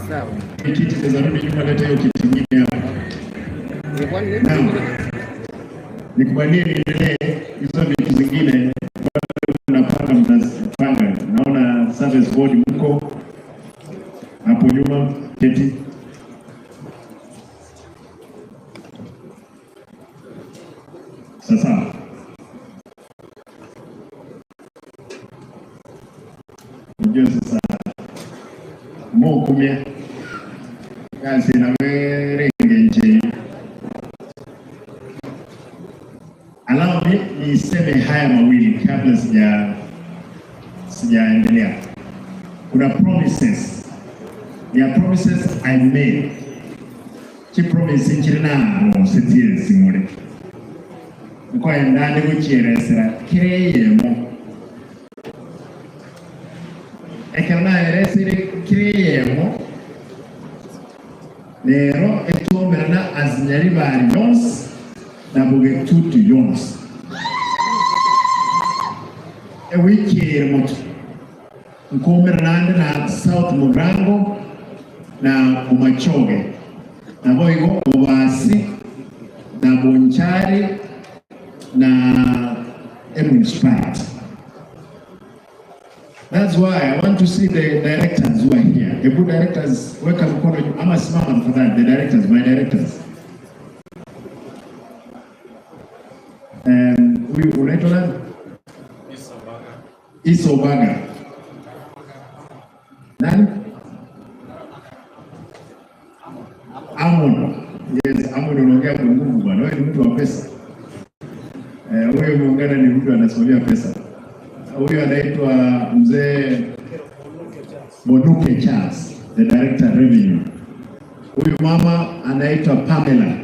Sawa. Kiti tazarudi nyuma, leta hiyo kiti nyingine hapa. Naam. Nikubalie niendelee hizo vitu zingine mnapanga, mnazipanga. Naona service board mko hapo nyuma, keti. Sasa unajua sasa mokumya kazi na werenge nje. Allow me niseme haya mawili kabla sijaendelea. Kuna promises. There are promises I made. Chi promise nchiri naro setiye singore. Nko endane guchieresera kireyemo. Ekero naeresire kireyemo. Lero etuomerana azinyaribari yonse na Bogetutu yonse. Ewiki moto nkomerana na South Murango na Bomachoge na Boigo Bobasi na Bonchari na municipality. That's why I want to see the directors who are here. The good directors, weka mkono juu ama simama tafadhali. The directors, my directors. Huyu unaitwa nani? Isa Obaga. Nani? Amon. Yes, Amon unaongea kwa nguvu bwana. Wewe ni mtu wa pesa. Huyo muungana ni mtu anasimamia pesa. Huyo anaitwa Mzee Bonuke Charles, the director revenue. Huyu mama anaitwa Pamela.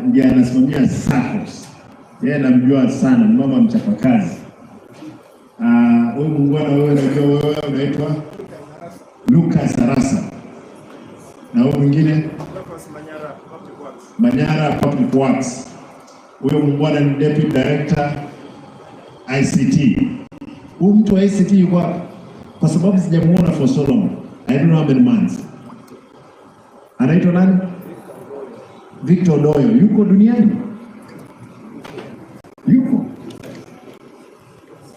Ndiye anasimamia SACCOS. Yeye namjua sana, ni mama mchapakazi. Huyu muungwana wewe unajua wewe unaitwa Lucas Arasa. Na huyu mwingine Manyara Public Works. Huyo muungwana ni Deputy Director ICT. Huyu mtu wa ICT yuko wapi? Kwa sababu sijamuona for so long. I don't know how many months. Anaitwa nani? Victor Doyo. Yuko duniani? Yuko.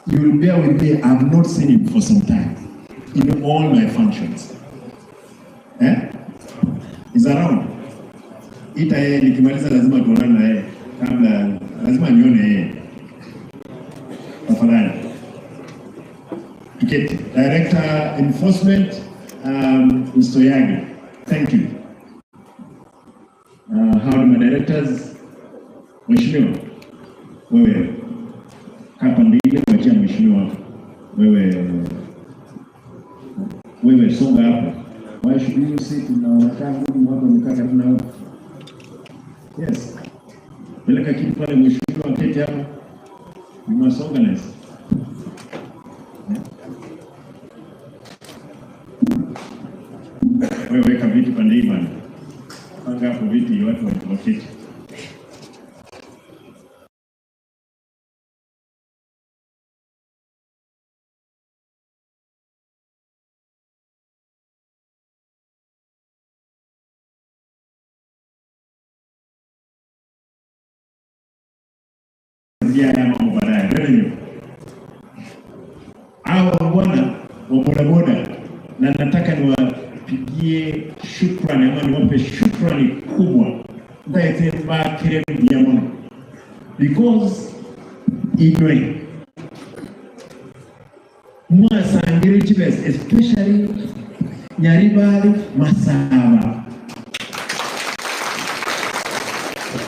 You will bear with me, I've not seen him for some time in all my functions. Eh? Is around. Ita yeye nikimaliza lazima tuonane na yeye. Kabla lazima nione yeye. Tafadhali. Tuketi. Director Enforcement, Mr. Yagi. Thank you. How do my directors? Mheshimiwa, wewe hapa ndile kuachia mheshimiwa, wewe songa hapo. Why should you sit na unakaa huku watu wamekaa karibu na wewe? Yes. Peleka kitu pale mheshimiwa aketi hapo. We must organize. Wewe weka viti pande hii bana. Panga hapo viti watu waketi. Ya mambo baadaye. Revenue. Hao bwana wa bodaboda, na nataka niwapigie shukrani ama niwape shukrani kubwa because inwe mwasangire chibes especially Nyaribari Masaba.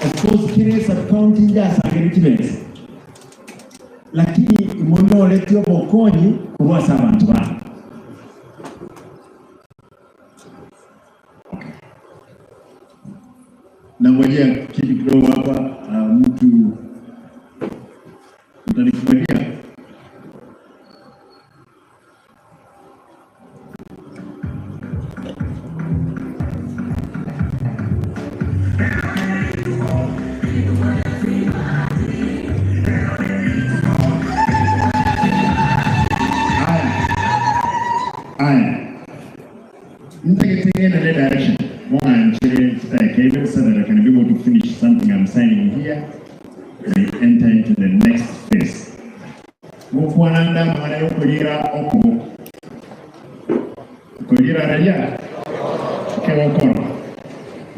Of course kile sub county njasangire chibes, lakini imondo letio bokonyi kurwasa abantu bana. Nangojea kitu kidogo hapa, mtu mtanikubalia. Haya. Ntagetingene the direction. Even so that I can be able to finish something I'm signing here, we enter into the next phase. Mukwananda mwana yokulira okuboko. Kulira raia kewokoro.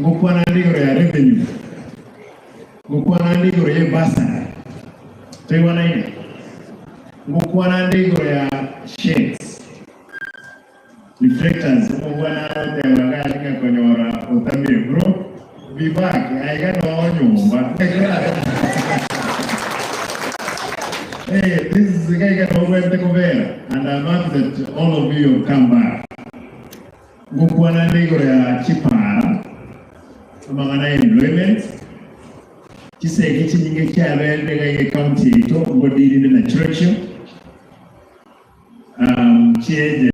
Ngukwananda igoro ya revenue. Ngukwananda igoro ya bursary. Tuiwana ile. Ngukwananda igoro ya shades. Reflectors mugwana tewaga konyora utamire bro. Be back. I got no nyumba. Hey, this is the guy that and I'm happy that all of you have come back. Ngukwana igoro ya chipara. Amangana employment. Chiseke chinyinge kyabere ga county ito ngodiri na church. Chieje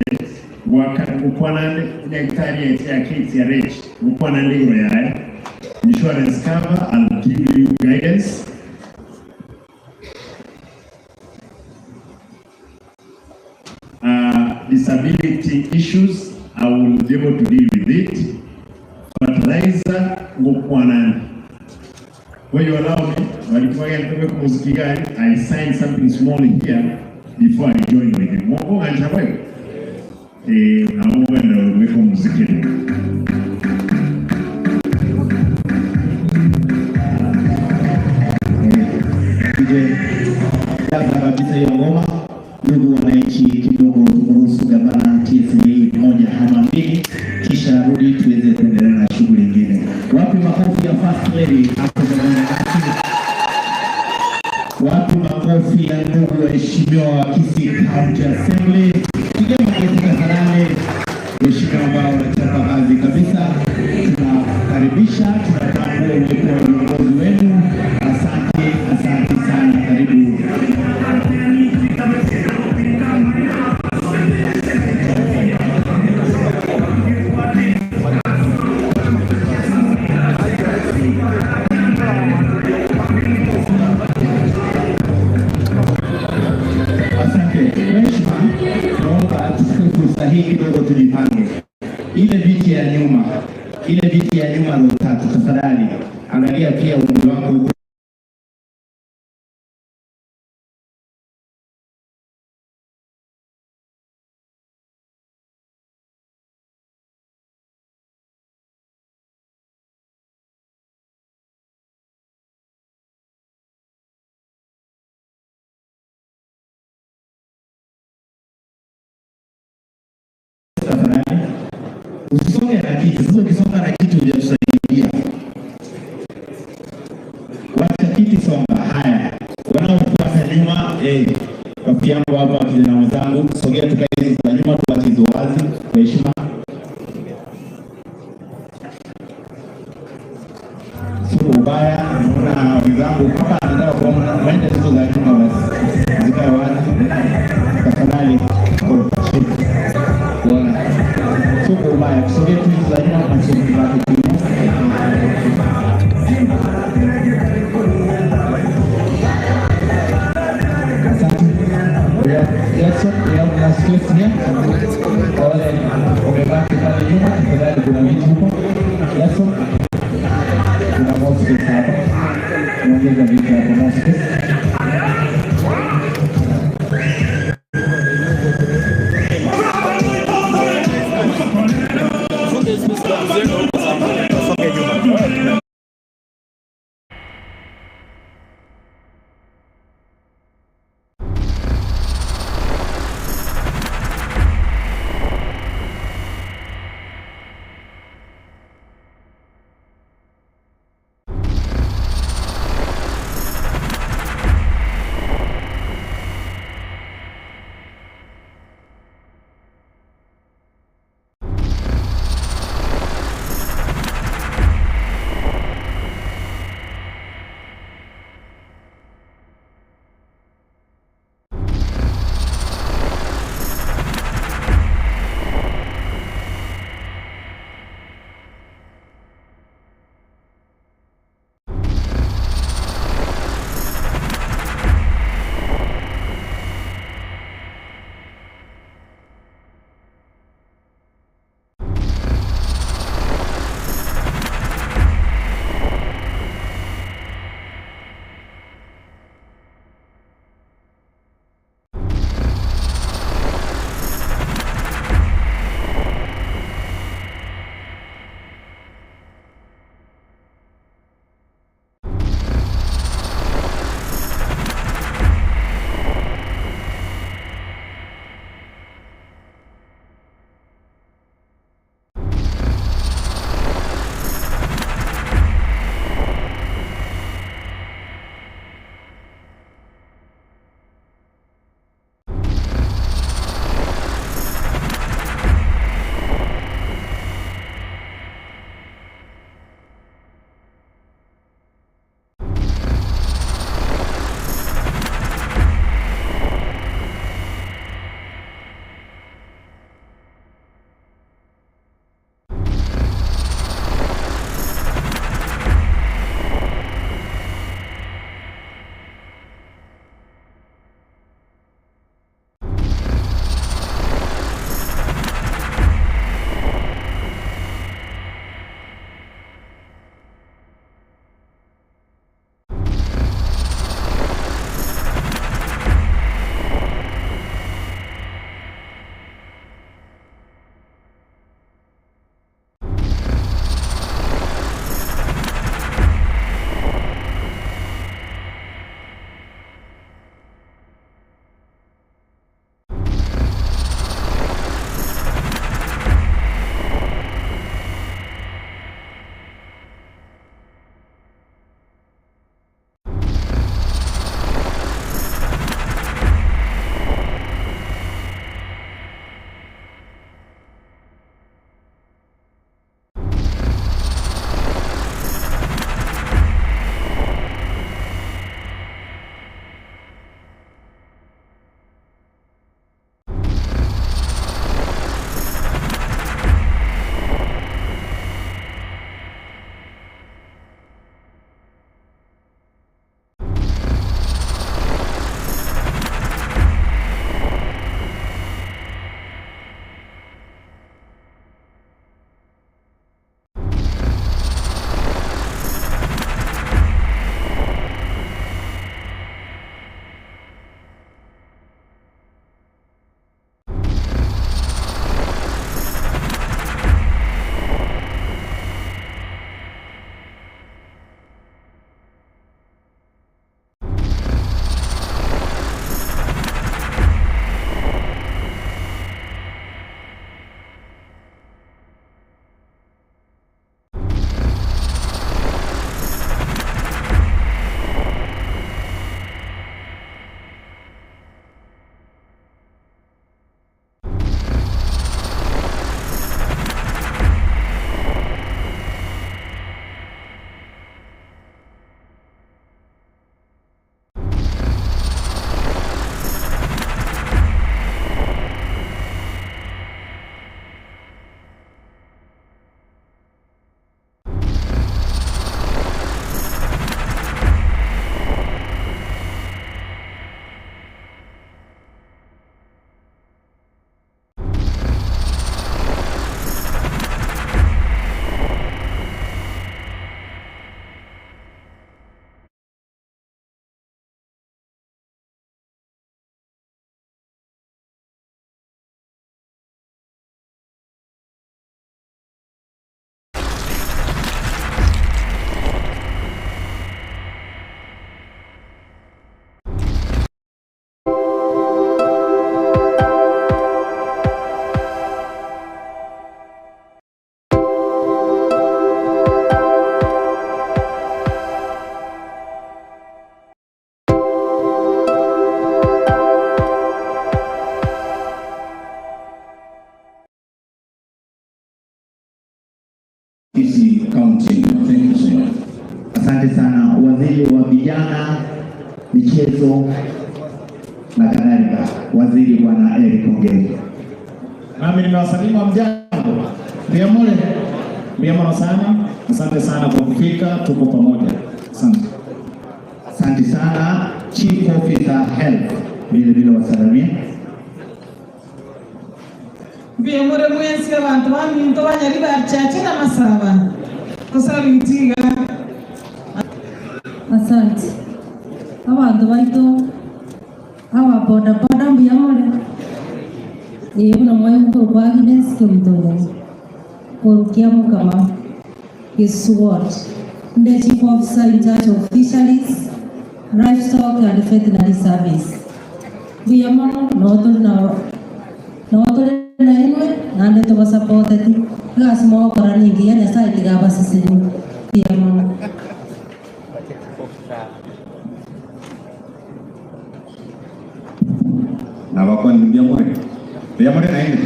ngukwana nyaktari ya kids ya rich. Ngukwana igoro ya insurance cover. I'll give you guidance. Disability issues, I will be able to deal with it. Fertilizer, ngukwana. When you allow me, I sign something small here before I join with you. Ndugu wananchi, kidogo tumruhusu gavana TSA moja ama mbili, kisha rudi tuweze kuendelea na shughuli nyingine. Wapi makofi ya First Lady hapo gavana? Wapi makofi ya ndugu waheshimiwa wa Kisii County Assembly? Pigeni makofi tafadhali. Waheshimiwa ambao wanachapa kazi kabisa, tunakaribisha, tunatambua uwepo wa viongozi wenu. Asante, asante sana, karibu. Kidogo tujipange. Ile viti ya nyuma, ile viti ya nyuma row tatu, tafadhali angalia pia umri wako. Usisonge na kiti. Sasa ukisonga na kiti hujatusaidia. Wacha kiti songa. Haya, wanaofuata nyuma, rafiki yangu hapa, kijana mwenzangu, sogea tukae hizo za nyuma, tuache hizo wazi kwa heshima. Sio ubaya, naona wenzangu kama anataka kuona waende hizo za nyuma basi zikae wazi. Tafadhali. Sio ubaya, tusogee tu hizo za nyuma na tusogee tu. Asante. Wale wamebaki pale nyuma, tafadhali kuna viti huko. Jackson, kuna more space hapa. Tunaongeza viti hapa, more space. Kisii County. Thank you so much. Asante sana waziri wa vijana, michezo na kadhalika, waziri Bwana Eric Ongeri. Nami nimewasalimu mjambo. Ndiamore. Ndiamore sana. Asante sana kwa kufika, tuko pamoja. Asante. Asante sana Chief Officer Health, vile vile wasalimie. Mbiyamure mwensi abantu baminto banyari barchache na masaba. Kusabitiga. Asante. Abantu baito aba boda boda mbiyamure. Una mwayo kwa Agnes Kimtole. Kurukia mukama. His ward. The Chief Officer in charge of Fisheries, Livestock and Veterinary Service. Mbiyamano no na inwe nande tubasapoteti gasimo okora ningi ya Nyasaye tigabaseseni. Mbiyamano. Nabakwa mbiyamore. Mbiyamore na ine.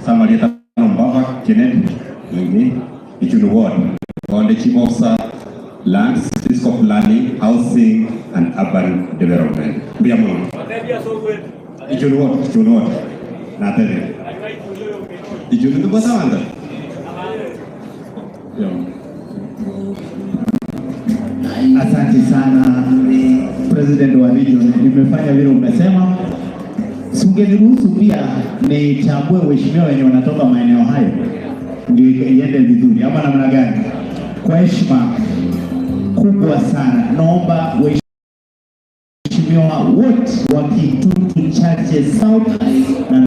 Samarieta Mbava Kennedy Mwingi Ichunu Ward. On the Chief Officer, Lands, Fiscal Planning, Housing and Urban Development. Mbiyamore. Ichunu Ward, Ichunu Ward. Natene. Ichunu tu bahasa mana? Asante sana President wa region, nimefanya vile umesema. Singeniruhusu pia nitambue waheshimiwa wenye wanatoka maeneo hayo ndio iende vizuri, ama namna gani? Kwa heshima kubwa sana naomba waheshimiwa wote wa Kitutu Chache South na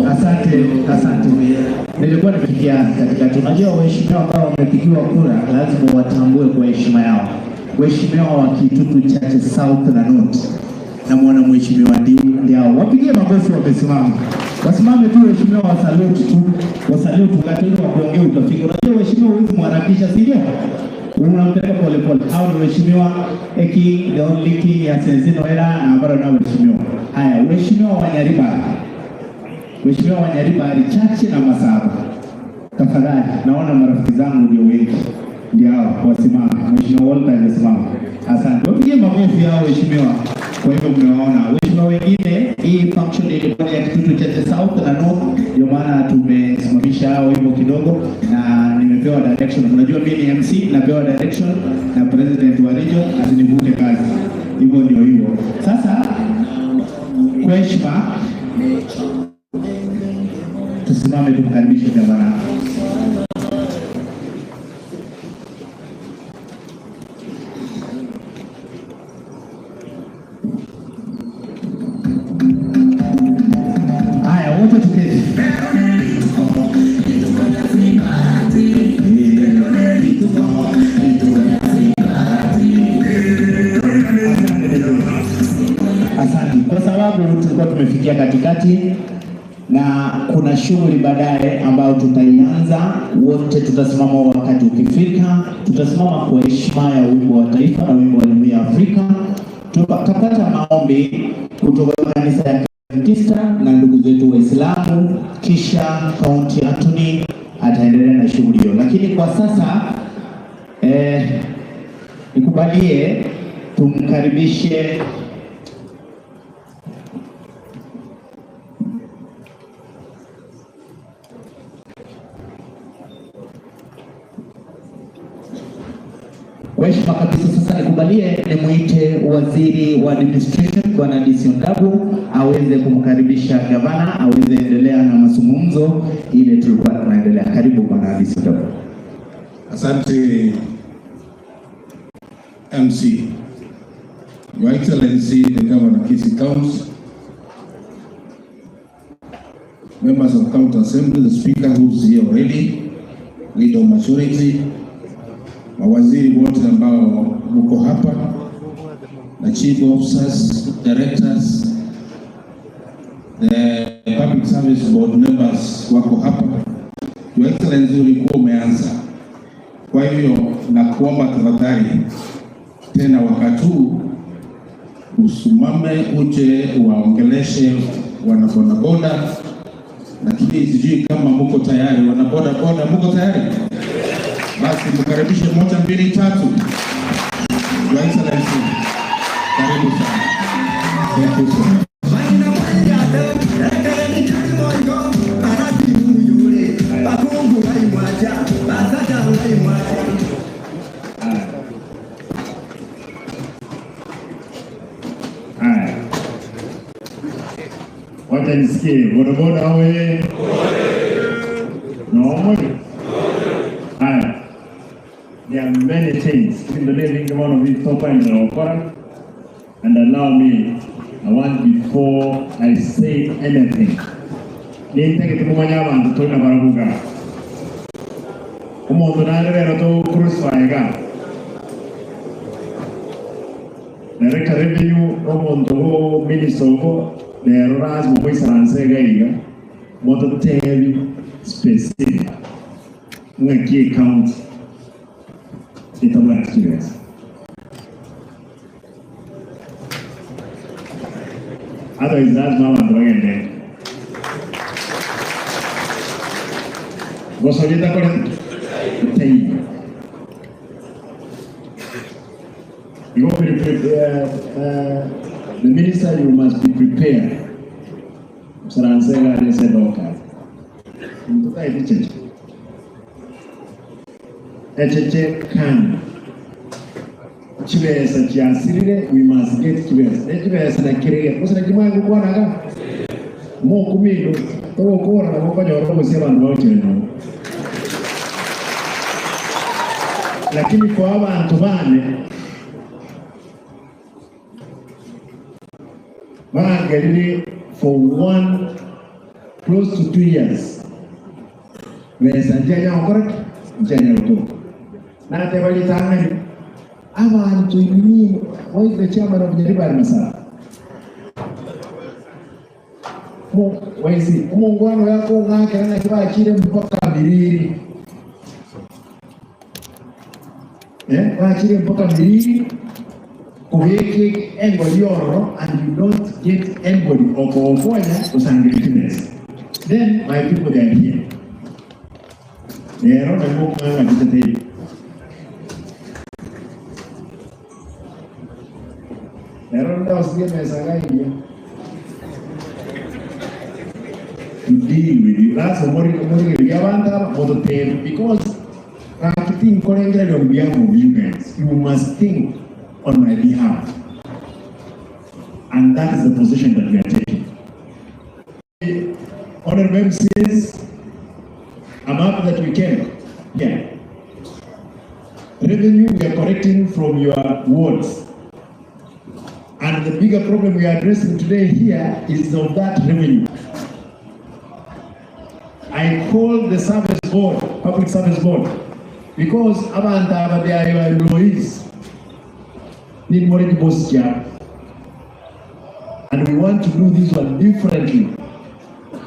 Asante, asante. Nilikuwa nimefikia katikati. Unajua waheshimiwa ambao wamepigiwa kura lazima watambue kwa heshima yao. Waheshimiwa wa Kitutu Chache South na North, namwona mheshimiwa Ndiao, wapigie makofi, wamesimama. Wasimame tu waheshimiwa, wasalute tu, wasalute wakati ule wa kuongea utafika. Unajua waheshimiwa huwezi mharakisha, si ndio? Unampeleka pole pole. Hao ni waheshimiwa Eki, the only king ya Senzino era na ambao nao waheshimiwa. Haya, waheshimiwa wa Nyaribari. Mheshimiwa wa Nyaribari Chache na Masaba, tafadhali, naona marafiki zangu ndio wengi, ndio hao wasimame. Mheshimiwa Walter amesimama, asante. Wapigie makofi hao waheshimiwa. Kwa hivyo mmewaona waheshimiwa wengine. Hii function ilikuwa ya Kitutu Chache South na North, ndio maana tumesimamisha hao hivyo kidogo, na nimepewa direction. Unajua mimi ni MC, napewa direction na president wa region asinivute kazi, hivyo ndio hivyo. Sasa kwa heshima tusimame tumkaribishe gavana. Haya, wote tuketi. Asante. Kwa sababu tulikuwa tumefikia katikati na kuna shughuli baadaye ambayo tutaianza, wote tutasimama wakati ukifika, tutasimama kwa heshima ya wimbo wa taifa na wimbo wa Jumuiya ya Afrika. Tutapata maombi kutoka kanisa ya Adventista na ndugu zetu Waislamu, kisha County Attorney ataendelea na shughuli hiyo. Lakini kwa sasa nikubalie tumkaribishe kwa heshima kabisa. Sasa nikubalie nimuite waziri wa administration Bwana Nisio Ngabu aweze kumkaribisha gavana aweze endelea na mazungumzo ile tulikuwa tunaendelea. Karibu Bwana Nisio Ngabu. Asante MC. Your Excellency, the Governor of Kisii County, members of County Assembly, the Speaker who's here already, Leader of Majority, Mawaziri wote ambao mko hapa na chief officers, directors, the Public Service Board members wako hapa. Your Excellency, ulikuwa umeanza, kwa hivyo nakuomba tafadhali tena wakati huu usimame uje waongeleshe wanabodaboda, lakini sijui kama mko tayari. Wanabodaboda mko tayari? Basi mkaribishe, moja, mbili, tatu. Your Excellency, karibu sana. Thank you so much. Haya, wacha nisikie bodaboda oye! No, haya, there are many things in the living one of these top and and allow me, I want before I say anything, nintege tumumanya abantu tuli baravuga umuntu narerera to crucify ga Director Revenue omuntu go minister go lero lazima kwisaranse gaiga moto tebi specific ng'aki county itabwa experience. Otherwise lazima abantu bagende gosolita kore tei. You go prepare, the minister, you must be prepared. Msaransega alisedoka. Mtoka iticheche. Echeche kan. Chibesa chiasirire, we must get chibesa. Chibesa na kirege. Kusina kimwangu kwa naga. Mo kumido. Togo kora na moko nyoro kusema ndio no. Lakini kwa abantu bane baangalile for one close to 2 years. Wesa njanya okora njanya utoka. Na tebali tangani abantu ni why the chairman of Nyaribari Masaba. Mo waisi umungwano yako ngake na kibachire mpaka miriri. Bachire mpaka miriri. Kubeke anybody oro and you don't get anybody okofonya usangirikines. Then my people, they are here. Lero na mukanga kitetei. Lero ndio usikie mesa gani. To deal with you. That's more yabanda mototem because think on behalf of you guys. You must think on my behalf. And that is the position that we are taking. Honorable MCs, I'm happy that we came here. Revenue we are collecting from your wards. And the bigger problem we are addressing today here is of that revenue. I called the service board, public service board, because abantu they are your employees. Need more boss job. And we want to do this one differently.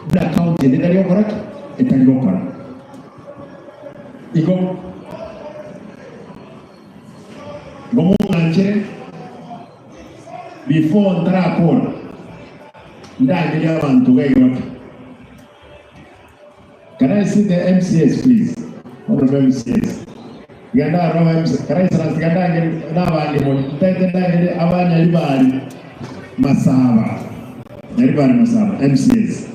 The county, Iko before ndrakora ndaangilia abantu gaiyote. Can I see the MCS please? Honorable MCS. Ganda roho MC. Can I see ganda ngiri mo tete ndangiri abanya libali masaba. Libali masaba MCS.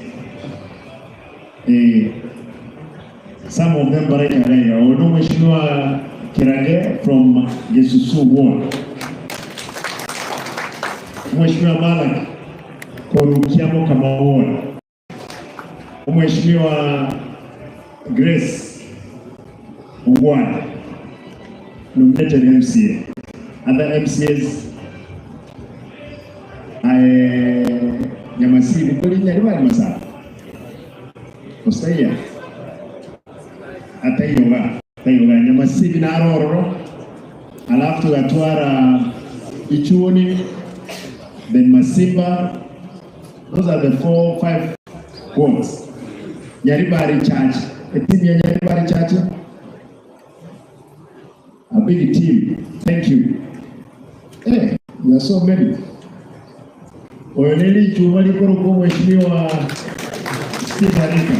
Some of them baraka raya. Ono Mheshimiwa Kirage from Gesusu Ward. Mheshimiwa Malak Korukiamo Kamawon. Mheshimiwa Grace Ungwana, nominated MCA. Other MCAs, Nyamasiri, Kuli Nyaribari Masaba. Osaya. Atayoga, Tayoga, Nyamasiri na Arororo. Alafu tugatwara Ichuoni, then Masimba. Those are the 4, 5 wards. Nyaribari Church. A team ya Nyaribari Church. A big team. Thank you. Hey, there are so many. Oyoneli Chuma Likoroko, Mheshimiwa Steve Harika.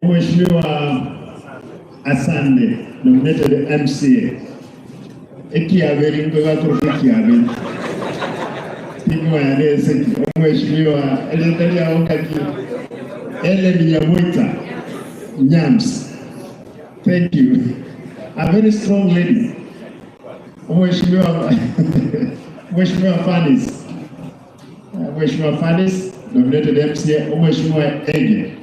Mheshimiwa Asande, nominated MCA. Ekiaberi ngoga kuruka Kiaberi. Tingwa ya neseki. Mheshimiwa Elitalia Okaki. Ellen Nyamuita Nyams. Thank you. A very strong lady. Mheshimiwa Fanis. Mheshimiwa Fanis, nominated MCA. Mheshimiwa Ege.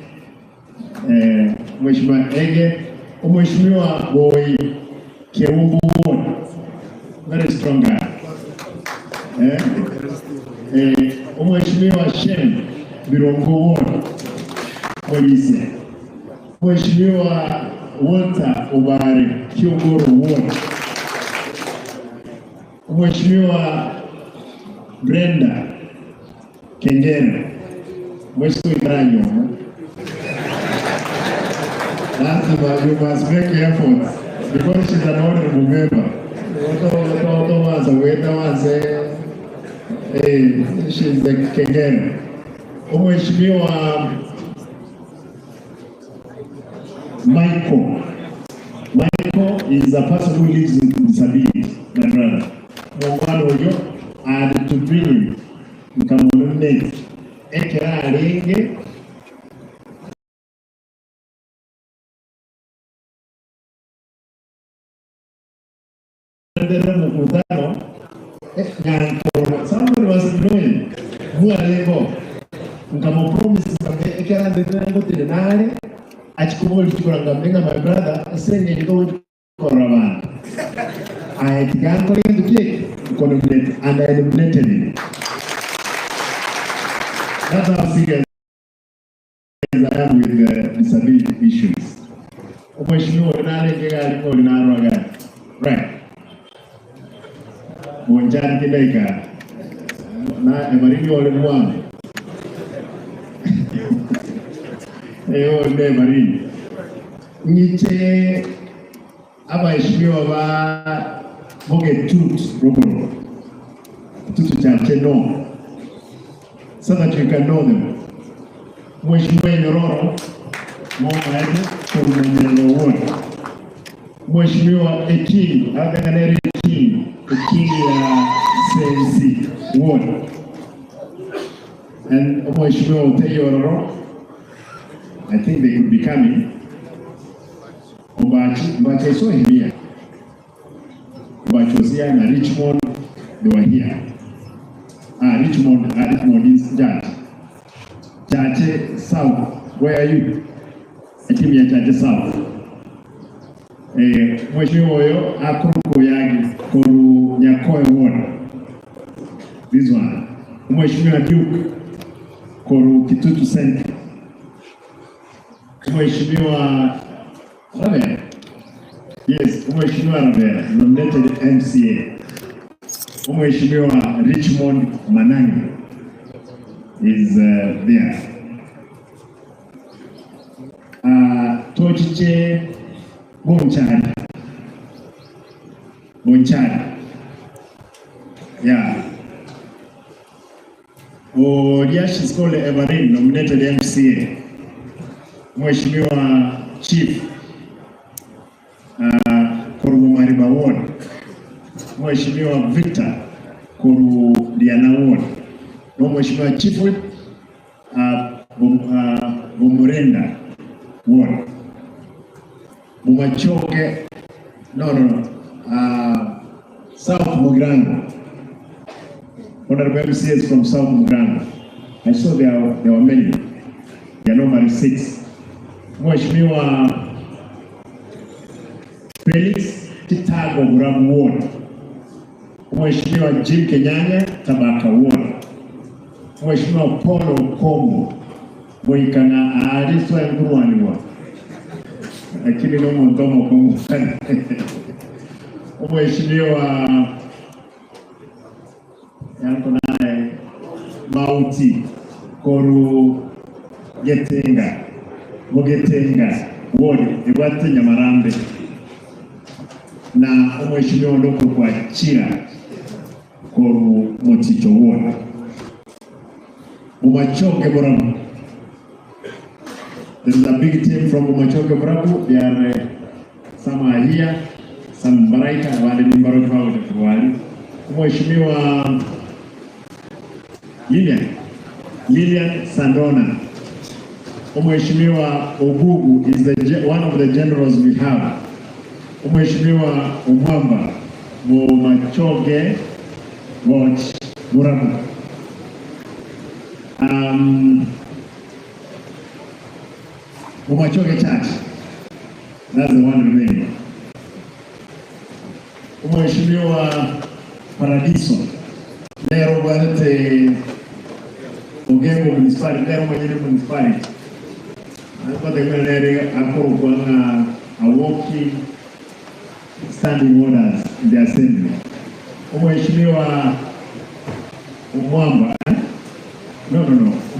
Mheshimiwa Ege. Mheshimiwa Boy Keumbu Ward. Very strong guy. Mheshimiwa Shem Birongo Ward. Polisi. Mheshimiwa Walter Obare Kiongoro Ward. Mheshimiwa Brenda Kengere. Mheshimiwa Ibrahim. Lazima you must make efforts because she's an honorable member. She's the Kengere. Mheshimiwa Michael. Michael is a person who lives with disability, my brother. Mwangwano oyo, and to bring him, nkamununete. Ekera arenge. Mkutano, somebody was knowing. Mwalengo. Nkamupromise, ekera ndengo tenare. Achikumoli tukuranga mbenga, my brother, senge niko koravan. I began calling the cake, and I nominated him. That's how serious I am with the disability issues. Right. Bonjani kidaika. Na emarini wale mwane. Eyo ne marini. Ngiche abaheshimiwa ba Bogetut Rogoro. Tutu chache no. So that you can know them. Mheshimiwa Nyororo Mwaje Kurumenyelo Ward. Mheshimiwa Ekini, Aganganeri Ekini, Ekini ya Sensi Ward. And Mheshimiwa Oteyo Ororo, I think they could be coming. Mbachi, I saw him here. Mbachi was here, and Richmond, they were here. Richmond, Richmond is Judge. Judge South, where are you? Team ya Judge South. Mheshimiwa oyo akuruko yagi koru Nyakoe Ward. This one. Mheshimiwa Duke koru Kitutu Center. Mheshimiwa Rabera. Yes, Mheshimiwa Rabera, nominated MCA. Mheshimiwa Richmond Manangi is there. Tochiche Bonchari. Bonchari. Yeah. Oh, yeah, she's called Everine, nominated MCA. Mheshimiwa Chief Koru Mariba Ward. Mheshimiwa Victor Koru Diana Ward. Mheshimiwa Chief Whip Bomurenda Ward. Bumachoke, no, South Mugirango. Honorable MCAs from South Mugirango. I saw there were many. There are normally 6. Mheshimiwa Felix Kitago Burabu Ward. Mheshimiwa Jim Kenyanya Tabaka Ward. Mheshimiwa Paulo Kombo Boikana Ariswa Ngurwaniwa. Lakini no muntomo kwa Mheshimiwa yanko naye Mauti Koru Getenga Mugetenga ward Ibwate Nyamarambe na Mheshimiwa Ndoko kwa Chira Koru Moticho ward Bomachoge Borabu. There is a big team from Bomachoge Borabu. They are some are here, some Baraika, wale ni Mbaroka wa Mheshimiwa Lilian Sandona. Mheshimiwa Ogugu is the one of the generals we have. Mheshimiwa Omwamba Bomachoge Watch Borabu. Bomachoge Church, that's the one remaining. Mheshimiwa Paradiso lero bwate Ogengo Municipality, lero mwenyewe municipality alipata kwa lero akoro kwa a walking standing orders in the assembly. Mheshimiwa Omwamba, no,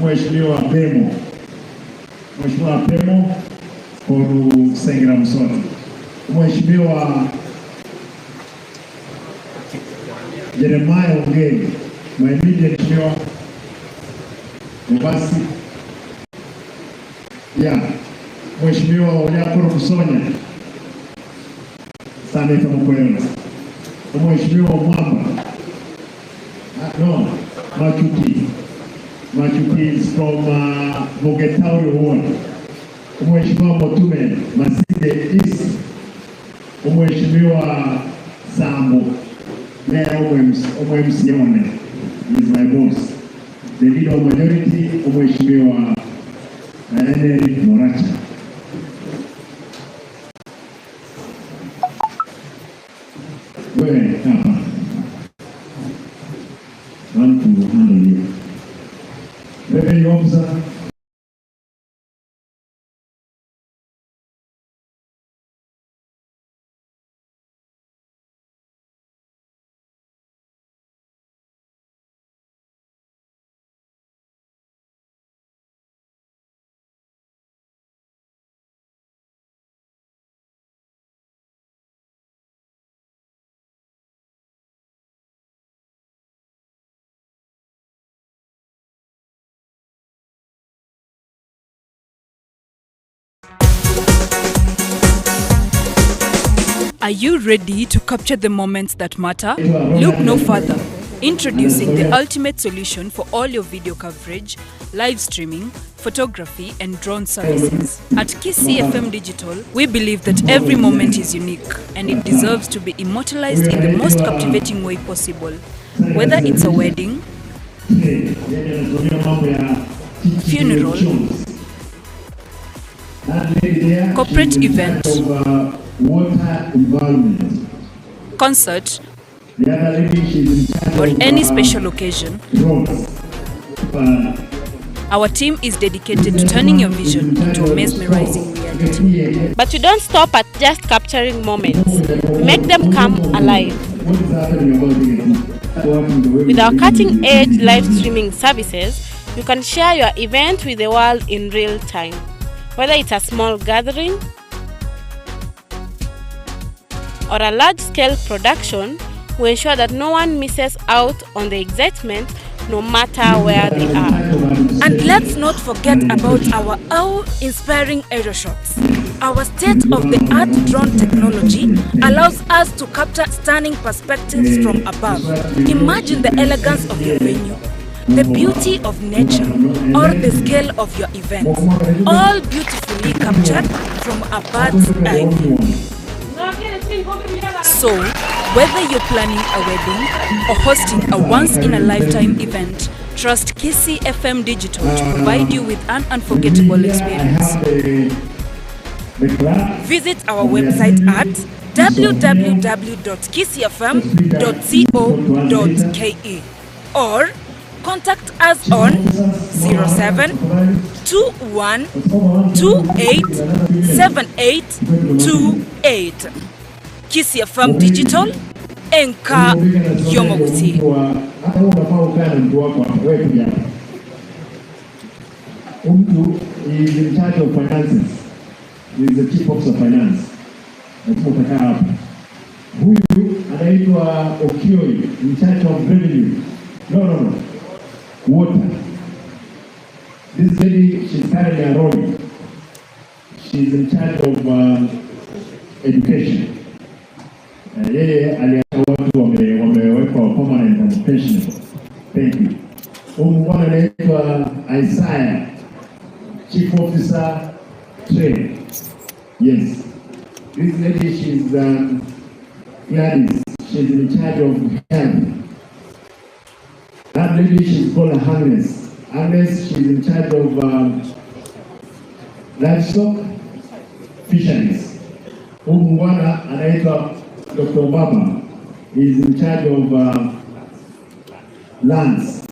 Mheshimiwa Pemo, Mheshimiwa Pemo Koru Sengira Msoti, Mheshimiwa Jeremiah Ongeri, my immediate Mheshimiwa Mubasi, yeah, Mheshimiwa Oyakoro Kusonya, Senator Mukoyona, Mheshimiwa Mwamba, no, Machuki is from Mugetauri Ward, Mheshimiwa Motume, Masinde East, Mheshimiwa Sambo, Mayor Omwemsione is my boss. The leader of majority, Mheshimiwa Henry Moracha. Wewe hapa. Want to handle you. Revenue officer. Are you ready to capture the moments that matter? Look no further. Introducing the ultimate solution for all your video coverage, live streaming, photography, and drone services. At Kisii FM Digital, we believe that every moment is unique and it deserves to be immortalized in the most captivating way possible. Whether it's a wedding, funeral, corporate event, concert, or any special occasion, our team is dedicated to turning your vision into a mesmerizing reality. But we don't stop at just capturing moments. We make them come alive. With our cutting-edge live streaming services, you can share your event with the world in real time. Whether it's a small gathering or a large-scale production, we ensure that no one misses out on the excitement, no matter where they are. And let's not forget about our awe-inspiring aerial shots. Our state-of-the-art drone technology allows us to capture stunning perspectives from above. Imagine the elegance of your venue, the beauty of nature, or the scale of your event, all beautifully captured from a bird's eye view. So, whether you're planning a wedding or hosting a once-in-a-lifetime event, trust Kisii FM Digital to provide you with an unforgettable experience. Visit our website at www.kisiifm.co.ke or Contact us on 07 21 28 78 28. Kisii FM Digital, Enka Yomoguti. Hata wewe unafaa ukae na mtu wako hapa, wewe kuja hapa. Mtu is in charge of finances. He is the chief officer of finance. Lazima utakaa hapa. Huyu anaitwa Okioi, in charge of revenue. No, no, no. Water. This lady, she's currently enrolling. She's in charge of education. Yeye aliacha watu wamewekwa permanent and pensionable. Thank you. Huyu bwana anaitwa Isaiah, Chief Officer Trade. Yes. This lady, she's Gladys. She's in charge of health. That lady, she's called Agnes. Agnes, she's in charge of livestock, fisheries. Huyu bwana anaitwa Dr. Obama. He is in charge of lands.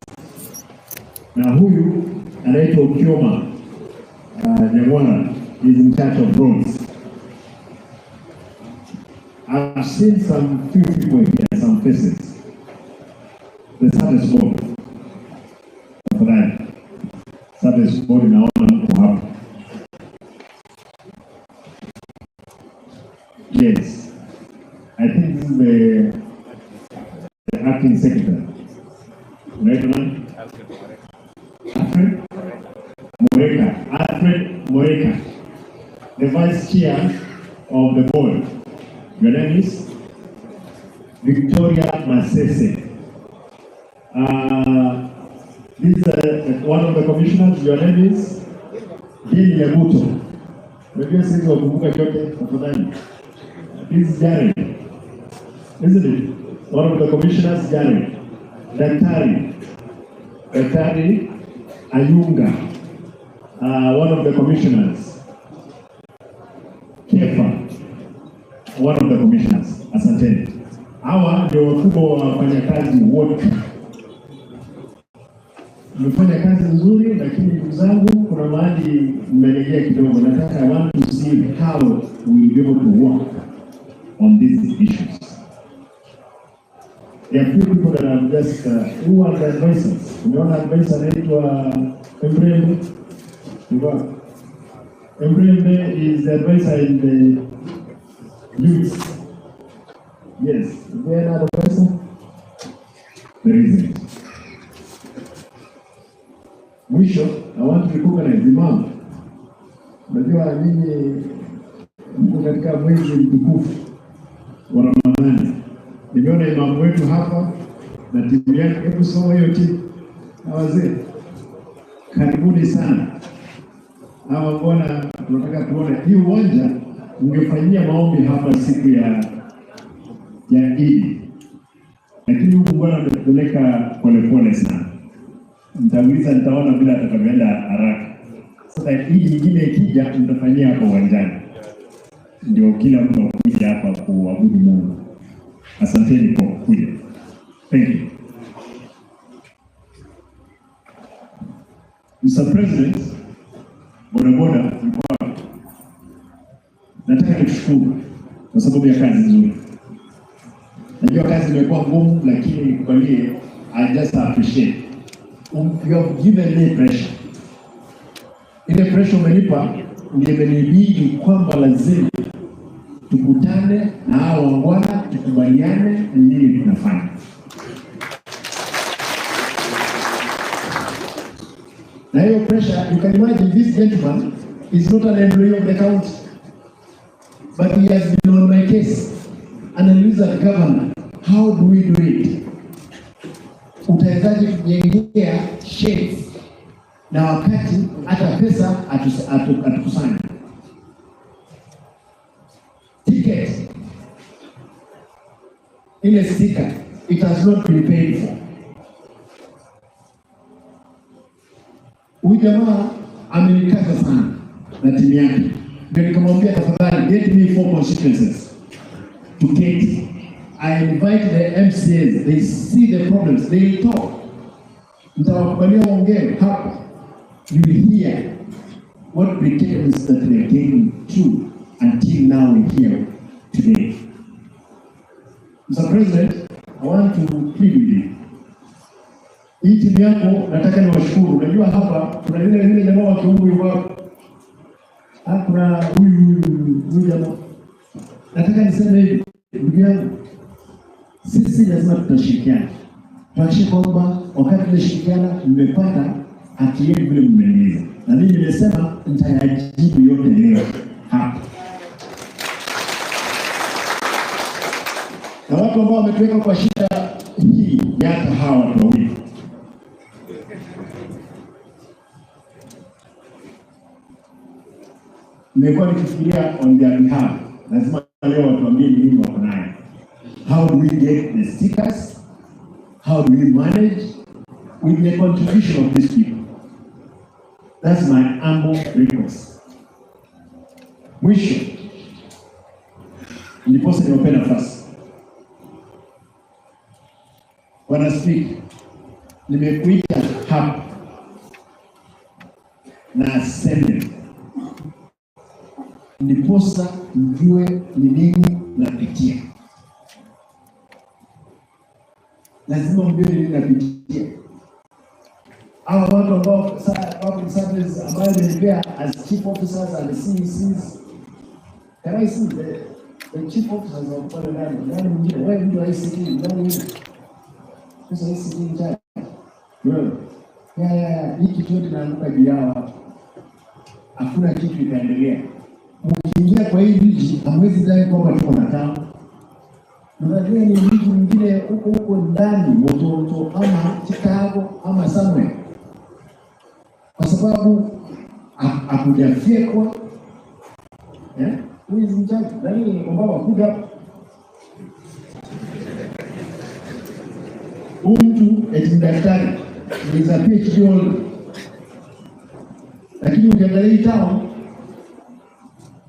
Na huyu anaitwa Okioma Nyang'wana. He is in charge of roads. I've seen some few people here, some faces. The service board. Tafadhali. Service board naona mko hapa. Yes. I think this is the acting secretary. Unaitwa nani? Alfred Moreka. Alfred Moreka, the vice chair of the board. Your name is Victoria Masese. This is one of the commissioners. Your name is Jane Yabuto. Unajua sisi wakumbuka yote tafadhali. This is Jared. Isn't it? One of the commissioners, Jared. Daktari. Daktari Ayunga. One of the commissioners. Kefa. One of the commissioners. Asanteni. Hawa ndio wakubwa wa wafanyakazi wote. Mmefanya kazi nzuri, lakini ndugu zangu, kuna mahali mmelegea kidogo. Nataka, I want to see how we will be able to work on these issues. There are few people that have just who are the advisors. Umeona advisor anaitwa Embrembe? Embrembe is the advisor in the youth. Yes, is there another person? There isn't. Mwisho, I want to recognize Imam. Unajua nyinyi mko katika mwezi mtukufu wa Ramadhani. Nimeona imamu wetu hapa na timu yake. Hebu soma hiyo timu na wazee, karibuni sana. Hawa mbona tunataka tuone hii uwanja, ungefanyia maombi hapa siku ya Idi, lakini huku bwana ametupeleka polepole sana. Nitauliza, nitaona vile atakavyoenda haraka. Sasa hii nyingine ikija, mtafanyia hapa uwanjani, ndio kila mtu akuja hapa kuabudu Mungu. Asanteni kwa kuja. Thank you. Mr. President, bodaboda, nataka nikushukuru kwa sababu ya kazi nzuri. Najua kazi imekuwa ngumu, lakini nikubalie, I just appreciate. You have given me pressure. Ile pressure umenipa ndiyo imenibidi kwamba lazima tukutane na hao wangwana, tukubaliane ni nini tunafanya. Na hiyo pressure, you can imagine this gentleman is not an employee of the county, but he has been on my case. Ananiuliza, governor, how do we do it? Utawezaje kujengea sheds na wakati hata pesa hatukusanyi? Ticket, ile sticker, it has not been paid for. Huyu jamaa amenikaza sana na timu yake. Ndio nikamwambia tafadhali get me 4 constituencies to get. I invite the MCAs, they see the problems, they talk. Nitawakubalia waongee hapa. You will hear what pretense that we are getting to until now we're here today. Mr. President, I want to plead with you. Hii timu yako nataka niwashukuru. Unajua hapa kuna yule jamaa wa Kiungu yuko hapa. Kuna huyu jamaa. Nataka niseme hivi, ndugu yangu, sisi lazima tutashirikiana. Tuhakikishe kwamba wakati tunashirikiana mmepata haki yenu vile mmeniuliza. Na mimi nimesema nitayajibu yote leo hapa. Na watu ambao wametuweka kwa shida hii ni hata hawa watu wawili. Nimekuwa nikifikiria on their behalf. Lazima leo watuambie ni nini wako nayo. How do we get the stickers? How do we manage with the contribution of these people? That's my humble request. Mwisho, ndiposa niwape nafasi. Bwana Spika, nimekuita hapa na assembly ndiposa mjue ni nini napitia. Lazima mjue ni nini napitia. Hawa watu ambao public service ambayo nilipea as chief officers and CECs. Can I see the chief officers wa pale ndani? Nani mwingine? Wewe mtu wa ICT, nani mwingine? Sasa ICT in charge. Wewe. Ya, hii kitu yote inaanguka juu yao watu. Hakuna kitu itaendelea. Mkiingia kwa hii mji hamwezi dhani kwamba tuko na town. Unajua ni mji mwingine huko huko ndani, Mototo ama Chicago ama somewhere. Kwa sababu hakujafyekwa. Huyu ni mchaji. Nani ambao wakuja hapa? Huyu mtu eti ni daktari, ni za PhD holder. Lakini ukiangalia hii town,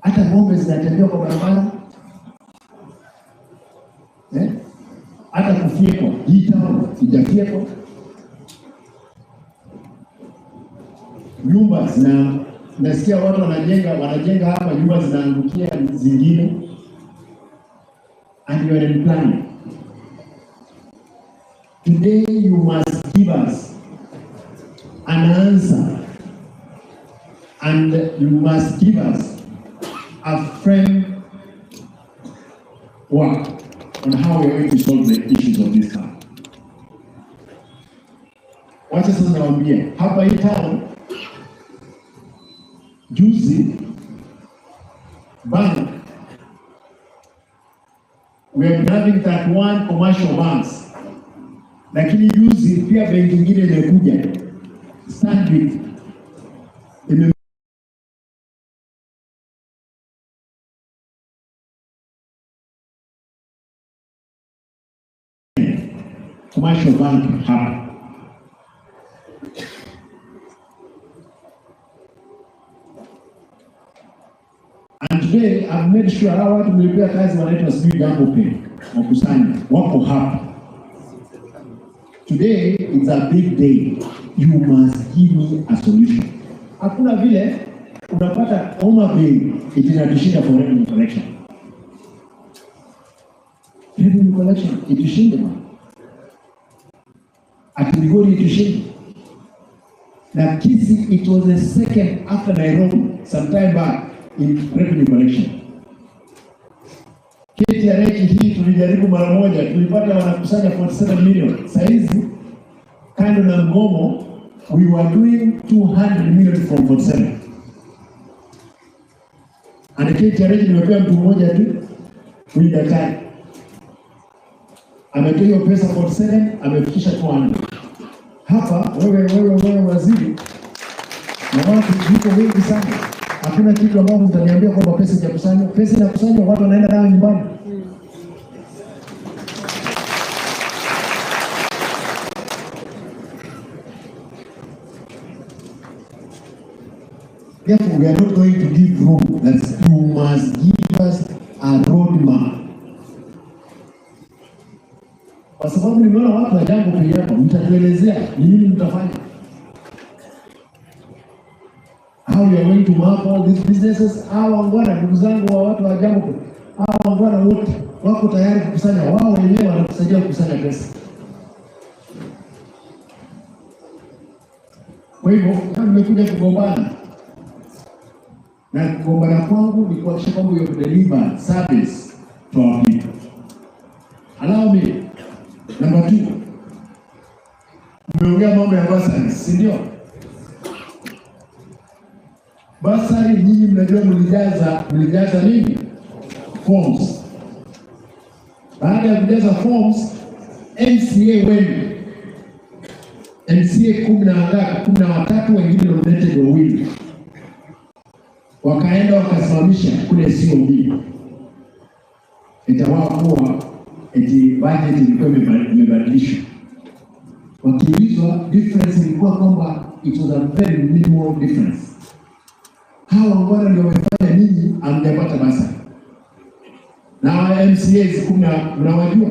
hata ng'ombe zinatembea kwa barabara. Hata kufyekwa, hii town haijafyekwa. Nyumba zina, nasikia watu wanajenga hapa, nyumba zinaangukia zingine. And you are in planning. Today you must give us an answer, and you must give us a framework on how we are going to solve the issues of this town. Wacha sasa nawaambia, hapa hii town juzi bank, we are having 31 commercial banks, lakini juzi pia benki nyingine imekuja Stanbic ime commercial bank hapa. And today I've made sure hawa watu mlipea kazi wanaitwa sijui Jambo Pay, wakusanya wako hapa. Today is a big day. You must give me a solution. Hakuna vile unapata Homa Bay itatushinda for revenue collection. Revenue collection itushinde bwana. Ati Migori itushinde. Na Kisii it was the second after Nairobi some time back in revenue collection. KTRH hii tulijaribu mara moja, tulipata wanakusanya 47 million. Saizi kando na mgomo we were doing 200 million from 47. And KTRH nimepewa mtu mmoja tu, huyu daktari. Ametoa hiyo pesa 47, amefikisha 200. Hapa wewe waziri na watu yuko wengi sana. Hakuna kitu ambacho mtaniambia kwamba pesa haijakusanywa. Pesa inakusanywa, watu wanaenda nayo nyumbani. Therefore, we are not going to give room. That you must give us a roadmap. Kwa sababu sababu nimeona watu wa Jambo pia hapa, mtatuelezea ni nini mtafanya. How you are going to map all these businesses. Hawa wangwana, ndugu zangu wa watu wa Jambo, hawa wangwana wote wako tayari kukusanya, wao wenyewe wanakusaidia kukusanya pesa. Kwa hivyo kama nimekuja kugombana, na kugombana kwangu ni kuhakikisha kwamba you deliver service to our people. Allow me, number 2, mmeongea mambo ya bursary, si ndio? Bursary nyinyi mnajua mlijaza nini? Forms. Baada ya kujaza forms, MCA wenu, MCA 13, wengine nominated wawili, wakaenda wakasimamisha kule COB. Itakuwa kuwa eti budget ilikuwa imebadilishwa. Wakiulizwa difference ilikuwa kwamba it was a very minimal difference. Hawa wangwana ndio wamefanya ninyi hamjapata bursary. Na MCAs 10 mnawajua?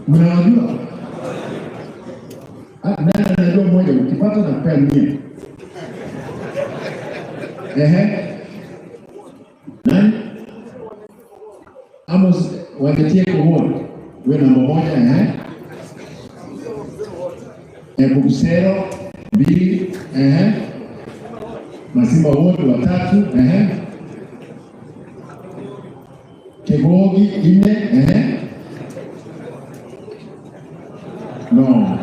Mnawajua? Nani anajua mmoja? Ukipata nakupea 100. Ehe. Nani? Amos Wangetie Kuhon. Wewe namba 1, ehe. Ebusero 2, ehe. Masimba wote 3, ehe. Kegogi 4, ehe. No.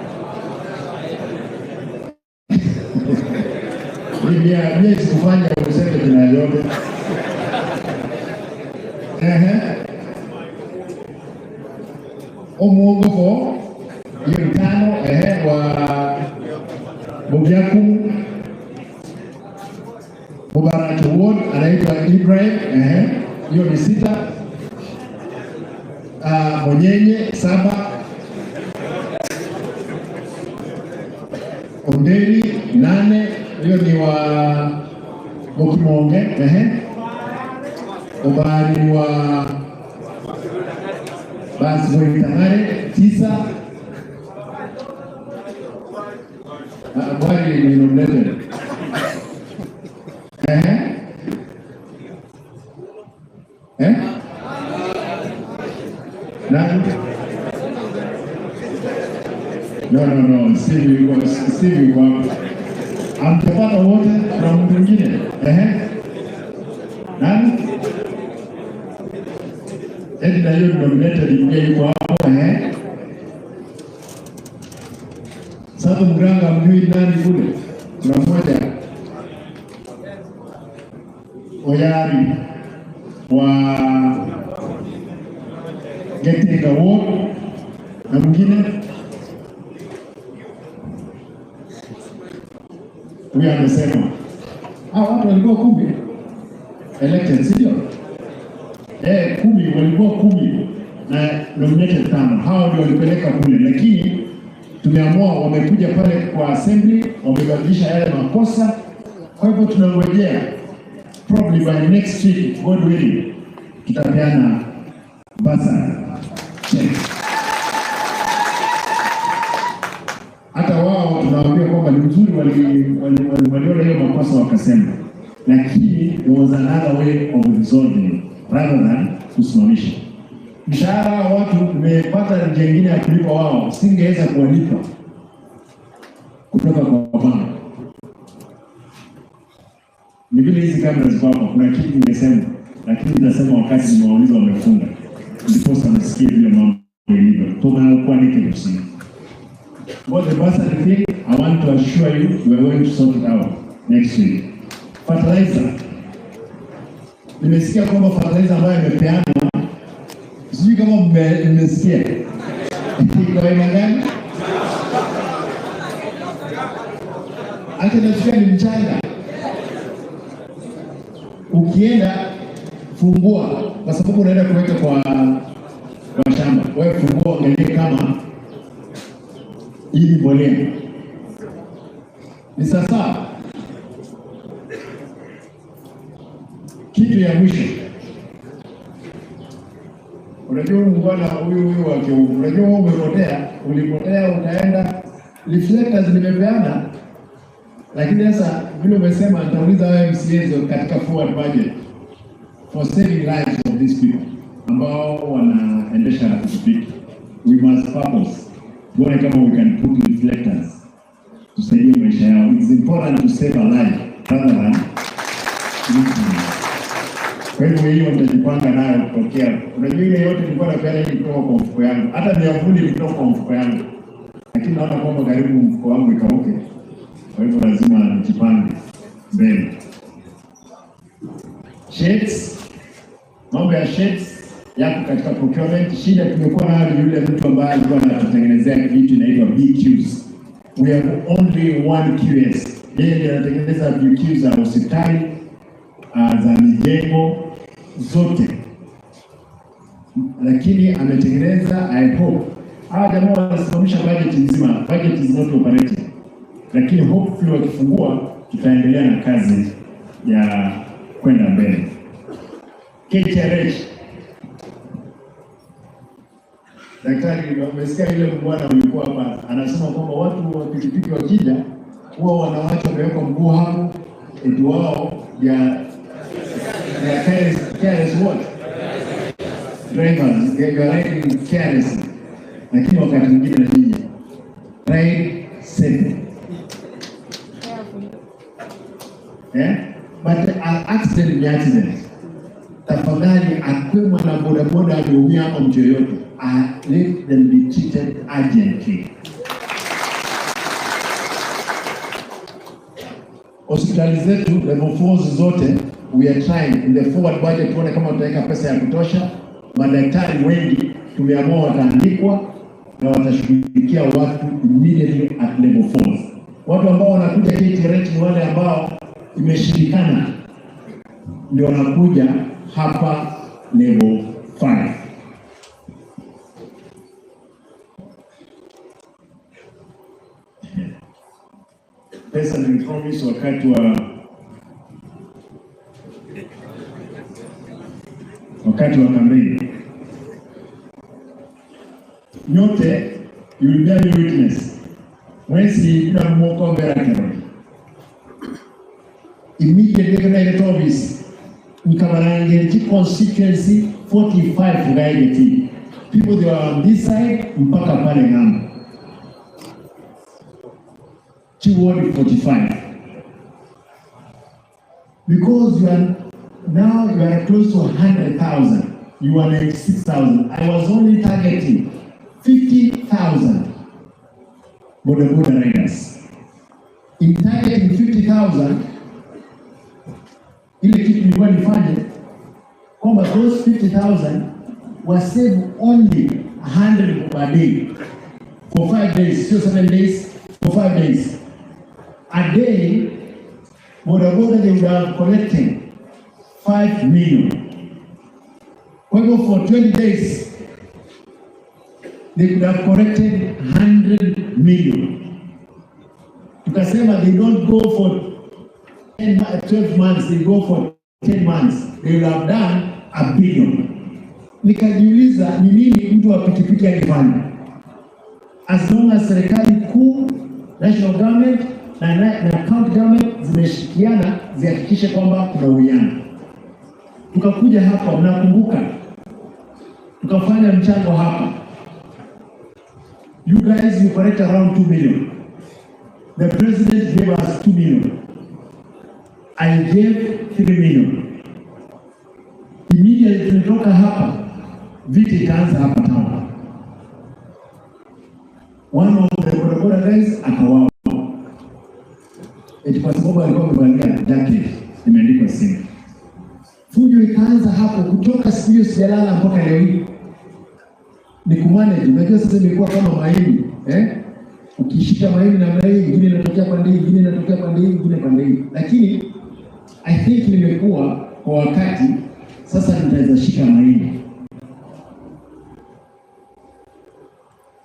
Mimi sikufanya useme jina yote. Ehe. Omuongo for hiyo 5, ehe, wa Bogiaku Mubarak Ward anaitwa Ibrahim, ehe, hiyo ni 6. Monyenye 7. Onderi 8, hiyo ni wa Bokimonge, ehe. Obari wa Basi Boitangare 9. Obari ni nominated. Ehe. Eh? Nani? No, Steve yuko hapo. Amtapata wote na mtu mwingine. Ehe. Nani? Edna hiyo nominated pia yuko hapo, ehe. Sasa mganga mjui nani kule? Kuna mmoja Oyari wa Getinga Ward na mwingine huyu amesema hao watu walikuwa 10 elected, sio? 10 walikuwa 10 na nominated 5. Hao ndio walipeleka kule, lakini tumeamua wamekuja pale kwa assembly wamebadilisha yale makosa. Kwa hivyo tunangojea probably by next week, God willing, tutapeana bursary check. Hata wao tunawaambia kwamba ni mzuri waliona hiyo makosa wakasema, lakini there was another way of resolving rather than kusimamisha mshahara wa watu. Nimepata njia nyingine ya kulipa wao, singeweza kuwalipa kutoka kwa bank. Ni vile hizi kamera ziko hapa, kuna kitu nimesema, lakini nitasema wakati nimewauliza wamefunga, ndiposa msikie vile mambo ilivyo. Toka kwa nini kusikia. But the bursary thing, I want to assure you we are going to sort it out next week. Fertilizer. Nimesikia kwamba fertilizer ambayo imepeanwa, sijui kama mmesikia. Iko aina gani? Hata nasikia ni mchanga. Ukienda fungua, kwa sababu unaenda kuweka kwa shamba. Wewe fungua angalie kama hii mbolea ni sasa. Kitu ya mwisho, Unajua muungwana huyu wa Kiungu, unajua wewe umepotea, ulipotea ukaenda. Reflectors nimepeana, lakini sasa vile umesema nitauliza wewe MCAs katika forward budget for saving lives of these people ambao wanaendesha pikipiki. We must purpose tuone kama we can put reflectors tusaidie maisha yao. It's important to save a life rather than losing it. Kwa hivyo hiyo nitajipanga nayo kutokea. Unajua ile yote nilikuwa napeana hii kutoka kwa mfuko yangu, hata miavuli ilitoka kwa mfuko yangu, lakini naona kwamba karibu mfuko wangu ikauke. Kwa hivyo lazima nijipange mbele. Shades, mambo ya shades yako katika procurement. Shida tumekuwa nayo ni yule mtu ambaye alikuwa anatutengenezea kitu inaitwa BQs. We have only one QS. Yeye ndiye anatengeneza BQs za hospitali, za mijengo zote, lakini ametengeneza, I hope hawa jamaa wanasimamisha budget nzima, budget is not operating, lakini hopefully wakifungua tutaendelea na kazi ya kwenda mbele. KTRH, daktari, umesikia yule bwana ulikuwa hapa anasema kwamba watu wa pikipiki wakija huwa wanawake wamewekwa mguu hapo, eti wao ya careless what? Drivers, they are riding carelessly. Lakini wakati mwingine na nyinyi ride safe. But an accident ni accident. Tafadhali akwe mwana bodaboda ameumia ama mtu yoyote, let them be treated urgently. Hospitali zetu level 4 zote we are trying in the forward budget tuone kama tutaweka pesa ya kutosha. Madaktari wengi tumeamua wataandikwa na watashughulikia watu immediately at level 4. Watu ambao wanakuja KTRH ni wale ambao imeshindikana, ndio wanakuja hapa level 5. Pesa nilipromise wakati wa kampeni. Nyote you will bear me witness. Mwezi bila mwoko mbele kero. Immediately kuna ile office nikabarange constituency 45 guide people they were on this side mpaka pale ng'ambo. Ward 45. Because you are now you are close to 100,000, you are 96,000. I was only targeting 50,000 boda boda riders. In targeting 50,000, ile kitu nilikuwa nifanye kwamba those 50,000 were saved only 100 per day for 5 days, so 7 days, for 5 days. A day, boda boda they would have collected 5 million. Kwa hivyo for 20 days, they could have collected 100 million. Tukasema they don't go for 12 months, they go for 10 months. They will have done a billion. Nikajiuliza ni nini mtu wa pikipiki angefanya? As long as serikali kuu, national government na county government zimeshikiana zihakikishe kwamba kuna uwiano. Tukakuja hapa, mnakumbuka, tukafanya mchango hapa. You guys, you collect around 2 million. The president gave us 2 million. I gave 3 million. Immediately tulitoka hapa, vita ikaanza hapa town. One of the boda guys akawawa. Eti kwa sababu alikuwa amevalia jacket imeandikwa simu. Fujo ikaanza hapo, kutoka siku hiyo sijalala mpaka leo hii. Ni kumanage. Unajua sasa imekuwa kama mahindi, eh? Ukishika mahindi namna hii, ingine inatokea pande hii, ingine inatokea pande hii, ingine pande hii. Lakini I think nimekuwa kwa wakati sasa nitaweza shika mahindi.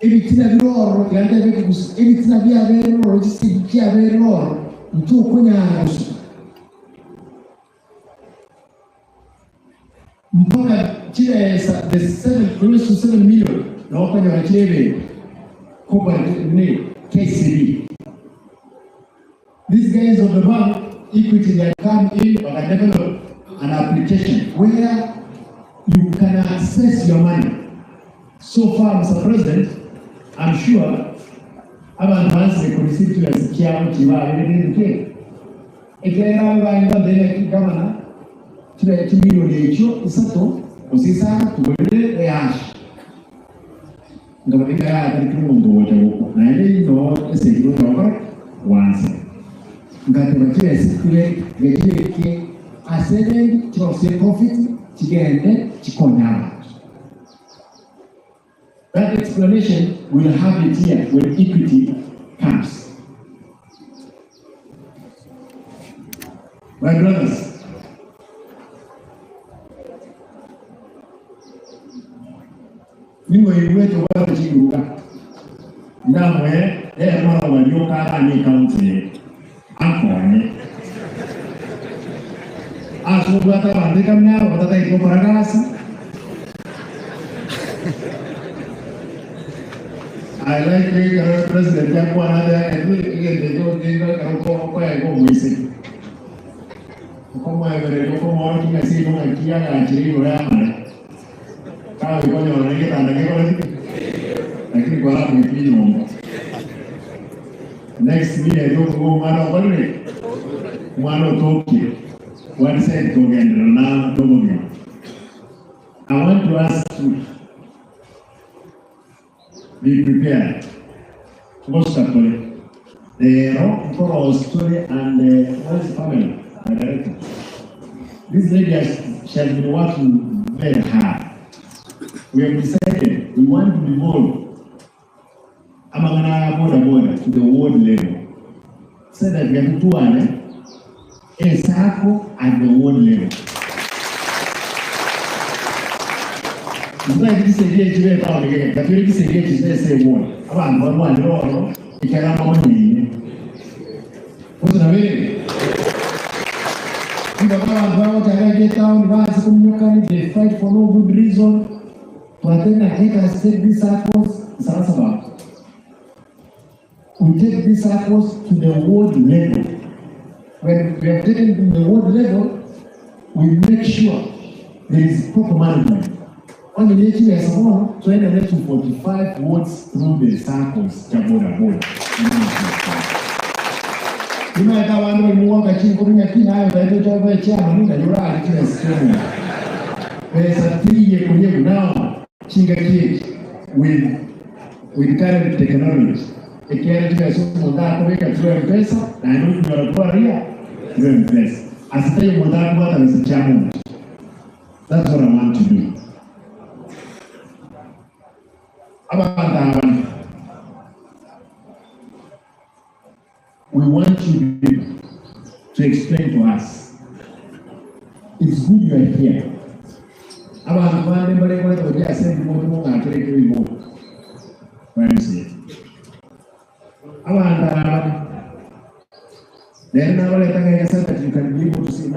Ebitina biroro, yanda bekugusa. Ebitina bya beroro, gisigikia beroro, mtu kwenye mpaka chile the 7 close to 7 million na wakanya wachebe corporate ni KCB. These guys of the bank, Equity, they come in and develop an application where you can access your money. So far, Mr. President, I'm sure abantu bansi constituency kyabo kiba ebintu ekera bangi bandele gavana kila milioni ekyo isato osisa tugolere yash ngabadika ya atari kirundo woja huko na ile ino ese kirundo wakora wanse ngati bakire sikule ngekire ki asere kirose profit kigende kikonyana. That explanation will have it here when Equity comes. My brothers, ningo iweto watu chinguka ndamwe mwana walioka ni county akonye asubwata bandika mnaro batata ikoparagasi. I like the president next year I want to ask you, be prepared. Most of the rock story and the family, my director. This lady has been working very hard. We have decided we want to devolve Amangana Boda Boda to the world level. So that we have to do a circle at the world level. They fight for no good reason. But then I take us take these circles. We take these circles to the world level. When we have taken them to the world level, we make sure there is proper management. On the nature as well, so to 45 words through the circles, Jaboda boda. You know, I want to walk a chin coming a king, I don't chairman, you're right, there's a 3-year now, Chinga with current technology. A carriage is through and that's what I want to do. We want you to explain to us. It's good you are here. You can be able to see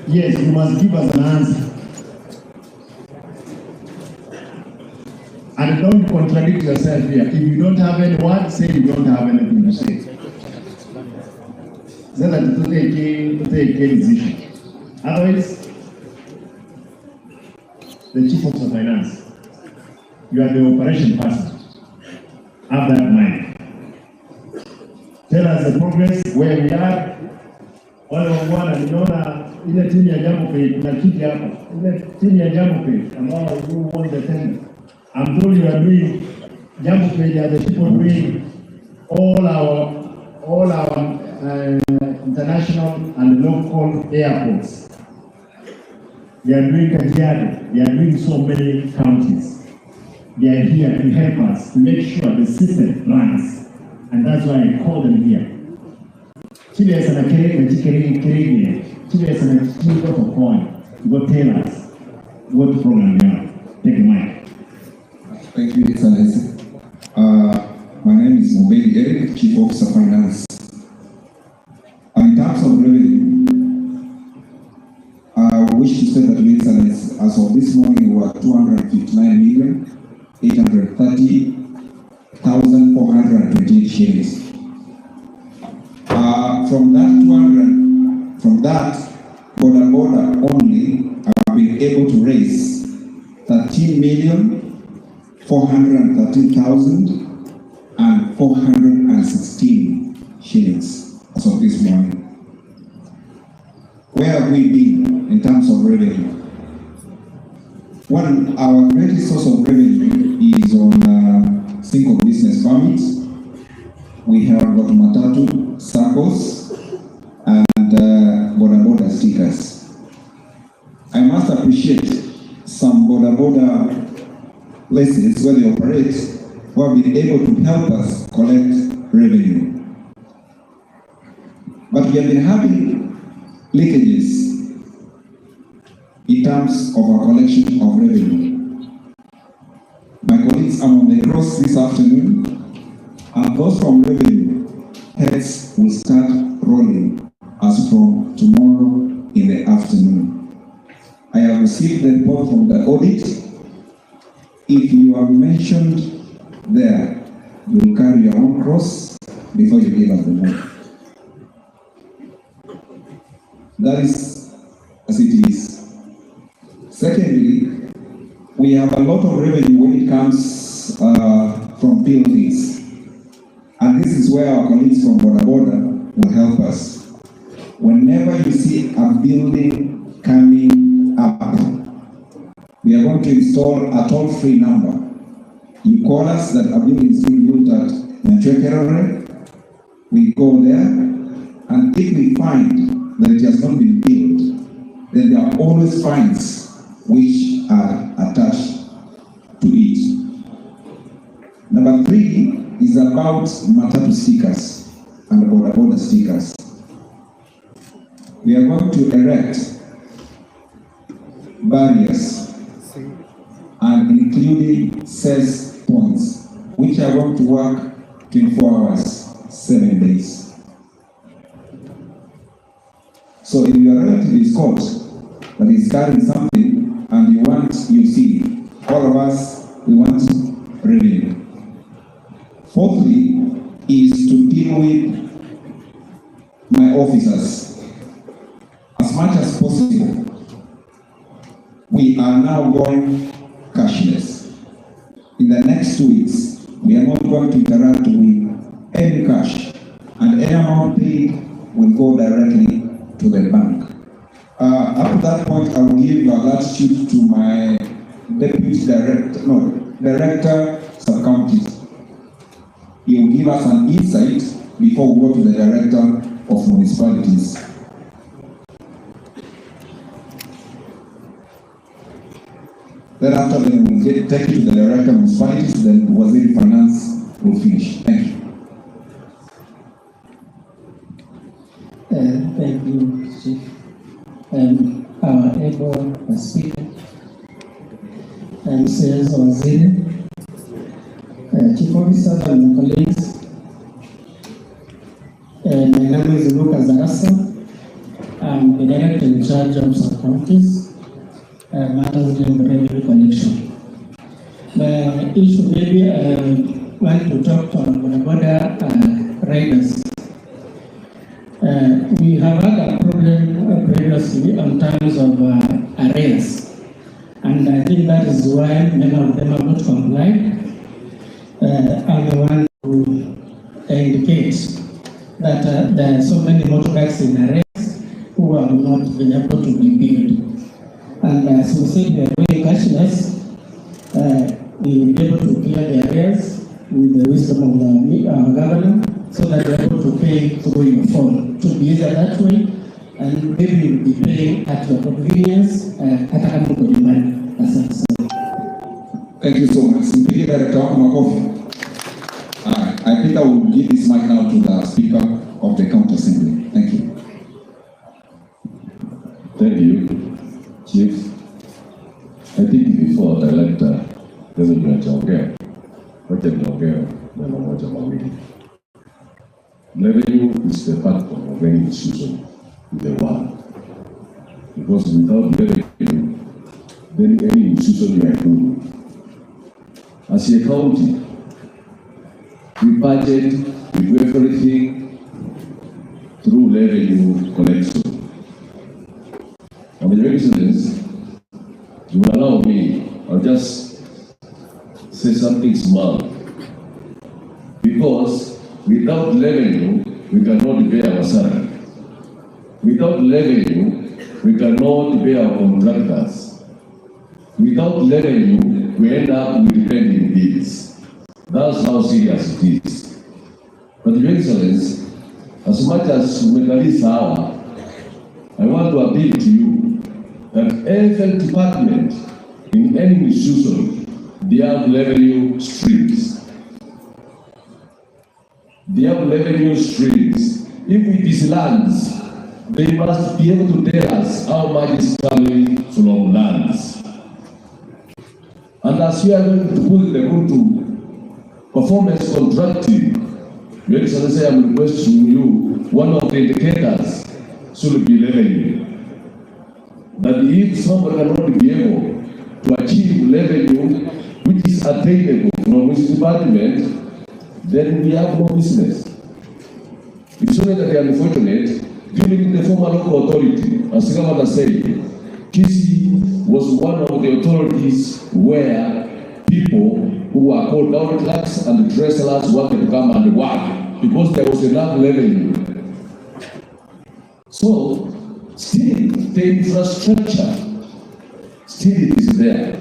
Yes, you must give us an answer. And don't contradict yourself here. If you don't have any word, say you don't have anything to say. So that you take a decision. Otherwise, the chief of finance, you are the operation person. Have that mind. Tell us the progress, where we are. Wale wangwana nimeona ile timu ya Jambo Pay kuna kiti hapa. Ile timu ya Jambo Pay ambao who won the tender. I'm told you are doing Jambo Pay, are the people doing all our international and local airports. They are doing Kajiado. They are doing so many counties. They are here to help us to make sure the system runs. And that's why I call them here. Chile sana kerege chikerege kerege. Chile sana chigo to coin. Go tell us what program you are. Take the mic. Thank you, Excellency. My name is Mobedi Eric, Chief Officer Finance. In terms of revenue, I wish to say that, Excellency, as of this morning, we were 259,830,428 shillings. From that 200, from that Boda Boda only, I've been able to raise 13,413,416 shillings as of this morning. Where have we been in terms of revenue? One, our greatest source of revenue is on single business permits. We have got matatu, SACCOs, and Boda Boda stickers. I must appreciate some Boda Boda places where they operate who have been able to help us collect revenue. But we have been having leakages in terms of our collection of revenue. My colleagues are on the cross this afternoon, and those from revenue heads will start rolling as from tomorrow in the afternoon. I have received the report from the audit. If you are mentioned there, you will carry your own cross before you give us the money. That is as it is. Secondly, we have a lot of revenue when it comes from buildings. And this is where our colleagues from Boda Boda will help us. Whenever you see a building coming up, we are going to install a toll-free number. You call us that a building is being built at Nyanchwekerore, we go there, and if we find that it has not been built, then there are always fines which are attached to it. Number three is about matatu stickers and Boda Boda stickers. We are going to erect barriers and including cess points, which are going to work 24 hours, 7 days. So if your relative is caught that is carrying something and you want, you see, all of us, we want revenue. Fourthly, is to deal with my officers as much as possible. We are now going cashless. In the next 2 weeks, we are not going to interact with any cash, and any amount paid will go directly to the bank. Up to that point, I will give a latitude to my deputy director, no, director sub-counties. He will give us an insight before we go to the director of municipalities. Then after, then we'll take it to the director of municipalities, then Waziri Finance will finish. Thank you. Thank you, Chief. Our able speaker, Mrs. Waziri, Chief Officer and my colleagues. My name is Lucas Arasa. I'm the director in charge of sub-counties, matters dealing with revenue collection. The issue maybe I want to talk to our Boda Boda riders. We have had a problem previously on terms of arrears, and I think that is why many of them have not complied. I want to indicate that there are so many motorbikes in arrears who have not been able to be billed. And as we said, we are going cashless. We will be able to clear the arrears with the wisdom of the governor, so that we are able to pay through your phone. To be easier that way, And maybe you'll be paying at your convenience, hata kama uko nyumbani. Asante sana. Thank you so much. Mpigie director wako makofi. I think I will give this mic now to the Speaker of the County Assembly. Thank you. Thank you, Chief. I think before Director Revenue ajaongea, wacha niongee neno moja mawili. Revenue is the backbone of any institution in the world. Because without revenue, then any institution you are doing. As a county, we budget, we do everything through revenue collection. And Your Excellency, you will allow me, I'll just say something small. Because without revenue, we cannot pay our salary. Without revenue, we cannot pay our contractors. Without revenue, we end up with pending bills. That's how serious it is. But Your Excellency, as much as umekalisa hawa, I want to appeal to you that every department in any institution, they have revenue streams. They have revenue streams. If it is lands, they must be able to tell us how much is coming from lands. And as we are going to put the route to performance contracting, Your Excellency, I am requesting you, one of the indicators should be revenue. That if somebody cannot be able to achieve revenue which is attainable from his department, then we have no business. It's only that they are unfortunate, during the former local authority, as the governor said, Kisii was one of the authorities where people who were called down clerks and treasurers wanted to come and work because there was enough revenue. So, still, the infrastructure, still it is there.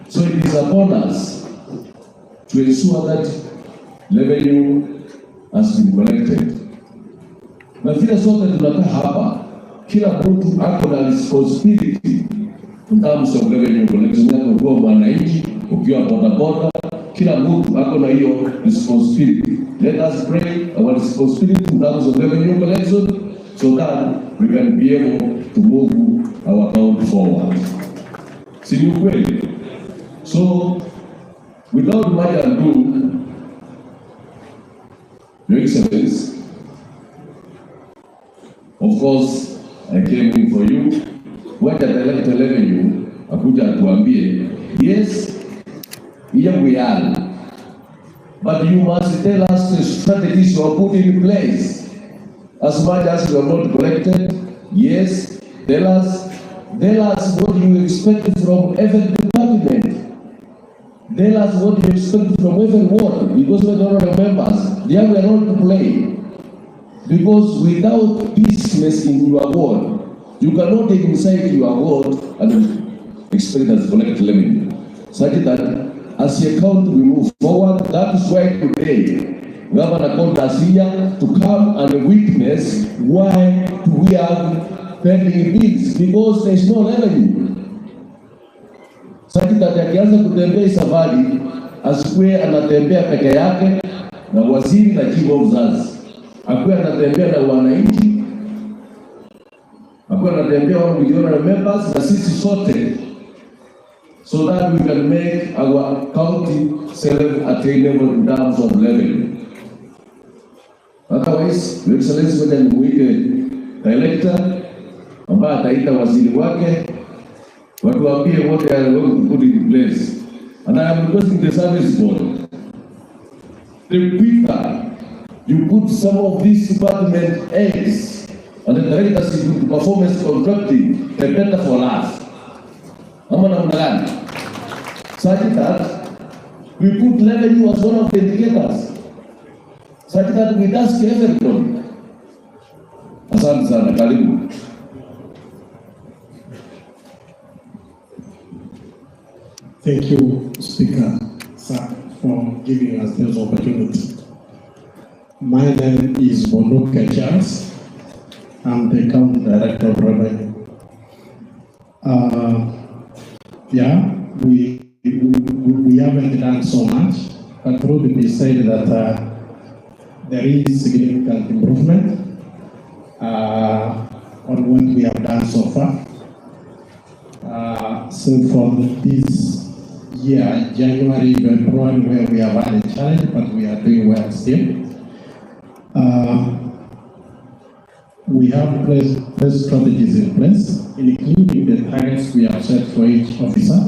So it is upon us to ensure that revenue has been collected. Na vile sote tunakaa hapa, kila mtu ako na responsibility in terms of revenue collection. Ukiwa mwananchi, ukiwa bodaboda, kila mtu ako na hiyo responsibility. Let us pray our responsibility in terms of revenue collection so that we can be able to move our town forward. Si ni ukweli? So, without much ado, Your Excellency, of course, I came in for you. Wacha Director Revenue akuja atuambie, yes, here we are. But you must tell us the strategies you are put in place. As much as you are not collected, yes, tell us what you expect from every department. Tell us what you expect from every ward, because we don't remember. They have a role to play. Because without peaceness in your ward, you cannot take inside your ward and expect us to collect revenue. Such that as a county we move forward, that is why today Governor called us here to come and witness why do we have pending bills, because there is no revenue. Such that akianza kutembea safari asikuwe anatembea peke yake na waziri na chief officers, akuwe anatembea na wananchi, akuwe anatembea with honorable members na sisi sote, so that we can make our county self-attainable in terms of revenue. Otherwise, Your Excellency, ngoja nimuite director ambaye ataita waziri wake watuambie what they are going to put in place. And I am requesting the service board, the quicker you put some of these department aids and the directors into performance contracting, the better for us. Ama namna gani? Such that we put revenue as one of the indicators, such that we ask everybody. Asante sana, karibu. Thank you, Speaker, sir, for giving us this opportunity. My name is Bonuka Charles. I'm the County Director of Revenue. Yeah, we haven't done so much, but truth be said that there is significant improvement on what we have done so far. So from this year, January, February, where we have had a challenge, but we are doing well still. We have placed strategies in place, including the targets we have set for each officer.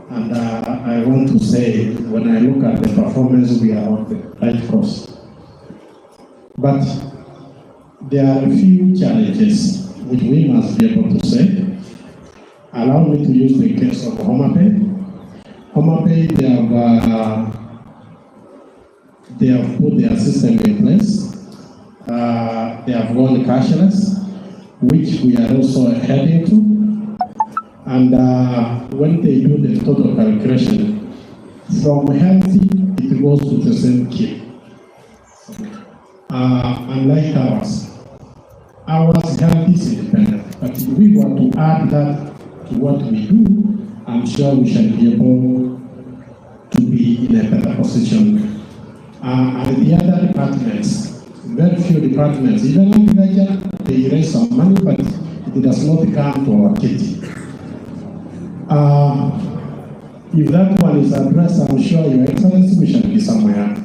And I want to say, when I look at the performance, we are on the right course. But there are a few challenges which we must be able to say. Allow me to use the case of Homa Bay. Homa Bay, they have put their system in place. They have gone cashless, which we are also heading to. And when they do the total calculation, from healthy, it goes to the same key. Unlike ours. Ours health is independent, but if we want to add that to what we do, I'm sure we shall be able to be in a better position. And the other departments, very few departments, even agriculture, they raise some money, but it does not come to our kitty. If that one is addressed, I'm sure, Your Excellency, we shall be somewhere.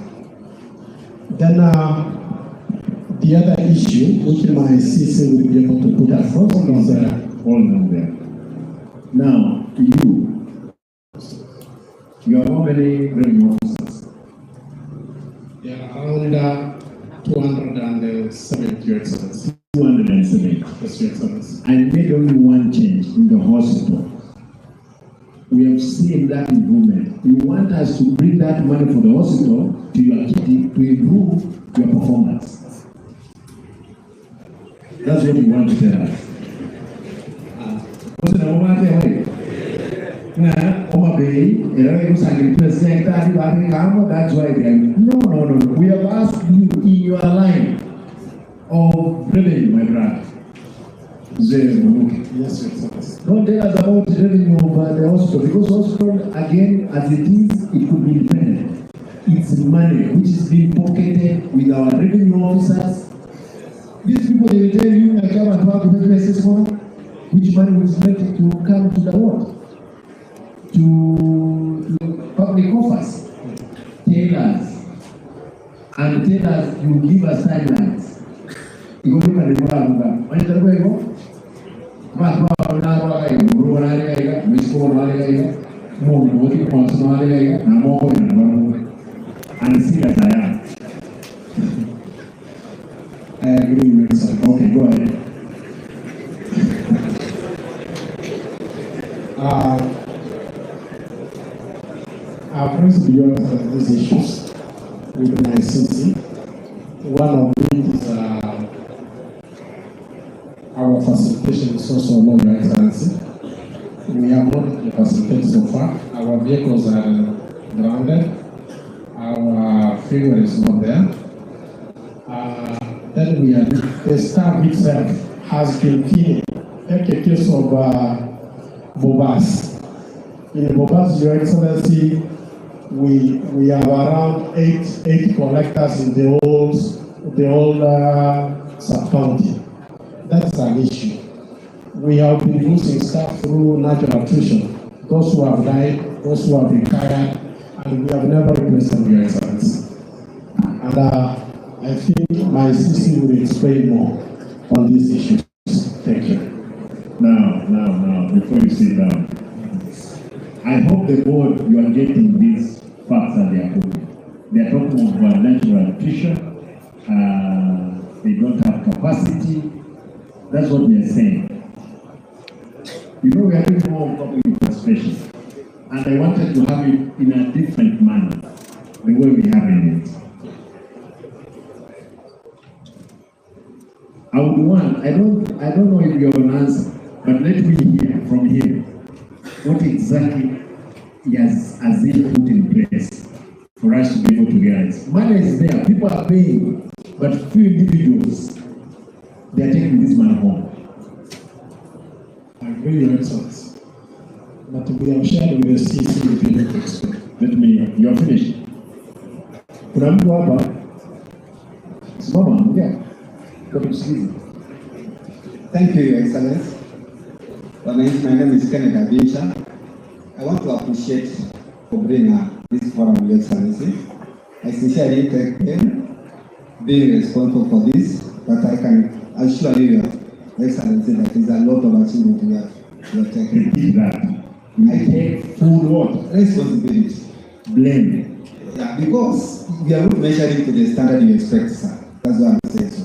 Then the other issue, which my CC will be able to put across, is hold on there. Now, to you, you have how many revenue officers? There are around 270, Your Excellency. 270. Yes, Your Excellency. I made only one change in the hospital. We have seen that improvement. You want us to bring that money for the hospital to your kitty to improve your performance. That's what you want to tell us. That's why they are. No. We have asked you in your line of revenue, my brother. Yes, yes. Don't tell us about revenue of the hospital, because hospital, again, as it is, it could be independent. It's money which is being pocketed with our revenue officers. These people, they will tell you, which money was meant to come to the what? To public coffers. Tell us. And tell us, you give us timelines. You go look at the and see as I am. I agree with you, sir. Okay, go ahead. I've raised beyond these issues with my CC. One of which is our facilitation is also low, Your Excellency. We have not facilitated so far. Our vehicles are grounded. Our fuel is not there. Then we are, the staff itself has been thinning. Take a case of Bobas. In Bobas, Your Excellency, we have around eight collectors in the whole sub-county. That's an issue. We have been losing staff through natural attrition. Those who have died, those who have retired, and we have never replaced them, Your Excellency. And I think my CC will explain more on these issues. Thank you. Now, before you sit down, I hope the board, you are getting these facts that they are talking. They are talking about natural attrition. They don't have capacity. That's what we are saying. You know, we are doing more public participation. And I wanted to have it in a different manner, the way we have in it. I would want, I don't know if you have an answer, but let me hear from him what exactly he has Azil put in place for us to be able to realize. Money is there, people are paying, but few individuals, they They are taking this man home. I agree, Your Excellency. But we have shared with the CC with the explain. Let me, you are finished. Kuna mtu hapa, simama, ongea. Kwa tusikilize. Thank you, Your Excellency. My name is Kenneth Abinsha. I want to appreciate for bringing this forum, Your Excellency. I sincerely thank them being responsible for this, but I can assure you, Your Excellency, that there's a lot of achievement we have taken. Repeat that. I take full what? Responsibility. Blame. Yeah, because we are not measuring to the standard you expect, sir. That's why I'm saying so.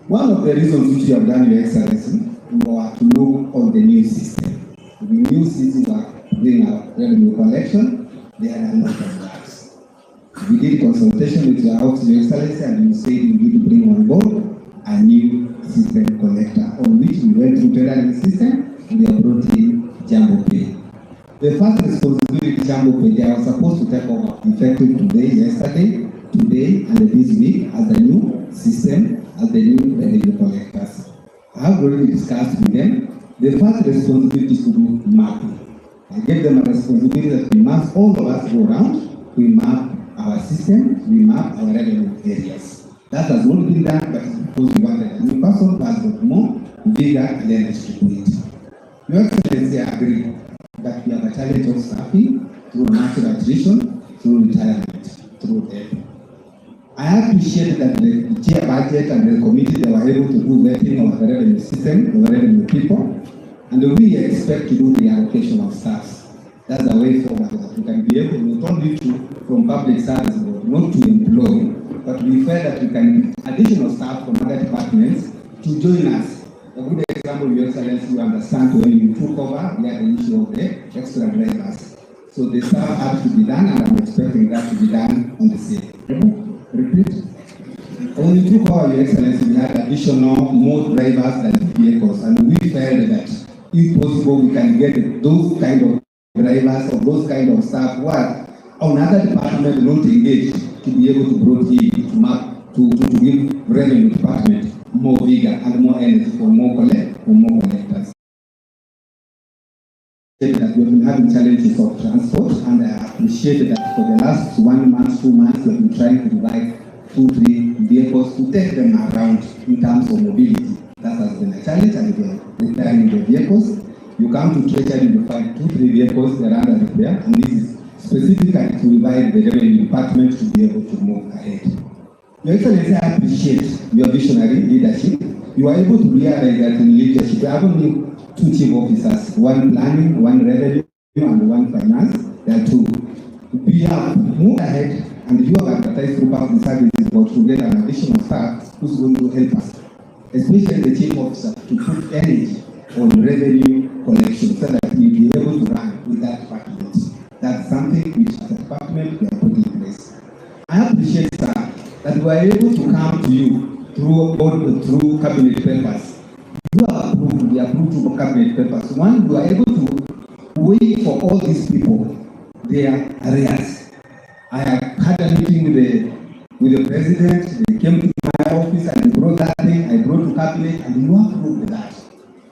One of the reasons which you have done, Your Excellency, were to look on the new system. The new system were doing our revenue collection. There are a lot of gaps. We did consultation with your office, Your Excellency, and you said you need to bring on board a new system collector, on which we went through tendering system, and we have brought in Jambo Pay. The first responsibility, Jambo Pay, they are supposed to take over effective today, yesterday, today, and this week as the new system, as the new revenue collectors. I have already discussed with them. The first responsibility is to do mapping. I gave them a responsibility that we must, all of us go around, we map our system, we map our revenue areas. That has not been done, but it's because we wanted a new person who has got more vigor and energy to do it. Your Excellency, I agree that we have a challenge of staffing through natural attrition, through retirement, through death. I appreciate that the chair budget and the committee, they were able to do vetting of the revenue system, the revenue people, and we expect to do the allocation of staffs. That's the way forward, that we can be able not only to, from public service board, not to employ, but we felt that we can get additional staff from other departments to join us. A good example, Your Excellency, you understand when you took over, we had the issue of the extra drivers. So the staff had to be done, and I'm expecting that to be done on the same. Repeat. When we took over, Your Excellency, we had additional more drivers than vehicles, and we felt that if possible, we can get those kind of drivers or those kind of staff who are on other department not engaged to be able to brought in to map to give revenue department more vigor and more energy for more collectors. That we have been having challenges of transport, and I appreciate that for the last 1 month, 2 months, we have been trying to provide 2, 3 vehicles to take them around in terms of mobility. That has been a challenge, and we are repairing the vehicles. You come to Treasury, you find 2, 3 vehicles that are under repair, and this is specifically to revive the revenue department to be able to move ahead. Your Excellency, I appreciate your visionary leadership. You are able to realize that in leadership, we have only 2 chief officers, 1 planning, 1 revenue, and 1 finance. There are 2. We have moved ahead, and you have advertised through public services board to get an additional staff who's going to help us, especially the chief officer, to put energy on revenue collection so that we'll be able to run with that department. That's something which as a department we are putting in place. I appreciate, sir, that we are able to come to you through board, through cabinet papers. You have approved, we approved through cabinet papers. One, we are able to wait for all these people, their arrears. I have had a meeting with the president. They came to my office and they brought that thing. I brought to cabinet and you approved that.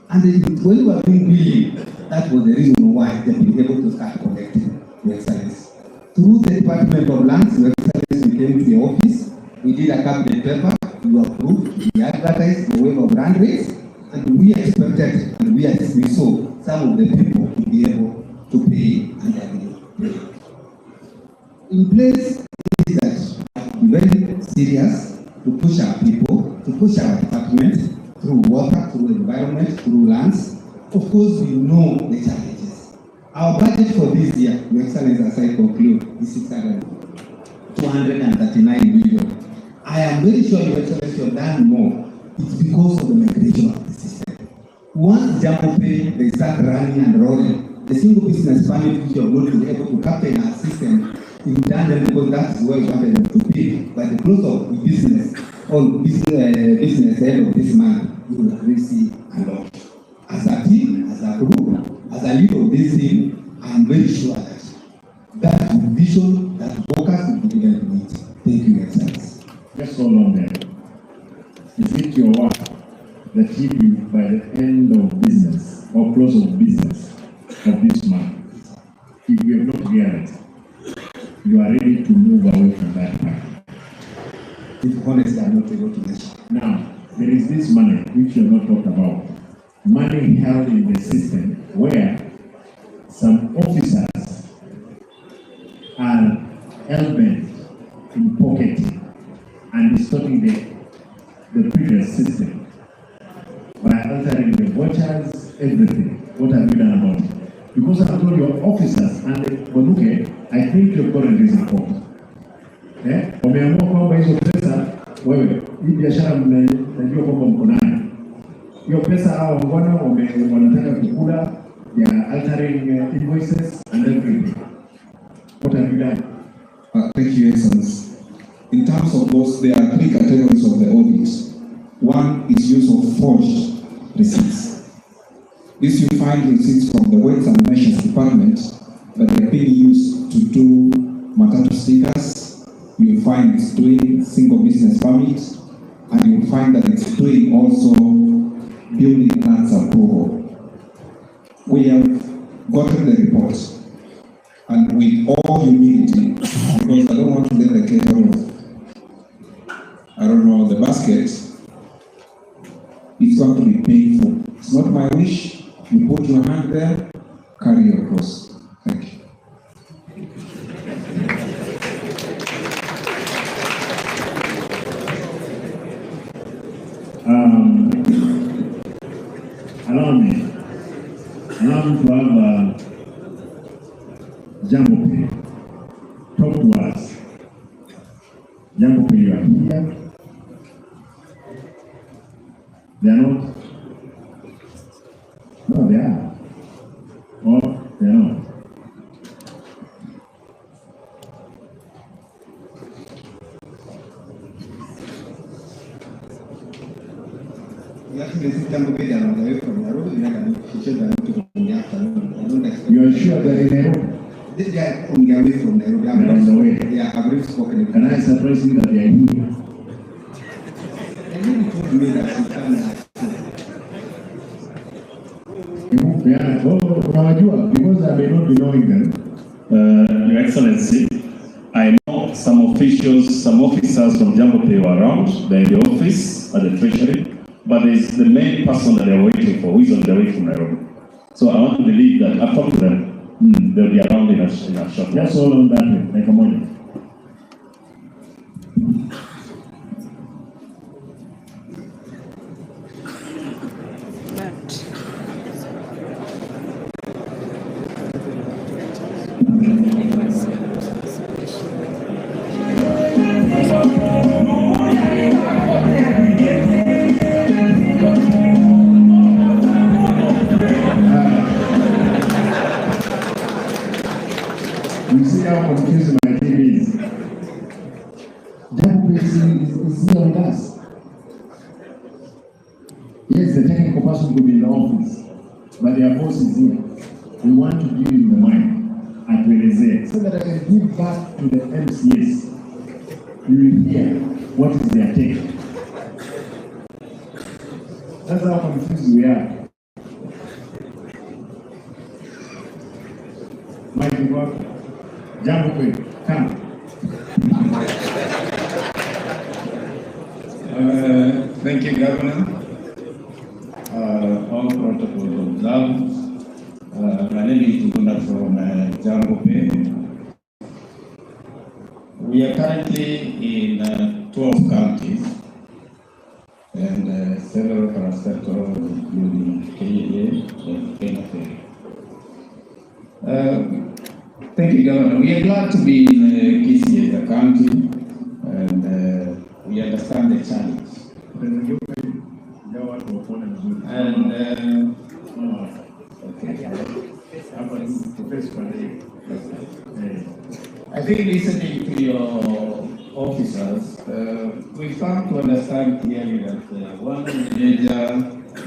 And when you were doing billing, that was the reason why they've been able to start collecting, Your Excellency. Through the Department of Lands, Your Excellency, we came to your office. We did a cabinet paper, you approved, we advertised the waiver of land rates, and we expected, and we saw some of the people to be able to pay and they pay. In place is that we are very serious to push our people, to push our department through water, through environment, through lands. Of course, we know the challenges. Our budget for this year, Your Excellency, as I conclude, is 239 million. I am very sure, Your Excellency, you have done more. It's because of the migration of the system. Once Jambo Pay, they start running and rolling, the single business permit which you have not been able to capture in our system, you've done them because that's where you wanted them to be. By the close of the business, or business end of this month, you will really see a lot. As a team, as a group, as a leader of this team, I am very sure that that vision, that focus will be given to it. Thank you, Your Excellency. Just hold on there. Is it your work That if you, by the end of business or close of business of this month, if you have not cleared it, you are ready to move away from that party. If honestly, I'm not able to measure. Now, there is this money which you have not talked about. Money held in the system where some officers are hell-bent in pocketing and distorting the previous system by altering the vouchers, everything. What have you done about it? Because I've told your officers and Bonuke, I think you've got this report. Eh? Wameamua kwamba hizo pesa, wewe, hii biashara mnajua kwamba mko nayo. Hiyo pesa hao wangwana wanataka kukula, they are altering invoices and everything. What have you done? Thank you, Excellency. In terms of those, there are three categories of the audit. One is use of forged receipts. This you find receipts from the Weights and Measures Department, but they are being used to do matatu stickers. You find it's doing single business permit, and you find that it's doing also building plans approval. We have gotten the report, and with all humility, because I don't want to let the cat out of, I don't know, the basket, it's going to be painful. It's not my wish. You put your hand there, carry your cross. Thank you. Allow me to have Jambo Pay talk to us. Jambo Pay, you are here. They are not. No, they are. Or they are not. We actually see Jambo Pay, they are on the way from Nairobi. They are not in the afternoon. I don't expect. You are sure they are in Nairobi? They are on their way from Nairobi. They are on the way. Yeah, I've already spoken. Can I surprise you that they are here? The lady told me that she can. Yeah, oh, because I may not be knowing them. Your Excellency, I know some officials, some officers from Jambo Pay were around. They're in the office at the Treasury, but there's the main person that they're waiting for, who is on the way from Nairobi. So I want to believe that I've talked to them. They'll be around in a short while. Just hold on that way, like a morning. You see how confused my team is. Jambo Pay is here with us. Yes, the technical person could be in the office, but their boss is here. We want to give him the mic at Weleze so that I can give back to the MCS. You will hear what is their take. That's how confused we are. Mike, you go. Jambo Pay, come. Thank you, Governor. All protocols observed. My name is Tugunda from Jambo Pay. We are currently in 12 counties and several parastatals, including KEA and Kenya Ferry. Thank you, Governor. We are glad to be in Kisii as a county, and we understand the challenge. And okay. I think listening to your officers, we found to understand clearly that one of the major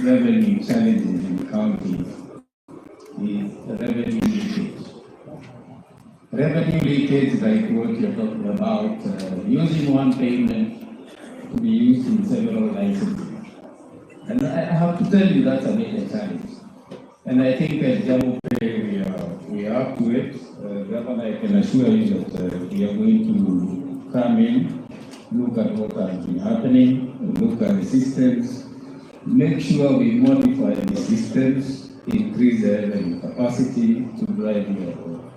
revenue challenges in counties is revenue leakage. Revenue leakage, like what you're talking about, using one payment to be used in several licenses. And I have to tell you that's a major challenge. And I think at JamboPay we are up to it. Governor, I can assure you that we are going to come in, look at what has been happening, look at the systems, make sure we modify the systems, increase the revenue capacity to drive your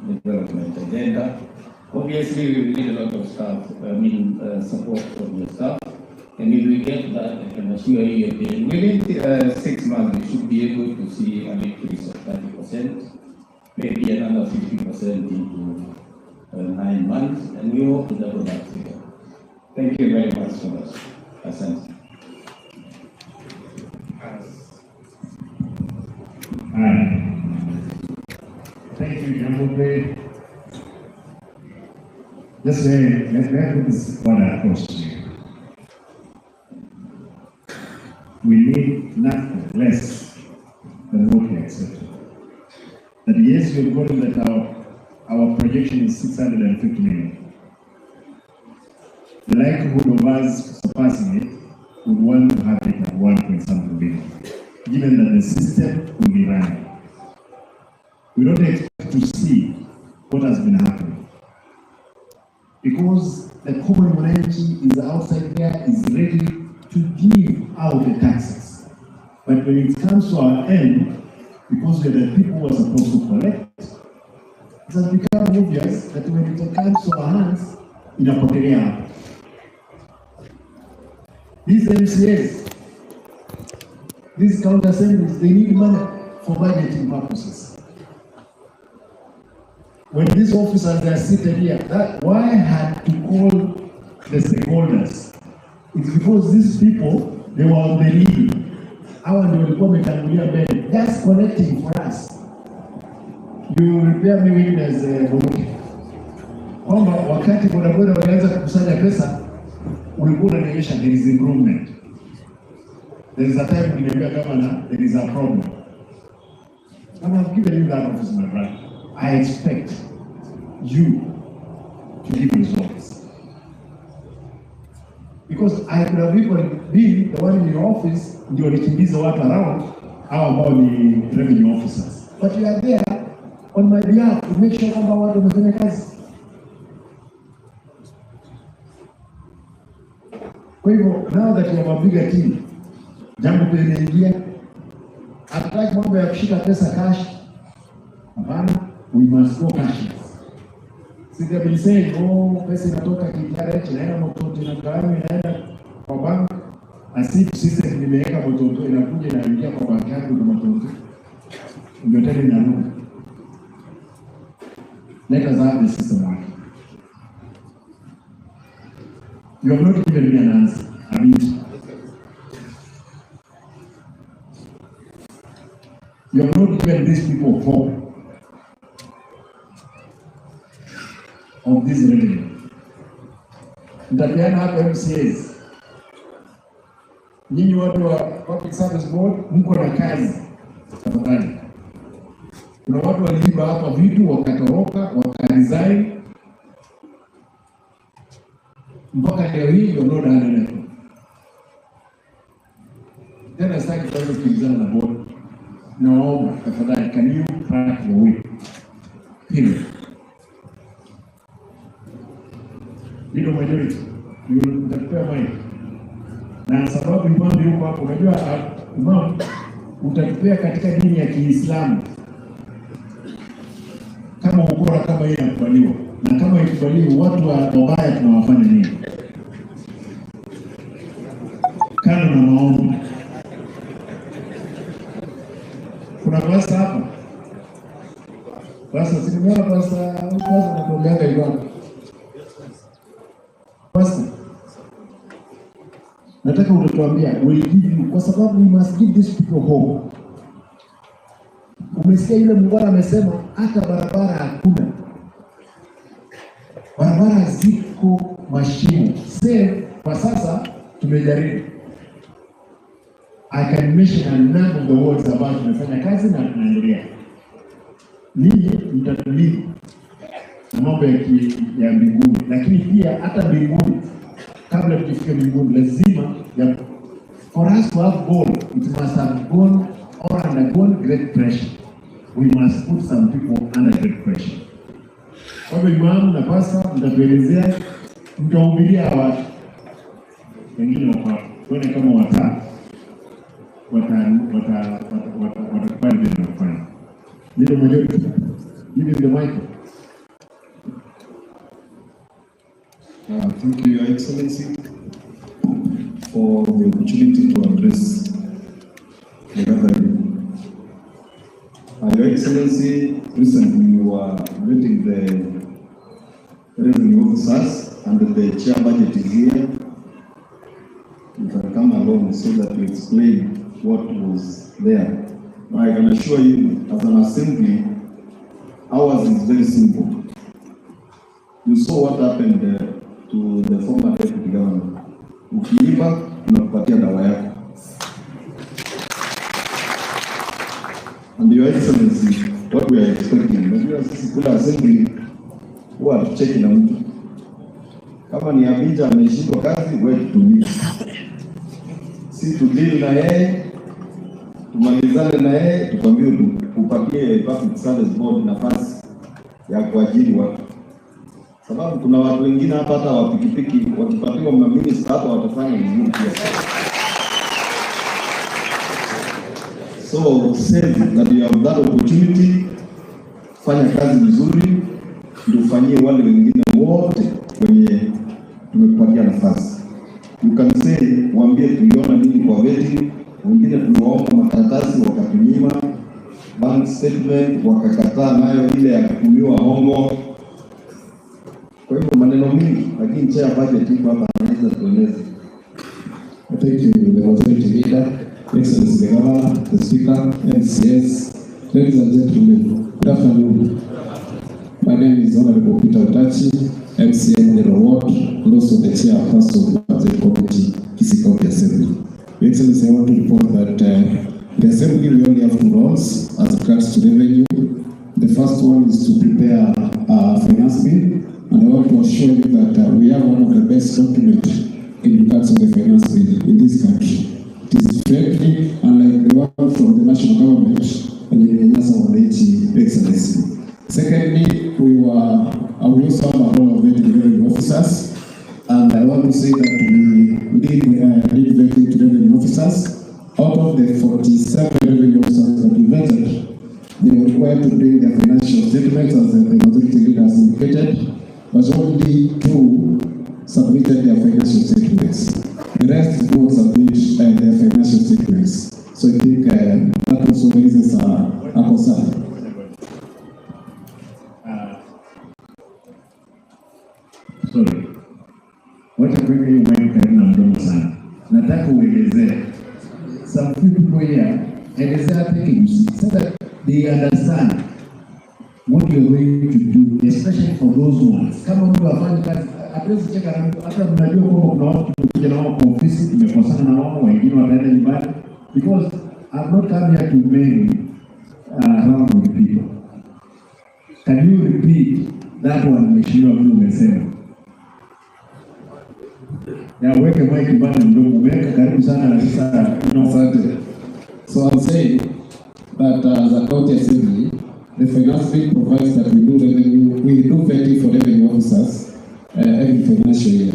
development agenda. Obviously, we will need a lot of staff, support from your staff. And if we get that, I can assure you again, within 6 months, we should be able to see an increase of 30%, maybe another 50% into 9 months, and we hope to double that figure. Thank you very much for that. Asante. Thank you, JamboPay. Just let me put this one across to you. We need nothing less than what we accepted. That yes, we've gotten that our projection is 650 million. The likelihood of us surpassing it would want to have it at 1 point something billion, given that the system will be running. We don't expect to see what has been happening, because the common mwananchi is outside there, is ready to give out the taxes. But when it comes to our end, because we are the people who are supposed to collect, it has become obvious that when it comes to our hands, inapotelea hapo. These MCAs, these county assemblies, they need money for budgeting purposes. When these officers are seated here, that why I had to call the stakeholders. It's because these people, they were on the lead. Hawa ndio walikuwa wametangulia mbele, just collecting for us. You repair me witness, Bonuke, kwamba wakati bodaboda walianza kukusanya pesa, ulikuwa unanionyesha there is improvement. There is a time uliniambia kama there is a problem. And I've given you that office, my brother. I expect you to give results. Because I could have equally been the one in your office, ndio nikimbiza watu around, hao ambao ni revenue officers. But you are there on my behalf to make sure kwamba watu wamefanya kazi. Kwa hivyo, now that you have a bigger team, JamboPay inaingia, hatutaki mambo ya kushika pesa cash. Hapana, we must go cashless. Since they have been saying, oh, pesa inatoka KRA, inaenda Mototo, inagawanywa, inaenda kwa bank. As if system nimeweka Mototo, inakuja inaingia kwa bank yangu kwa Mototo. Ndio tena inarudi. Let us have the system working. You have not given me an answer. I mean, you have not given these people hope of this revenue. Nitapeana hapa MCAs. Nyinyi watu wa Public Service Board mko na kazi tafadhali. Kuna watu waliiba hapa vitu wakatoroka, wakaresign. Mpaka leo hii you have not done anything. Tena sitaki kuanza kukimbizana na board. Naomba tafadhali, can you crack the whip? Period. Ndio majority. Nitakupea mic. Na sababu imam yuko hapo, unajua imam utatupea katika dini ya Kiislamu kama ukora kama yeye inakubaliwa, na kama ikubaliwi watu wabaya tunawafanya nini? Kando na maombi. Kuna pasta hapa. Pasta, simuona pasta, pasta anatuambianga hivyo. Pasta, nataka utatuambia, we give you, kwa sababu we must give these people hope. Umesikia yule mungwana amesema hata barabara hakuna. Barabara ziko mashimo. Sasa kwa sasa tumejaribu. I can mention a number of the words ambazo tumefanya kazi na tunaendelea. Ninyi mtatulivu na mambo ya mbinguni, lakini pia hata mbinguni, kabla tujifike mbinguni lazima ya For us to have gold, it must have gone or undergone great pressure. We must put some people under great pressure. Kwa hivyo imamu na pasta mtatuelezea, mtahubiria watu wengine wako hapo, tuone kama watakubali vile tunafanya. Ndio majority. Give him the mic. Thank you, Your Excellency, for the opportunity to address the gathering. Your Excellency, recently we were meeting the revenue officers and the chair budget is here. You can come along so that we explain what was there. But I can assure you, as an assembly, ours is very simple. You saw what happened to the former deputy governor. Ukiiba, tunakupatia dawa yako. And Your Excellency, what we are expecting, unajua sisi kula assembly huwa hatucheki na mtu. Kama ni Abija ameshindwa kazi, wewe tutumie. Si tudili na yeye, tumalizane na yeye, tukwambie upatie Public Service Board nafasi ya kuajiri watu. Sababu kuna watu wengine hapa hata wa pikipiki wakipatiwa maminista hapa watafanya vizuri pia. So save that you have that opportunity, fanya kazi vizuri, ndio ufanyie wale wengine wote wenye tumekupatia nafasi. You can say, waambie tuliona nini kwa vetting, wengine tuliwaomba makaratasi wakatunyima, bank statement wakakataa nayo ile ya kutumiwa hongo. Kwa hivyo maneno mingi, lakini chair budget iko hapa anaweza tueleze. Thank you, the majority leader, Excellency the Governor, the Speaker, MCS, ladies and gentlemen, good afternoon. My name is Honorable Peter Otachi, MCA General Ward, and also the chairperson of the Budget Committee, Kisii County Assembly. Your Excellency, I want to report that the Assembly, we only have two roles as regards to revenue. The first one is to prepare a finance bill, and I want to assure you that we have one of the best documents in regards to the finance bill in this country. It is friendly, unlike the one from the national government and the Wananchi Excellency. Secondly, we also have a role of vetting revenue officers, and I want to say that we did lead vetting to revenue officers. Out of the 47 revenue officers that we vetted, they were required to bring their financial statements as the majority leader has indicated, but only 2 submitted their financial statements. The rest did not submit their financial statements. So I think that also raises a concern. Sorry. Wacha kuweka hiyo mic karibu na mdomo sana. Nataka uelezee. Some few people here, elezea things so that they understand what you're going to do, especially for those ones. Kama mtu afanye kazi, hatuwezi cheka na mtu, hata mnajua kwamba kuna watu tumekuja na wao kwa ofisi, tumekosana na wao, wengine wataenda nyumbani, because I've not come here to marry around with people. Can you repeat that one, Mheshimiwa, vile umesema? Ya weke mic mbali mdomo, umeweka karibu sana na sasa. Asante. So I'm saying that as a county assembly, the finance bill provides that we do revenue, we do vetting for revenue officers every financial year.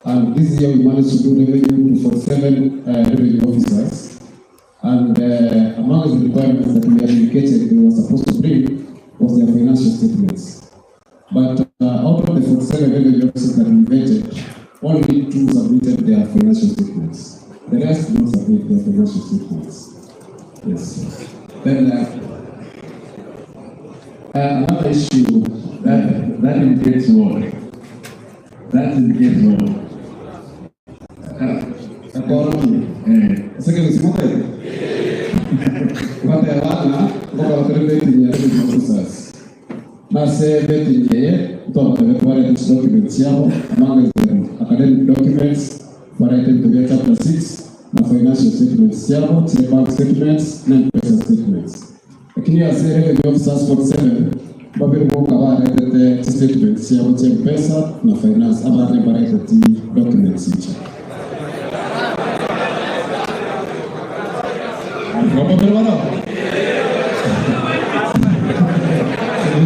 And this year we managed to do revenue to 47 revenue officers. And among the requirements that we had indicated they were supposed to bring was their financial statements. But out of the 47 revenue officers that we vetted, only 2 submitted their financial statements. The rest don't submit their financial statements. Yes. Then another issue that indicates what? That indicates what? Second is what? What they are, what are the revenue officers? Now say vetting here, talk about the documents here, among them academic documents, for item to get chapter 6, na financial statements yao, bank statements, na M-Pesa statements. Lakini as revenue officers 47, babiri boka baretete statements yao cha M-Pesa na finance, abarne baretete documents icho. You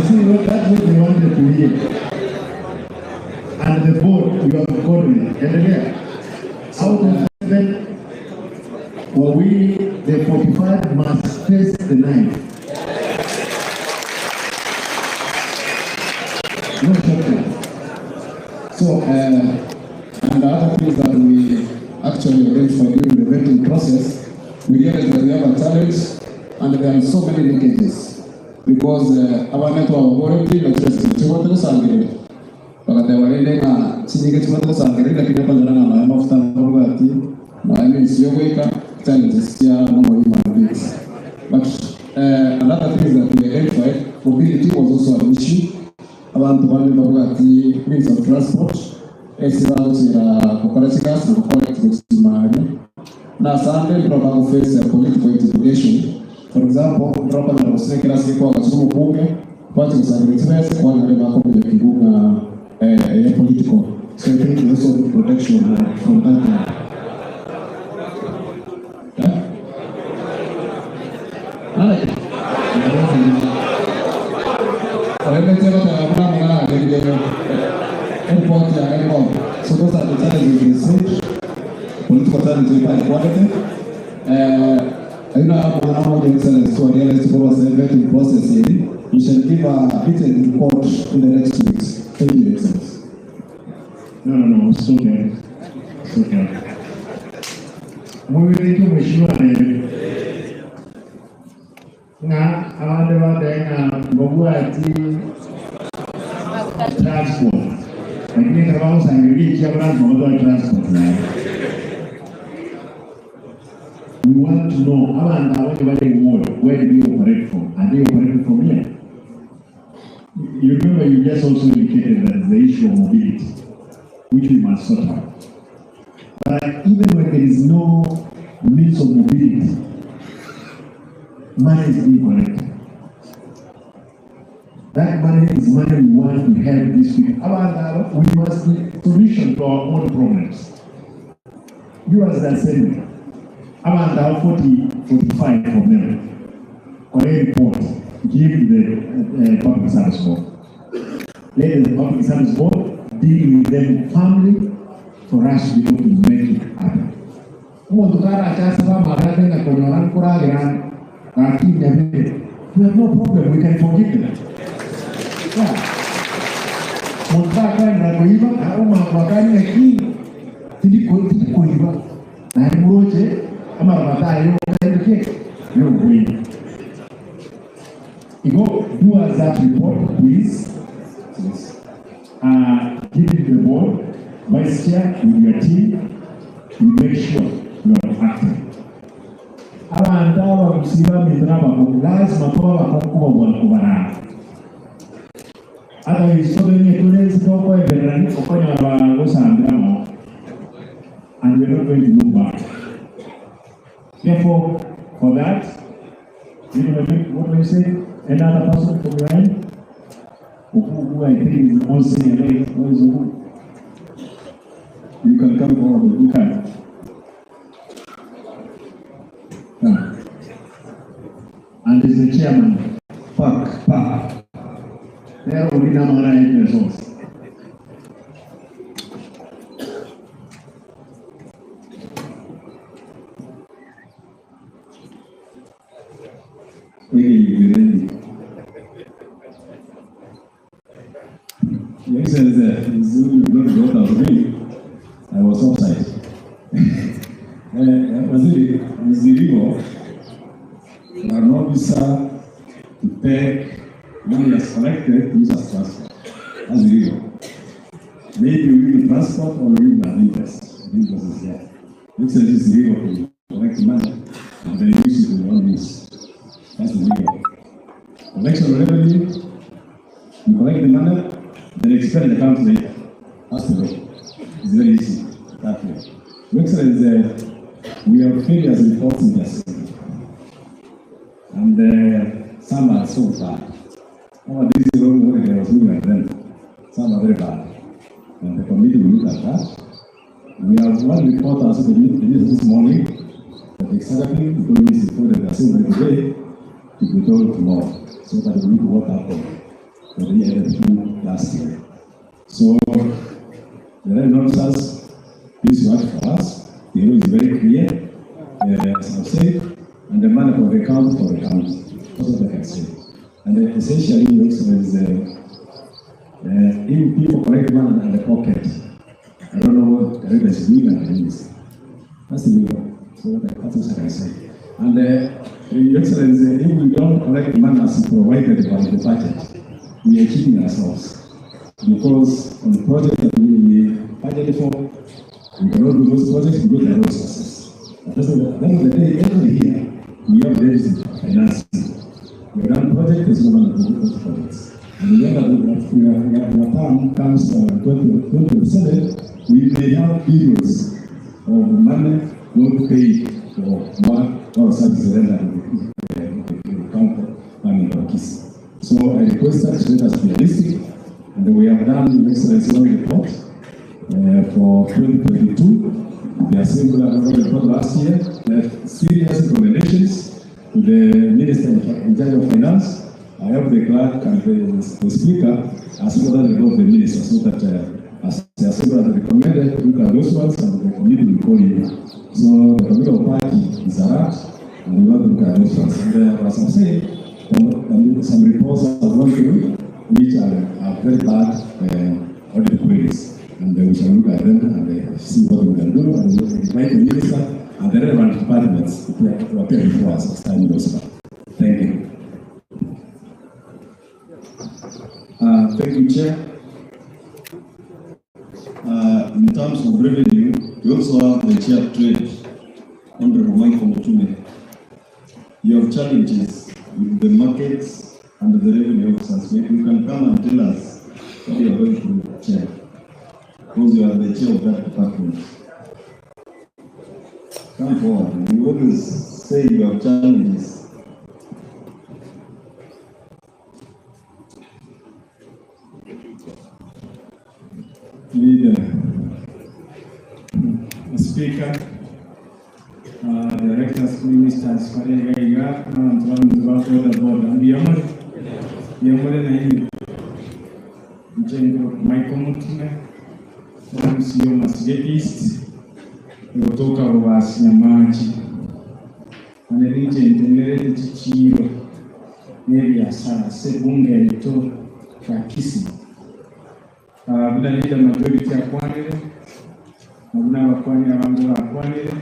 see, that's what they wanted to hear. And the board, you have got it. Endelea. Out of 7, wawili, the 45 must face the knife. No shortcut. So, and the other things that we actually identified during the vetting process, we realized that we have a challenge and there are so many leakages. Because abantu ababoreti bakirasikichote bakatebarenga chinyige chibote kusangire lakini hapa na mafuta ngati na imesiyokweka challenges ya normal human beings. But another thing that we identified, mobility was also an issue. Abantu bane bavuga means of transport esibazochira kukora chikasi nokukora chimari na sande ndroba face political intimidation. For example, ndroba na kusekera siku akasumu bunge kwachi kusangire chibese kwa ngale makombe kibunga political. So I think also protection from that. So those are the challenges we see. Political challenges we find quality. I know how the excellence to realize for us vetting process here. We shall give a written report in the next 2 weeks. Thank you, Excellency. No, it's okay. It's okay. Mwili Mheshimiwa nga abande badenga ngobwati transport. Lakini kama usangilia chia brand transport na. We want to know abantu abanye bali ward, where do you operate from? Are they operating from here? You remember you just also indicated that the issue of mobility, which we must sort out. But even when there is no means of mobility, money is being collected. That money is money we want to help these people. We must be solution to our own problems. You as the assembly, about 40, 45 of them, collect report, give the public service board. Let the public service board deal with them firmly for us to be able to make it happen. We have no problem, we can forgive them. Yeah. You go do us that report, please. Yes. Give it to the board, vice chair, with your team, you make sure you are active. Abantu abakusiba mitraba lazima toba bakokuba bwana. Hata isobenye tulezi toko eberani okonya bagosambiramo, and we're not going to look back. Therefore, for that, you know what we say? Another person from your end, who I think is the most senior lady, who is who? You can come forward, you can. Yeah. And is the chairman, Park. There will be no more results. Your Excellency, I was offside. Waziri, Mzirigo, an officer to take money as collected to use as transport. That's illegal. Maybe you will transport or you will interest. The interest is there. Excellency, it's illegal to collect money and then use it to your own use. That's illegal. Collection of revenue, you collect the money, then expend the account later. That's the way. It's very easy that way. Your Excellency, we have failures reports in the assembly. And some are so bad. Oh, this is only what I was looking at them. Some are very bad. And the committee will look at that. We have one report also the news this morning. But the executive is reported the assembly today to be told tomorrow, so that we need to work up on for the year through last year. So the revenue officers, please work for us. The law is very clear, as I've said, and the money for the count for the count. That's what I can say. And essentially, Your Excellency, if people collect money in the pocket, I don't know what the is doing and the minister. That's the legal. So that's what I can say. And Your Excellency, if we don't collect money as provided by the budget, we are cheating ourselves. Because on the project that we budgeted for, we cannot do those projects because there are no success. At the end of the day, every year, we have deficit financing. We run projects, there's no money to do those projects. And remember that when time comes 2027, we may have billions of money not paid for one or service rendered in the county and in Kisii. So I request that let us be realistic, and we have done the Excellency one report for 2022. The Assembly report last year left serious recommendations to the Minister in charge of Finance. I have the clerk and the Speaker as well as the Minister, so that as the Assembly has recommended, look at those ones and the committee will call you. So the committee of party is alert and we want to look at those ones. And as I said, some reports have gone through which are very bad audit queries. And we shall look at them and see what we can do, and we will invite the Minister and the relevant departments to appear before us as time goes by. Thank you. Thank you, Chair. In terms of revenue, we also have the Chair of Trade, Honorable Michael Mutume. You have challenges with the markets and the revenue officers. Maybe you can come and tell us what you are going through, Chair, because you are the chair of that department. Come forward. You always say you have challenges. Leader, Speaker, Directors, Ministers, Michael Mutume, MCO Masige East, kutoka Rwasinyamaji, anelinje ntemerere chichiro n'ebiasara sebunge lito ya Kisii. Buna leader majority akwanire na buna abakwanire abantu bakwanire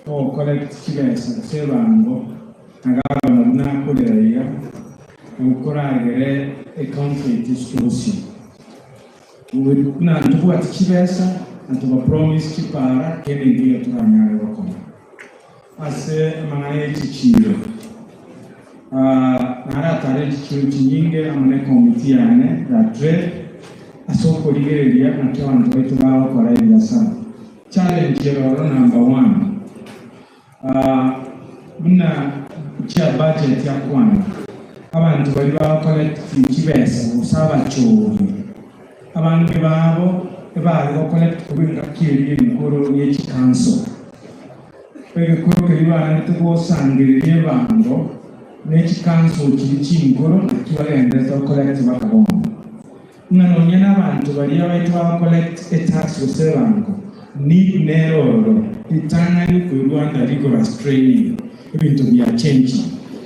o collect chibesa sebango agaba na buna akolera iga ukoragere a country distribution na tubuati chibesa na tuba promise chipara kene ndiyo turanyare bakoma ase mangane chichiro naratare chichiro chinyinge amane committee yane ya trade asoko ligereria na kwa bantu baitu bakora ebiasara. Challenge yero number 1 buna cha budget ya kwana abantu bali bakola chibesa usaba chori abantu babo bali bakola kubinga kiri ebikoro y'ekikanso ebikoro kibana nitubosangirire bango n'ekikanso kiri kinkoro kibagendeza collect bakabonga nganonya n'abantu bali abaitu bakola tax usebango ni neroro itangani ku Rwanda rigorous training ibintu bya change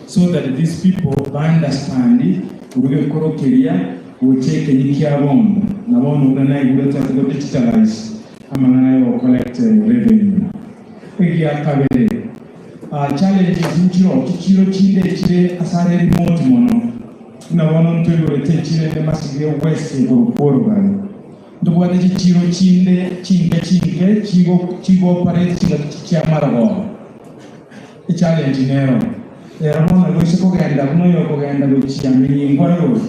so that these people understand urugekorokeria ucheke nikyabongo nabono unanaye guleta to digitalize amangana yo collect revenue egia kabere challenges nchiro kichiro chinde chire asare remote mono nabono ntulurete chire masige west ko bale ndobwate chichiro chinde chinge chinge chigo chigo parete chinga chiamara challenge nero era bona goise kugenda kunoyo kugenda gochiamini ngwaro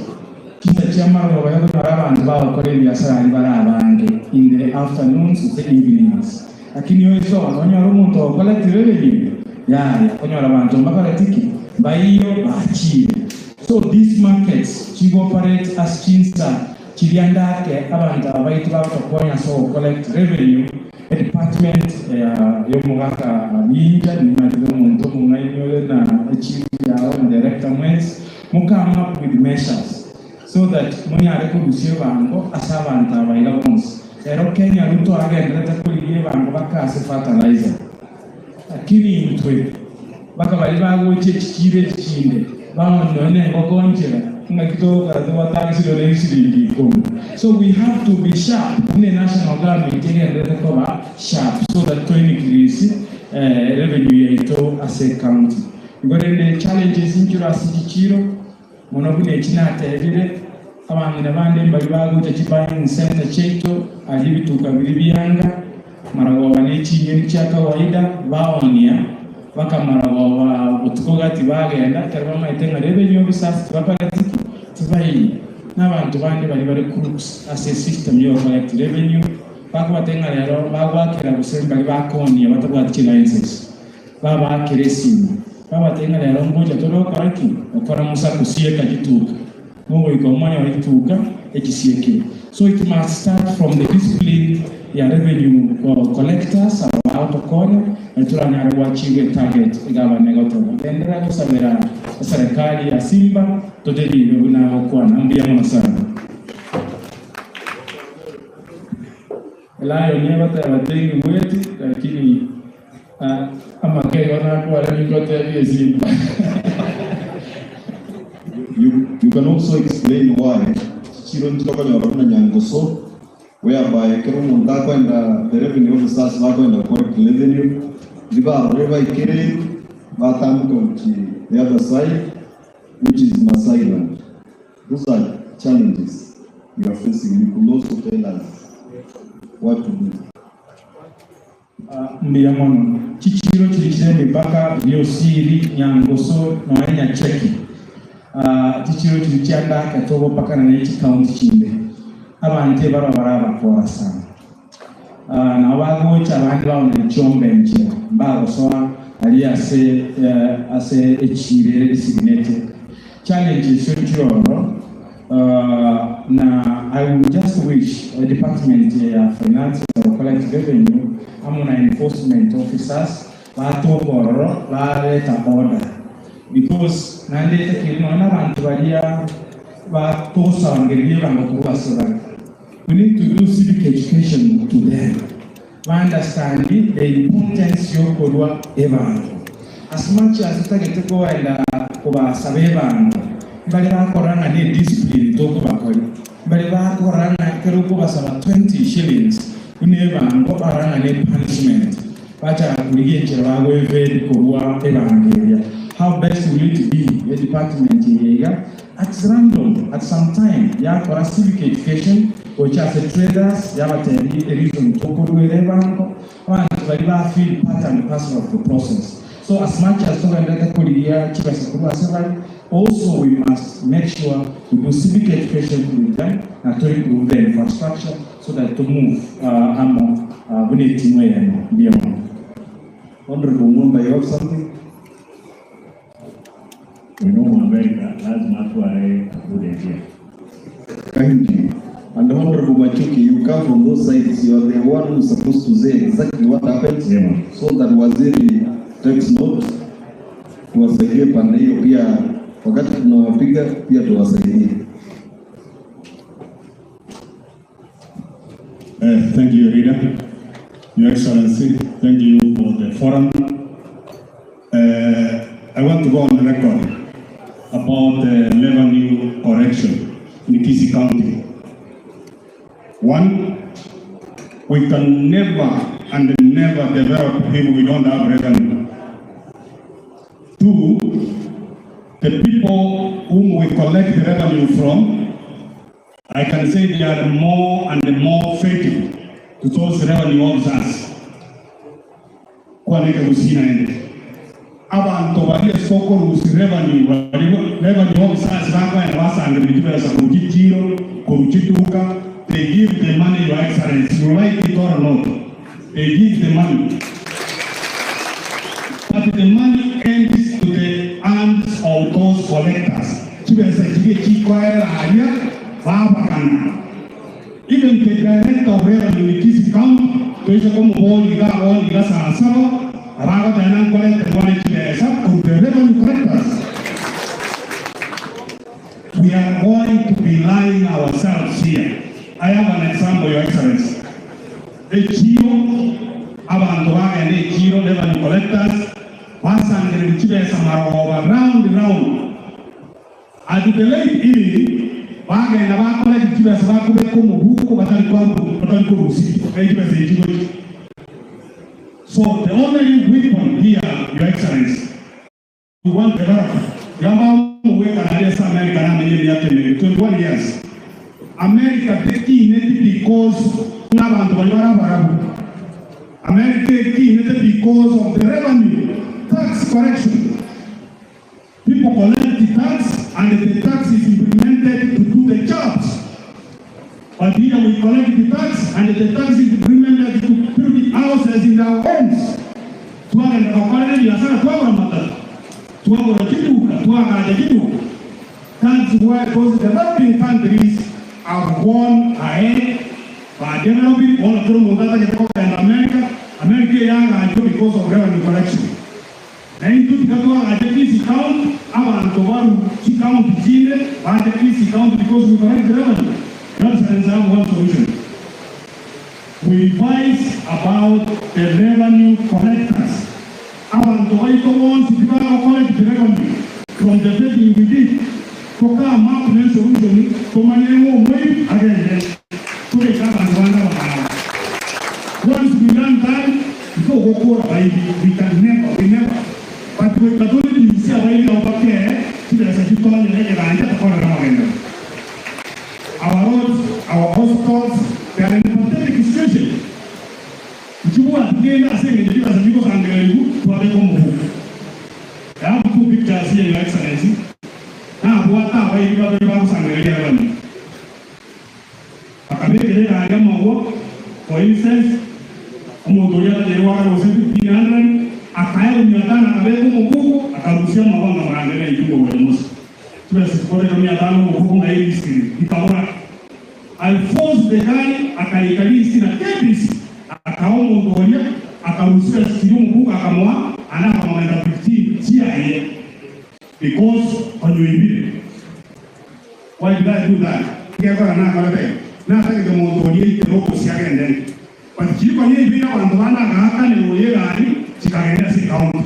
kinda chiamara bayo abantu bakora ebiasara bari abange in the afternoons the evenings lakini yoiso onyora omuntu okola revenue ya onyora abantu mbakora tiki bayiyo bachire. So these markets chigo operate as chinsa chiriandake abantu abaitu bakonya so collect revenue A department yomugaka abinja nimadire omuntu omung'aini na chief yao na director mwens mukama up with measures so that munyare kurusia bango ase abantu abaira bonsi. Ero Kenya Ruto agenderete kurigia bango bakase fertilizer, lakini intwe bakabari bagoche chikire chinde baonone ngokonjera ngakitoka tuwatagisiro ne shilingi 10. So we have to be sharp. Ne national government igenderete kuba sharp so that to increase revenue yetu as a county. Ngorende challenges injura asikichiro mono bune chinatebire abangina bande mbali bagocha chibuying center chetu ali bituka biri byanga maragoba n'ekinyoni kya kawaida baonia bakamaragoba butuko gati bagenda kero bamaite nga revenue officers tibapagatiki tibayi n'abantu bandi bari bari crooks as a system yo collect revenue bakubatenga rero bagwakira gusemba bari bakonia batabwati licenses babakire simu babatenga rero ngoja torokora ki okora musa kusieka gituka mungu omwanya w'ekituuka ekisiekire. So it must start from the discipline ya revenue collectors abaotokonya neturanyare gwachiwe target igabane gotoka endera gusabira serikali ya Simba toteri bunagokwana mbuya muno sana. Elayo nyeba tabatengi mweti lakini amakego nakwara nikote Simba. You can also explain why chiro nchitoka na Nyangoso, whereby kero muntu akwenda the revenue officers bakwenda collect revenue liba river ikere batambuka uchi the other side, which is Masai land. Those are challenges you are facing. You could also tell us what to do. Mbiamono chichiro chirichire mipaka byosiri Nyangoso na Nyacheki. Chichiro chirichanda katobo paka na nechi county chinde abantu barabara bakora sana na bagocha abandi baone chombe nje bagosoa ali ase ase echirere designated challenges choro na I would just wish the department ya finance or collect revenue amuna enforcement officers batokoro bareta order. Because nandete kirino n'abantu baria batosangerie bango. We need to do civic education to them. We understand the importance yo korwa ebango. As much as tutagete koenda kubasaba ebango, bali bakorana ne discipline toko bakori. Bali bakorana kero kubasaba 20 shillings une ebango barana ne punishment. Bacha kurigenchera bagweve korwa ebango. How best will it be the department here at random at some time ya for a civic education which as a traders ya bateri a reason to go to banko and bali ba feel part and parcel of the process. So as much as tugenda kulia chibasa kuba also we must make sure we do civic education with them and to improve the infrastructure so that to move amo bune timu yenu ndio. Honorable Mumba, you have something? We know America, lazima tuwe a good idea. Thank you. And Honorable Machuki, you come from those sides. You are the one who is supposed to say exactly what happened, yeah, so that waziri takes note. Tuwasaidie pande hiyo pia, wakati tunawapiga pia tuwasaidie. Thank you, Leader. Your Excellency, thank you for the forum. I want to go on the record about the revenue correction in Kisii County. One, we can never and never develop if we don't have revenue. Two, the people whom we collect the revenue from, I can say they are more and more faithful to those revenue officers. Kwa nini ende? Abantu balie soko rusi revenue revenue officers bakwa basanga bitubeza kujitiro kujituka. They give the money, Your Excellency, you like it or not, they give the money, but the money ends to the hands of those collectors. Chibesa chige chikwaera aria babakana. Even the director of revenue in Kisii County toise komobori iga bono iga saa saba abagotena nkolete mwane chibesa to the revenue collectors. We are going to be lying ourselves here. I have an example, Your Excellency. Echiro abantu bagenda echiro revenue collectors basangire chibesa marogoba round round. At the late evening bagenda bakora chibesa bakubeka omubuko batari kurusi chibesa echigo. So the only weapon here, Your Excellency, we want develop. Gamba muweka na lesa America na menye yake 21 years. America taking because n'abantu bali barabarabu. America taking because of the revenue tax correction. People collect the tax and the tax is implemented to do the jobs. But here we collect the tax and the tax is implemented to build houses in our homes. Twagenda bakorera biashara twagura matatu, twagura kiduka, twaganja kiduka. That's why those developing countries have gone ahead by developing all through in America. America yanga because of revenue collection. Na into tikatwa Kisii County abantu baru County chile baje Kisii County because we collect revenue. That's one solution. We revise about the revenue collectors. Abantu baito once tiba collect the revenue from the betting we did. Toka map ne solution tomanye mo moi again. Once we learn that, we go we can never, we never. But we can only see our over here to the our roads, our hospitals, they are in a pathetic situation. You are saying that you are I have two pictures here, Your Excellency. Now, what are you going to do? For instance, omuntu yatajerwa 1500 akayo 500 akabeka omukuku akarusia mabanga marangere ijugo wemusi tuwe 500 omukuku na hii ikabora. I forced the guy akaikalisi na KBC akaomo omuntu akarusia siri omukuku akamwa anakamwenda 15 CIA because onyoibire. Why did I do that? Ngekora na akora nataka omuntu oyeite okusiagende but chiko yebira abantu banagaka ne oyegani chikagenda si county.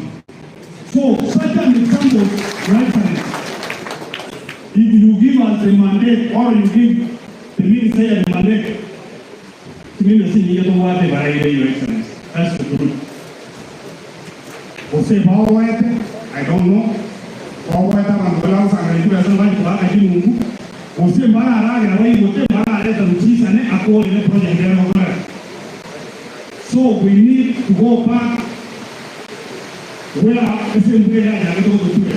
So such an example, right? If you give us the mandate or you give the minister the mandate, the minister you don't want the Your Excellency. That's the truth. Ose bawete, I don't know. Bawete abantu bala sangayitu Ose mbara arage na wewe mbara aleta ruchisa ne akole ne project ya ngora. So we need to go back where ese mbuge ya ya to tuwe.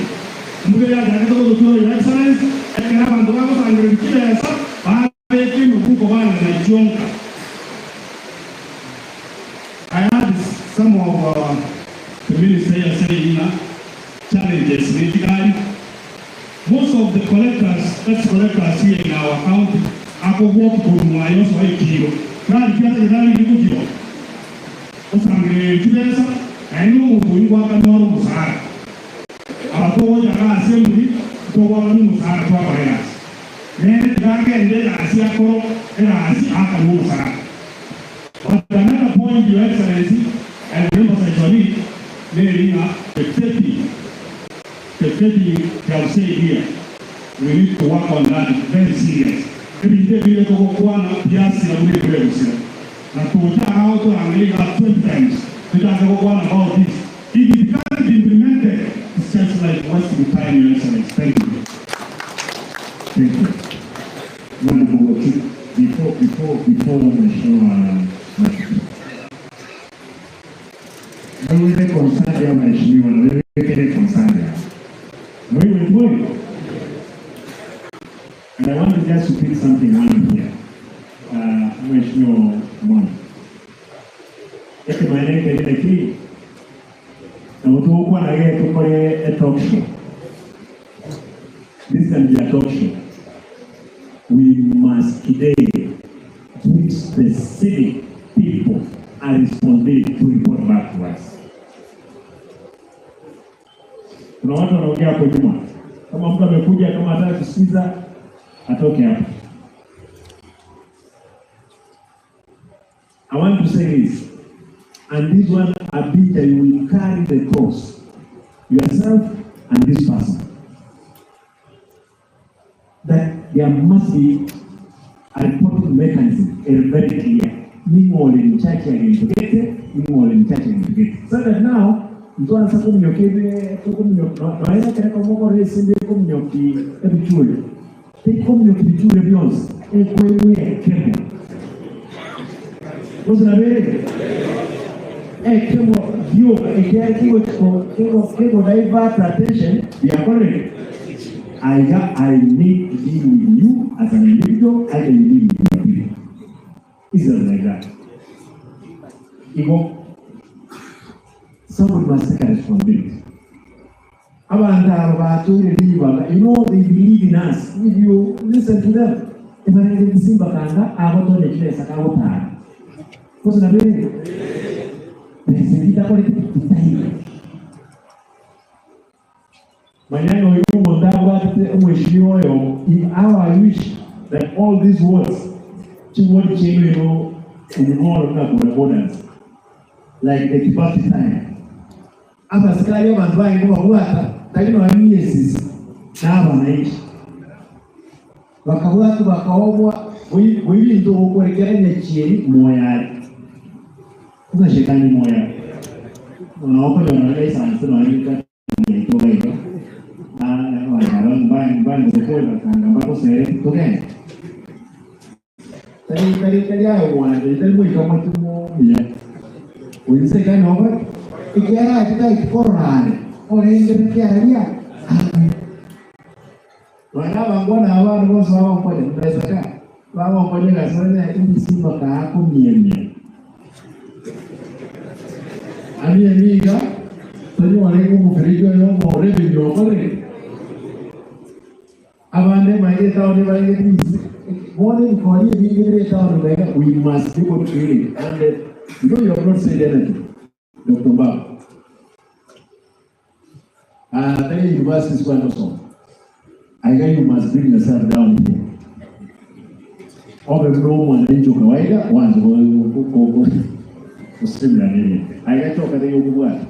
Mbuge ya ya to tuwe Your Excellency ekera bantu bako sangire esa ba beki mbuko bana na jonka. I had some of the minister saying challenges medically. Most of the collectors, tax collectors here in our county, are work for my own kilo. Now, if you are kilo, I know we want to know assembly to one Then But another point, Your Excellency, and members of the The 30 they have said here, we need to work on that very serious. Every day we go to 20 times. We don't go on about this. If it can't be implemented, it's just like wasting time, Your Excellency. Thank you. Thank you. Wonderful. Before we show wewe concerned ya mheshimiwa, wewe kile concerned. And I want to just to pick something on here. Mheshimiwa Mwana. Eke maeneo kile ki na mtu huko na yeye tukore a talk show. This can be a talk show. We must today put specific people a responsibility to report back to us. Kuna watu wanaongea hapo nyuma. Kama mtu amekuja kama anataka kusikiza atoke hapo. I want to say this, and this one, Abija, you will carry the cross, yourself and this person. That there must be a reporting mechanism, a very clear. Ningole in church and ningole in church. So that now, mtu anza kumnyoki, kumnyoki, naweza kena kumoko resi kumnyoki ebichule. Kumnyoki bichule beyonce, ekwewe kemo. Usinabere. Kemo view, kemo divert attention, we are correct. I need to deal with you as an individual, I can deal with you. It's not like that. Ego, someone must take a responsibility. You know, they believe in us. If you listen to them, if I didn't see Bakanga, I would not declare Sakawata. Maneno if I wish that all these words, like the Kibaki time. Abasikari abantu bayingo lakini wamiesi n'abananchi bakabwatu bakaobwa wilinda okurekeranya chieri moyari sasa shetani moya unaokoja unaona sana sana walika itoka hiyo na wanaron mbaya zekola kanga ambako sere tokeni tari tari tari hayo wana tari mwi kama tumo ya uliseka no ikiara kita ikorane orende kiaria wana bangona abantu bose babakoje mbeza ka babakoje gasone imisimba ka kumyemye amiga tani wale kumufirijo yo more binyo kore abande maige taone maige bone kori bigire taone mega we must be able to read and you know you have not said anything Dr. Mbaba. Tell university is quite awesome. I guess you must bring yourself down here. Obe mdomo mwananchi kawaida wanzo kusimla nini. I got to kubwa.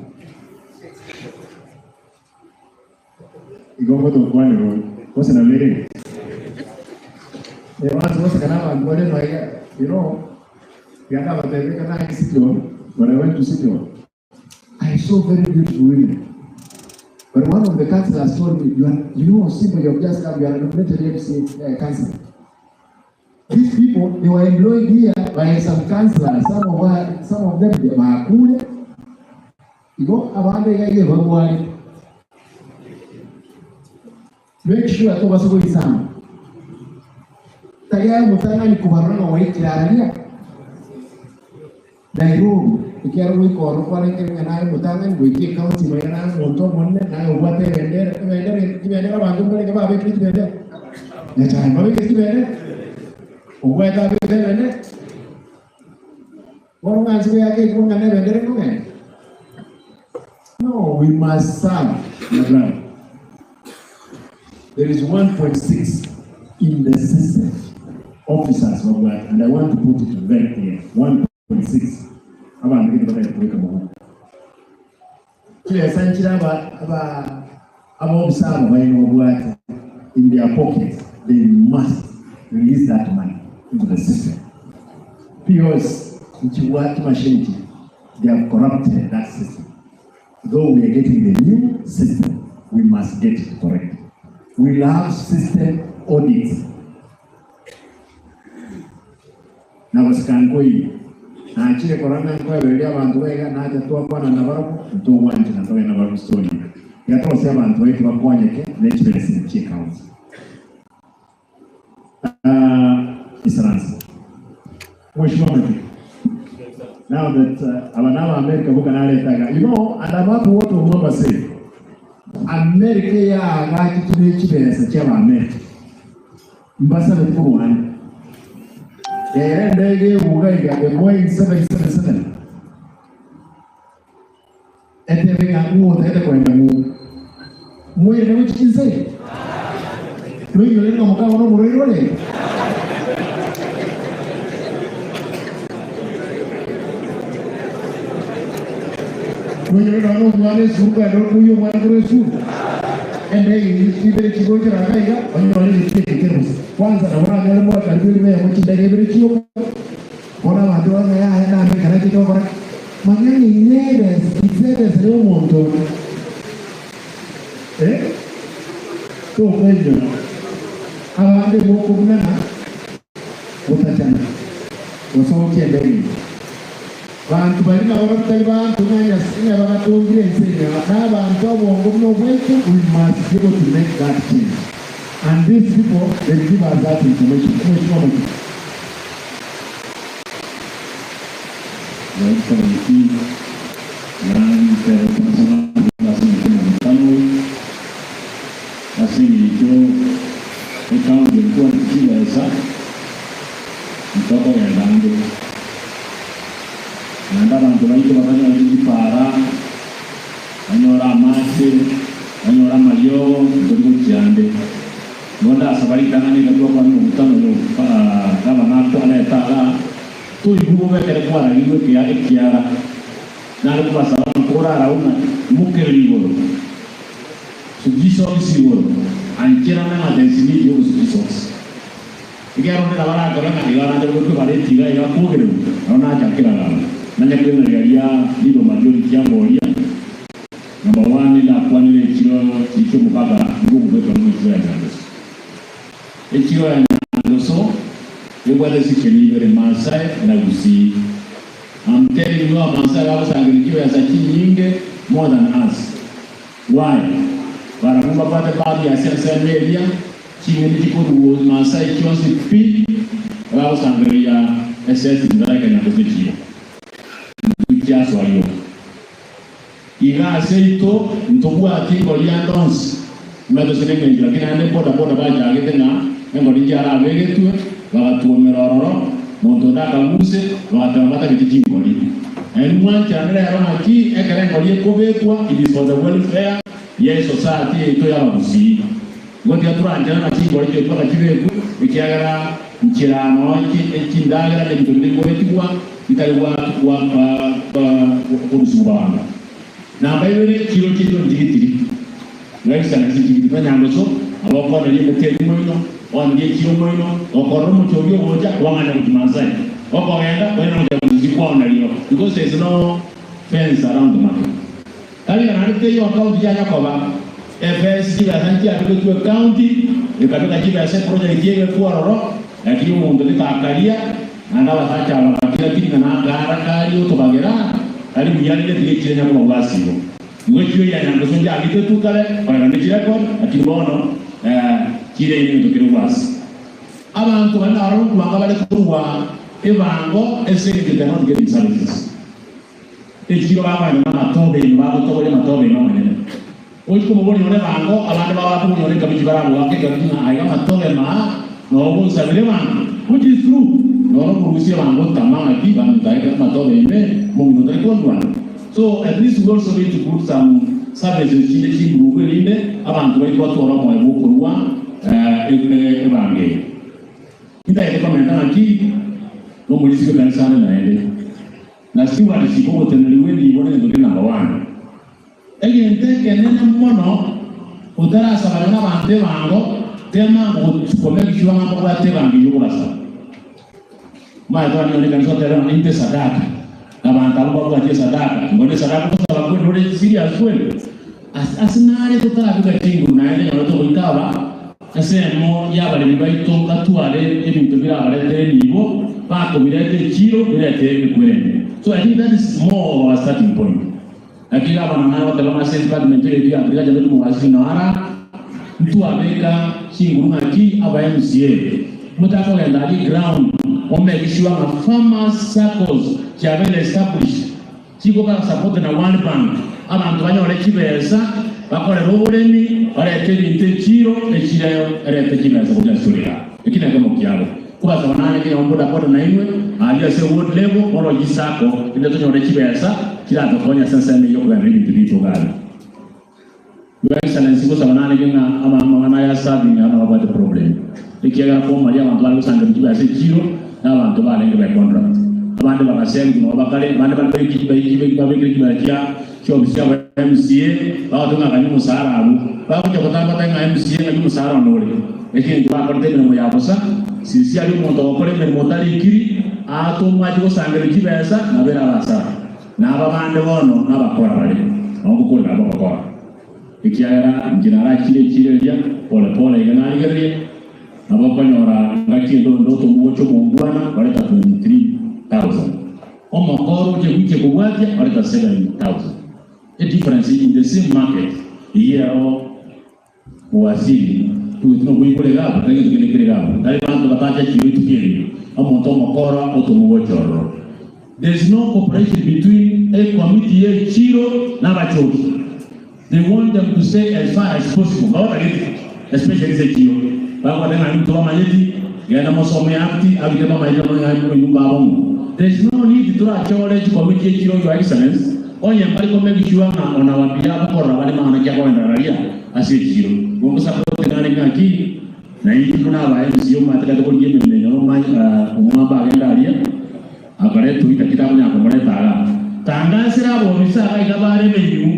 Igongo to kwani ro. Kosa na mere. Wanzo kosa kana ngole no you know. Yanga bateke kana City. When I went to City Hall, I saw very beautiful women. But one of the councillors told me, you know, Simba, you have just come, you are nominated MC councillor. These people, they were employed here by some councillors, some of them, they were cool. You go, make sure to was going some. Nairobi, ikiara wikoro kwarengerenga naye mutangani gwikie county maina muntu munne naye ugwate bendera bendera bendera bantu mbere babekire bendera nyacyane babekire bendera ugwata bendera boro nganzi yake ikungana bendera ngene. No, we must serve my brother. There is 1.6 in the system officers of that, and I want to put it very clear. 1.6 abantu kitu bataka kuweka muhu kile sanchira aba observe baino bwate in their pockets, they must release that money into the system. POS nchiwati machine, they have corrupted that system. Though we are getting the new system, we must get it correct. We have system audits. Na wasikankoi nachire koranga nkwebereria abantu bega naja twakwana na barabo ntugwanje na tobe na barabo story yatose abantu baitu bakwanyeke n'ekiberesi ky'county Israel Mheshimiwa Mwenyekiti, now that abana America buka naletaga, you know, and abantu wote omwamba say America ya ngaki tune kiberesa ky'aba America mbasa betukurwana Ndege ugaiga the Boeing 777 etebenga nguo taete kwenda nguo mwire neguchikinse lwiyo lenga mukabo no muroirore lwiyo lenga no mwana suruka ndo kuyo mwana kure suru endege ibere chigochera kaiga onyo ni kike kwanza na wana ngale mwa karibu lime ya mchindege ibere chiyo ona watu wana ya hena amekara kiko kora mangani ineres izedes leo monto to kwenyo abande boko bunana utachana osoke ndege bantu bali na batali bantu nganya singa bakatungire nsenya n'abantu abongo no bwetu. We must be able to make that change, and these people, they give us that information. I'm telling you, Masai wasangirikiwe ya nyingi more than us. Why? Barakumba pate baadhi ya siasa media chini chikuru Masai chonsi pi wasangiria SS ndalaka na kuzichio. Mtukiaso ayo. Iga seito ntobwa tingo ya ndons. Mbeto sinenge lakini ande boda boda baja agete na ngo dijara abegetwe bagatuomerororo muntu ndakaguse bagataba kichingori and mwancha ndera rona ki ekere ngori ekobetwa it is for the welfare ya society ito ya bagusi ngoti aturanja na chingori cyo twakachibeku ikiagara nchirano ekindagara ne bintu bikobetigwa bitari wa kurusuba na baibere kiro kiro ndigitiri ngaisa ndigitiri banyangoso abakona limete moino wangie kiro moino okoro muchorio goja wangana kumanzai okogenda wena kuzikwa onalio because there is no fence around the market. Kali na hiyo account ya Yakoba FS kila santi ya county ikatoka kiba ya project yeye kwa roro lakini mundu litakaria na basacha bakira kinga na gara kali otobagera kali muyani le tikire nyako mabasio ngwe ya nyango sonja agite tukale ona nechireko atibono kire ni tokire basi abantu bana banga bale kuruwa ebango esenge they not getting services ekiro baba na matobe baba tobole matobe no manene oiko moboni ole bango abantu baba kuboni ole kabiji barabo wake kabina ayo matobe ma no bonsa bango which is true no kurusia bango tamama ki bango taika matobe ime mungu ndari. So at least we also need to put some services chine chimbuwe inde abantu bari kwatora mo ebukurwa ebange inda ile komenta naki no mulisiko kanisana naende na siwa lisiko teneliwe ni ibone ndoke number 1 egente kenene mono utarasa bana bante bango tema kukomekishwa mambo kwa tema ngiyokubasa maana ni kanisa tena inte sadaka na bantu abo baje sadaka ngone sadaka kwa sababu ndore serious kweli asinare tutaravuga kingu naende nyoto kuitaba asemo yabale bibaito katwale ebintu birabarete nibo bakobirete chiro birete bikwende. So I think that is more of our starting point. Lakini hapa na watu kama sales department ile ya Afrika jamii muwazi na ara mtu abeka chinguru ngaki aba MCA mutako genda ali ground omekishwa na farmers circles chabele established chiko ka support na one bank abantu banyore kibeza bakorera obulemi barete bintu chiro ekirayo erete kibeza kuja surira ekina kama kyalo Kuba sabanane kenya boda boda na iwe aliya se ward level moro jisako inde tonyore chibesa kila tokonya sense ne yokuba bintu bitu gani. Your Excellency ko sabanane kenya ama mangana ya serving ama about the problem. Ikiaga ko mali abantu bali kusanga chibesa chiro n'abantu balenge by contract. Abandi bakasenga no bakale bandi bali babiki kibajia kyobisya MCA batunga kanyu musara abo bakuja kutamba tanga MCA kanyu musara ndole ekindi bakorte mirimo yabosa sisi ali umuntu okore mirimo tarikiri atumwa cyosangera kibesa nabera basara naba bande bono nabakora bali nokukora abakora ikiagera ngira kire kire rya pole pole iganarigerie abakonyora ngakindo ndoto muco mungwana bareta 23,000 omokoro uje kuche kubwatia bareta 7,000. The difference in the same market here waziri tuno kuikole gapo tangi tukelekele gapo ndali bantu batacha chiwe tukeli omuntu omokoro otumugochoro. There is no cooperation between a committee ye chiro n'abachoki. They want them to stay as far as possible, especially the chiro bakwa mtu amanyeti genda masomo yakti abitema maeneo nyumba abomu. There is no need to achole committee chiro, Your Excellency. Onye mbali ko make sure na onawambia bukora bali maana kya kwenda raia asichiro ngo support nani ngaki na hii kuna ba MCO mataka ko ndiye mmenyo no mai umwamba agenda aria akare tuita kitabu nya komoreta aga tangasira bo misa ga bare menyu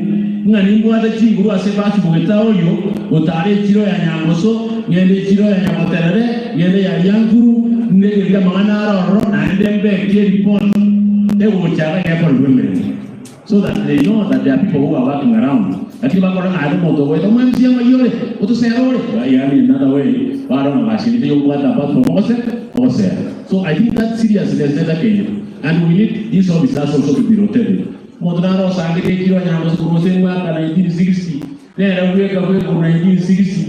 ngani mbwata chinguru ase basi bugeta oyo utare chiro ya Nyangoso ngende chiro ya Nyamoterere ngende ya Yankuru ngende ya mangana aroro na ndembe ke report ewo chara ya kwa women so that they know that there are people who are working around. Lakini bakora na ado moto wewe mwa msia mayore utusero yani another way baro mashini yo kwata apart from ose. So I think that seriousness that Kenya and we need these officers also to be rotated. Moto sange kiro Nyangoso kurose mwaka 1960 nera weka weka 1960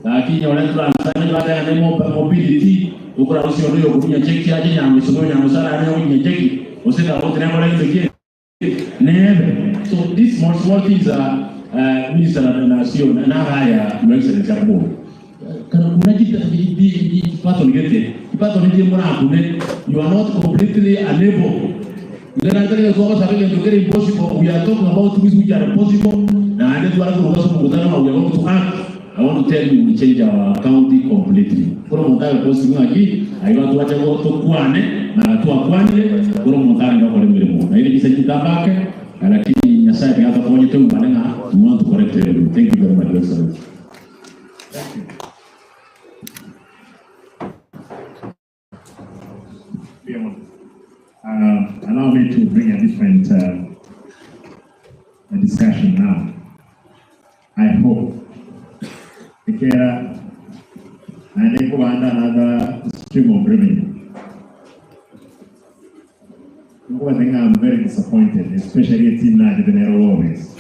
lakini wale transfer baada ya mobility ukora usio ndio kunya cheki aje Nyangoso Nyangoso ana kunya cheki usita wote na wale cheki. Never. So these small small things are Minister na na haya Your Excellency abo. Kana kuna kipato ngete. Kipato ndiye mbona hakune. You are not completely unable. Then I tell you so sabe que impossible. We are talking about things which are possible. Na ande tu alafu kwa sababu mkutano we are going to act. I want to tell you we change our county completely. Kwa mtaka posi ngaki, aiwa tuache to kuane na tuakwanire kwa mtaka ndio kwa mirimo. Na ile kisa kitabake lakini Nyasaye hata kwa nyetu manena we want to correct it. Thank you very much, Your Excellency. Thank you. Allow me to bring a different discussion now. I hope Ikera and another stream of revenue. I think I'm very disappointed, especially a team like the Nero Always.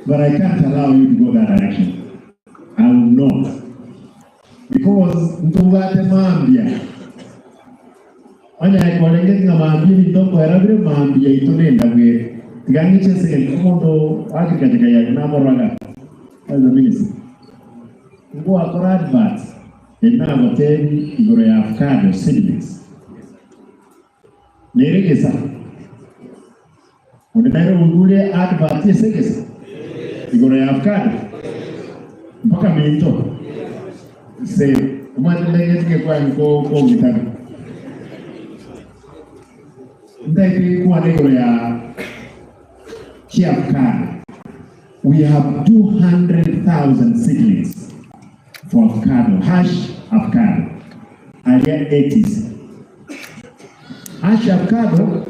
But I can't allow you to go that direction. I will not. Because mtungate mambia. Onya ikolenge nga mambia mitoko erabire mambia itonenda gwe. Tigangiche se kondo agriculture ya namoroga. As a minister. Ngo akora advert. Ena goteri igoro ya avocado seedlings. Neregesa. Ondairo ugure advert yesegesa. Igoro ya avocado. Mpaka minto. Se umwatendenge tike kwa ko mitano. Ndai kwa negro ya avocado. We have 200,000 seedlings for avocado, hash avocado. Area 80s. Hash avocado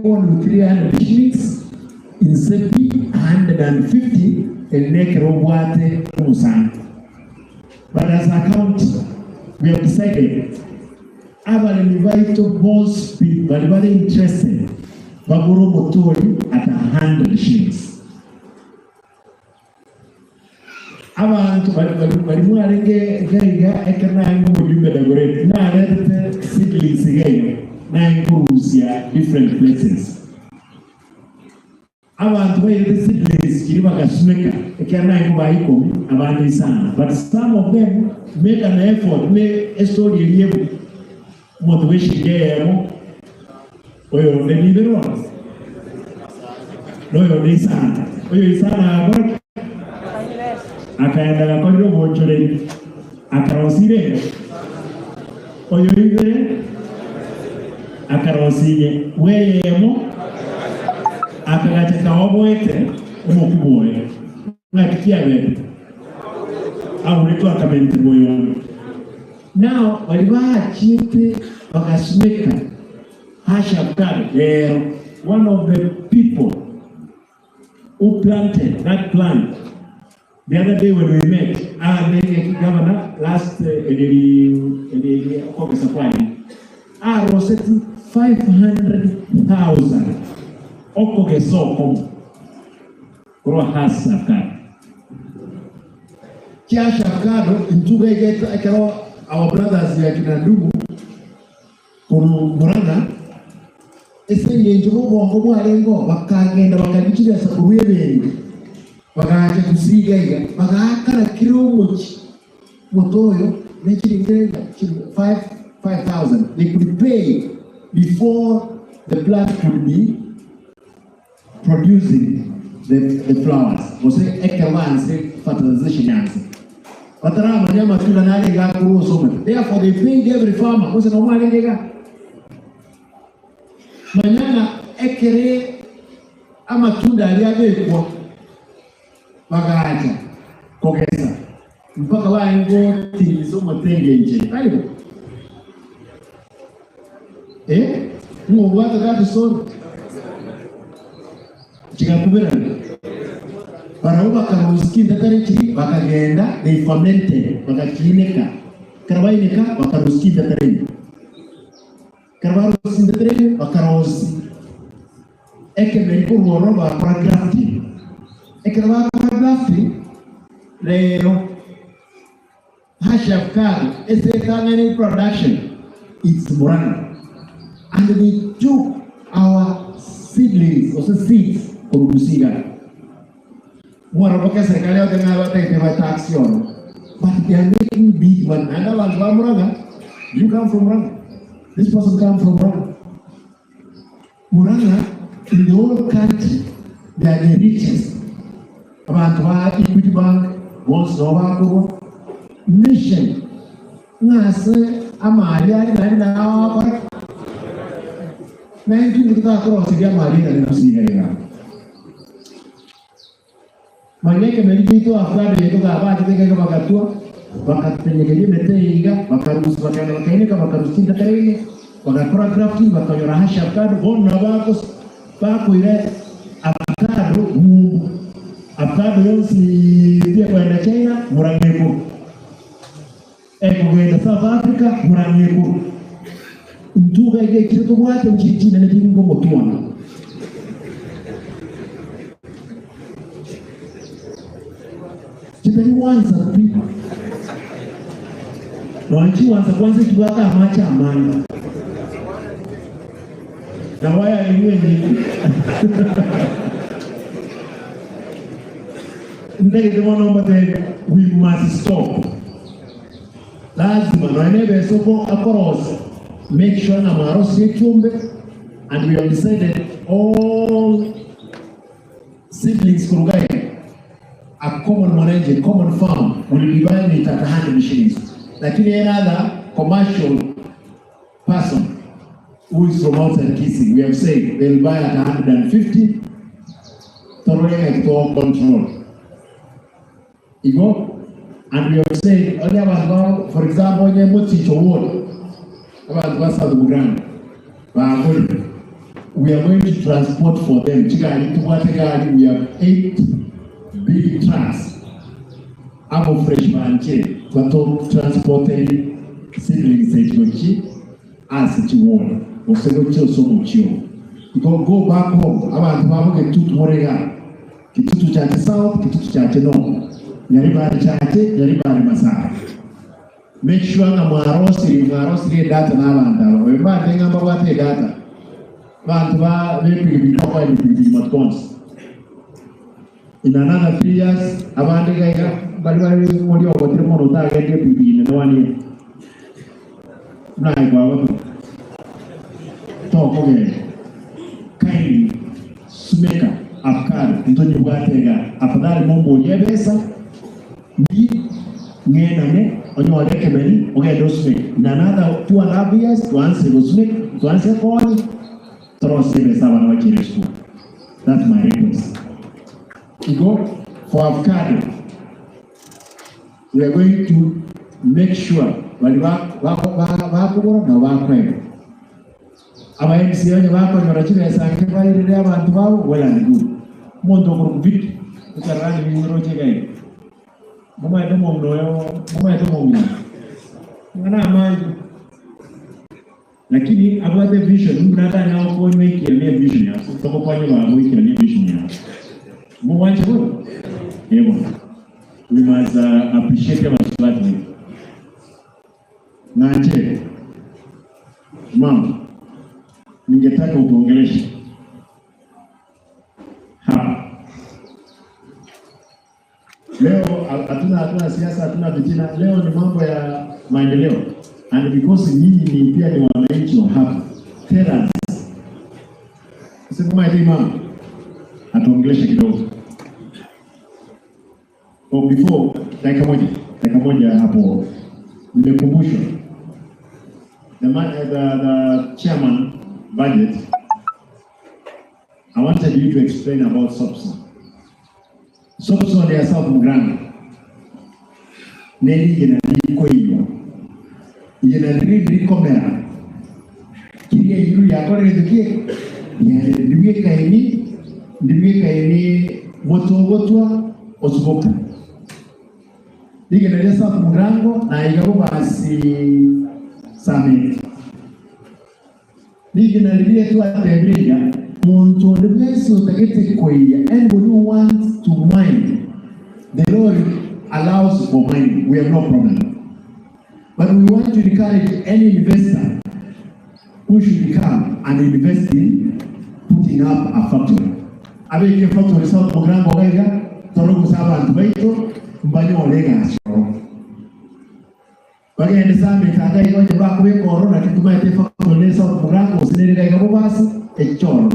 on 300 shillings, insepi 150 eleke robwate umusana. But as a county, we have decided abalimi baitu bonsi bali bali interested bagura omutori at 100 shillings. Abantu bali mwarenge gaiga ekena ngumujumbe dagoreti na alete seedlings gaiga na ngurusia different places. Abantu bayete seedlings kiri bakasumeka ekena nguba ikomi abandi sana, but some of them make an effort ne story yebu motivation yemo oyo ne libero no yo ni sana oyo isana bora akaenda gakorire obonchoreri akarosire oyo ibere akarosiye weyemo akagacheka oboete omokuboe ng'atikia bebe aureko akamenti moyoni. Now walibachite bakasimeka hashafkari lero. One of the people who planted that plant the other day when we met, the governor last Rossetti 500,000 okogesoko rohasaka Kiasha ntuga ekero our brothers ya kina ndugu kurumurana esenge njogo bongo bwarengo bakagenda bakagikira sakuruye bakaje kusiga iga bakakara kiromochi motoyo nechiringa 5,000 they could pay before the plant could be producing the flowers. Ose ekewanse fertilization yanse batarama nyama tunda nale gakuruso. Therefore they paid every farmer ose no mwalenga manyana ekere amatunda aliyabekwa bagacha kogesa mpaka waengo timizo motenge nje karibu ngwata gatu soro chikakubera barauba karuski ndatariki bakagenda they fermented bakakineka karabaineka bakaruski ndatariki karabaruski ndatariki bakarosi ekemeri kuroro bakora grafting ekeraba grafting lero hashafkari esekangani production it's Murang'a, and they took our seedlings also seeds kurubusiga mwaraboka serikali yote ngaba tax yon, but they are making big money. And abantu ba Murang'a, you come from Murang'a, this person come from Murang'a. Murang'a in the whole country they are the richest. Abantu ba Equity Bank bonse no mission ngase amali ari nani na bara 19 cross ya mali na kusiga ira manyeke melito aflade yetu ga ba tete ga bakatua bakatenyekeje meteiga bakarusi bakana bakaineka bakarusinda tarene bakakora grafting bakayora hasha kado bona bako bakuire avocado mungu avocado yonsi pia kwenda China Murang'eko ekugenda South Africa Murang'eko ntuga ige kitu bwate mchichina ne kingo motwana chitari wanza pi wanchi wanza kwanza kibaka amacha amanga na waya iwe ni ndege mwana we must stop. Lazima na soko across make sure na marosi chumbe, and we have decided all siblings kurugai a common manager, common farm will be buying it at 100 shillings. Lakini another commercial person who is from outside Kisii, we have said they'll buy at 150 thoroughly to control. Igo, and we have said only about, for example, about South Buganda, we are going to transport for them. We have 8 big trucks. Amo fresh manche, to transporting siblings as it won. You can go back home. About Kitutu South, Kitutu Chache North. Nyaribari Chache, Nyaribari Masaba. Make sure nga mwarosiri data n'abantu abo. Oyo mbadde ngamba bw'ate data. Bantu ba b'epikipiki bakola ebipikipiki matukonsi. In another 3 years, abandi gaiga bali bali muri ogotire mono utagende epikipiki ne 1 year. Naye kwawe tokogenda. Kindly sumeka afkari ntonyi bwatega afadhali Mungu onyebesa ndi ng'enane onyore kemeni ogende osumeke. In another 2.5 years tuanze gosumeka tuanze koni torosebe sawa na wakire school. That's my request. Igo for avocado, we are going to make sure bali bakugura na bakwega aba MCA bakonyora chibesange bairire abantu babo well and good. Omuntu okurukubiti ukarani biroche gai mumaete mumnoyo mumaete mumno ngana amangi lakini abate vision mnata na okonywe ikiamia vision ya toko kwanyo ba ikiamia vision ya muwanje bwo yebo. We must appreciate our strategy. Nanje mama, ningetaka utuongeleshe hapa leo. Hatuna siasa, hatuna fitina. Leo ni mambo ya maendeleo, and because nyinyi ni pia ni wananchi wa hapa, tell us. Sema hivi mama, atuongeleshe kidogo. Oh, before dakika moja hapo nimekumbushwa the chairman budget. I wanted you to explain about Sopson. Sopson ya South Mugrango neli yenariko iyo yenariri komera kiria iru yakore dukie ndiwie kaini moto osuboka ligena South Mugrango na igabo basi summit ligena lirie tu atebiriga muntu ndibwese utagete koiya. Anybody who wants to mine, the law allows for mining, we have no problem, but we want to encourage any investor who should come and invest in putting up a factory. Abeke factory South Mugrango gaiga torogo abantu baito mbanyo olega asoro bagende sambe tanga ikonye bakube corona kituma ete factory South Mugrango sinere gaiga bobasi echoro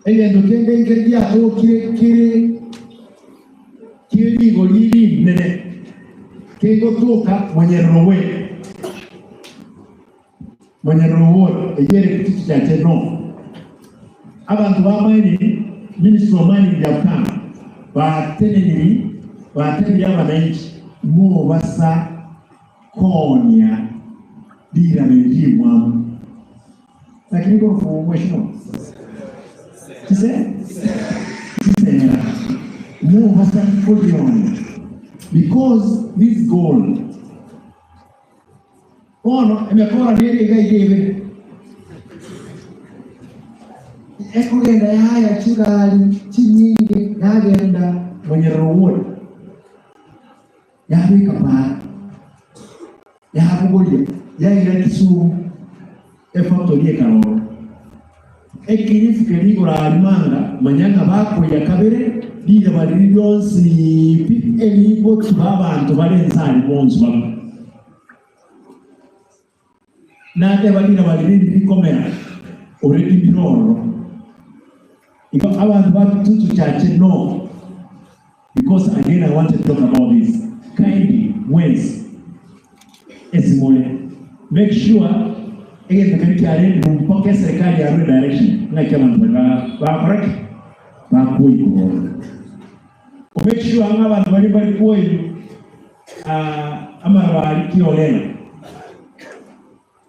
egendo kende ngeria ko kire kire kiri goliri nene kengo toka mwenye rowe eyere kitutu cha no abantu ba mining Ministry of Mining ya come bateneniri bateneniri abananchi mu basa konya dira mwamu lakini kwa mheshimiwa kise mu basa konya because this gold ono emekora niri igaigebe ekugenda yaya chigali chinyingi yagenda mwenye rowo yabika pa yakugolia yaira Kisumu efactory ekaroro ekirifike ligora alimanga manyanga bako ya kabere biga bali byonsi eligo tubabantu balenzali bonzi bamwe nate balina bali bikomera already biroro. Iko abantu batutu chache no, because again I want to talk about this kindly ways esimole make sure again the country mpoke serikali ya right direction na kama ba correct ba kuiko make sure abantu bali bali kuyo ama bali kiolela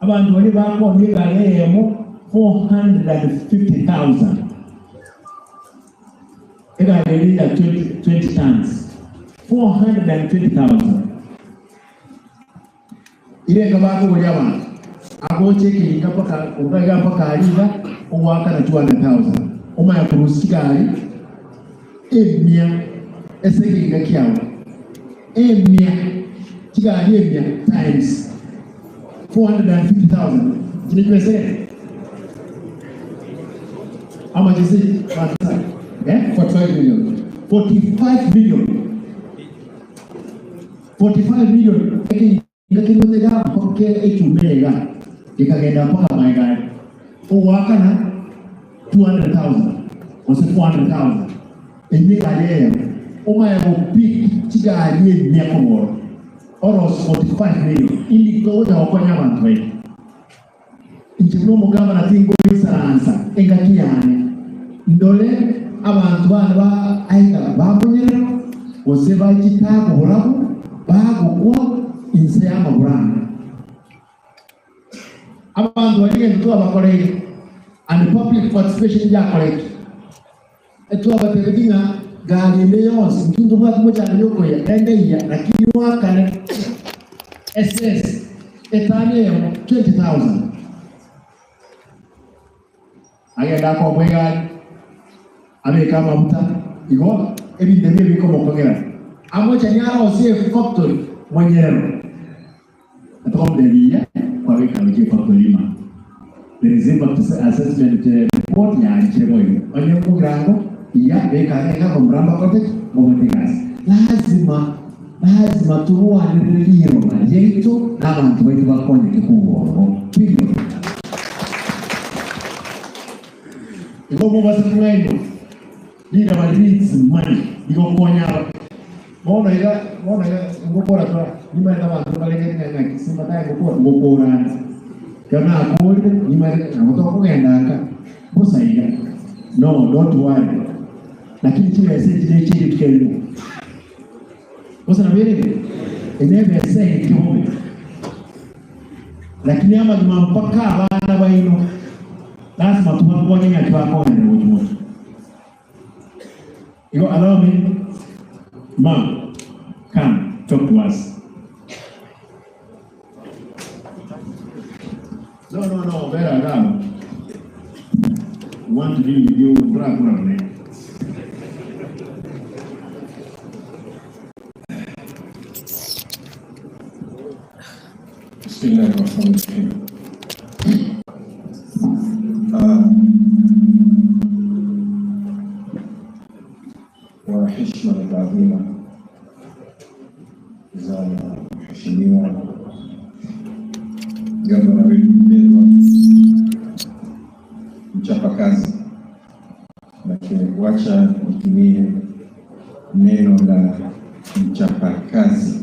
abantu bali bako nigayemo 450,000 ega lelila 20 tons 420,000 ile ngabako buli agoche kilinga paka ugaga paka aliva owaka na 200,000 omaya kurusikali emia Ese kiawo emia chigari emia times 450,000 chinechwese how much is it? 45 million. 45 million. 45 million. Ngakingotega mpaka echumega ikagenda mpaka maigari owakana 200,000 ose 400,000 enyigari omaya go pick chigari emia koboro oros 45 million ili goja wakonya abantu bayi injino mugamba natingo isaransa engakiyane ndole abantu bana ba aita babonyerero bose bakitako burabu bagukwa inse y'amaburanga abantu barigenda tubabakoreye and public participation yakoreye etubabategetinga gari ende yonse mtundu bwa kumujana yokoya ende iya lakini wakane SS etani 20,000 agenda kwa bwega abeka amafuta igo ebintu ebyo bikomokogera amocha nyara osie factory mwenyero atokomdelia kwa weka wiki factory ma there is impact assessment report ya nchebo hiyo onye mugrango iya beka eka komramba kote momotigas lazima lazima turuwanirire yetu n'abantu baitu bakonye kikubo period. Igo basimwendo lira balitsi money igo konya bona ila ngopora tora nyuma ya abantu balenge ngana kisimba naye ngopora ngopora kana akore nyuma ya moto kugenda aka busaira no don't worry lakini kile sisi kile kile bosa na vile enebe sasa kihobe lakini ama mpaka abana baino lazima tubakonye nyakibakone n'ubutumwa. You allow me, ma'am, come talk to us. No, no, Vera, no. We want to deal with you, brother. Bismillahirrahmanirrahim. Kwa heshima na taadhima za Mheshimiwa Gavana wetu mpendwa, mchapakazi, lakini wacha nitumie neno la mchapakazi,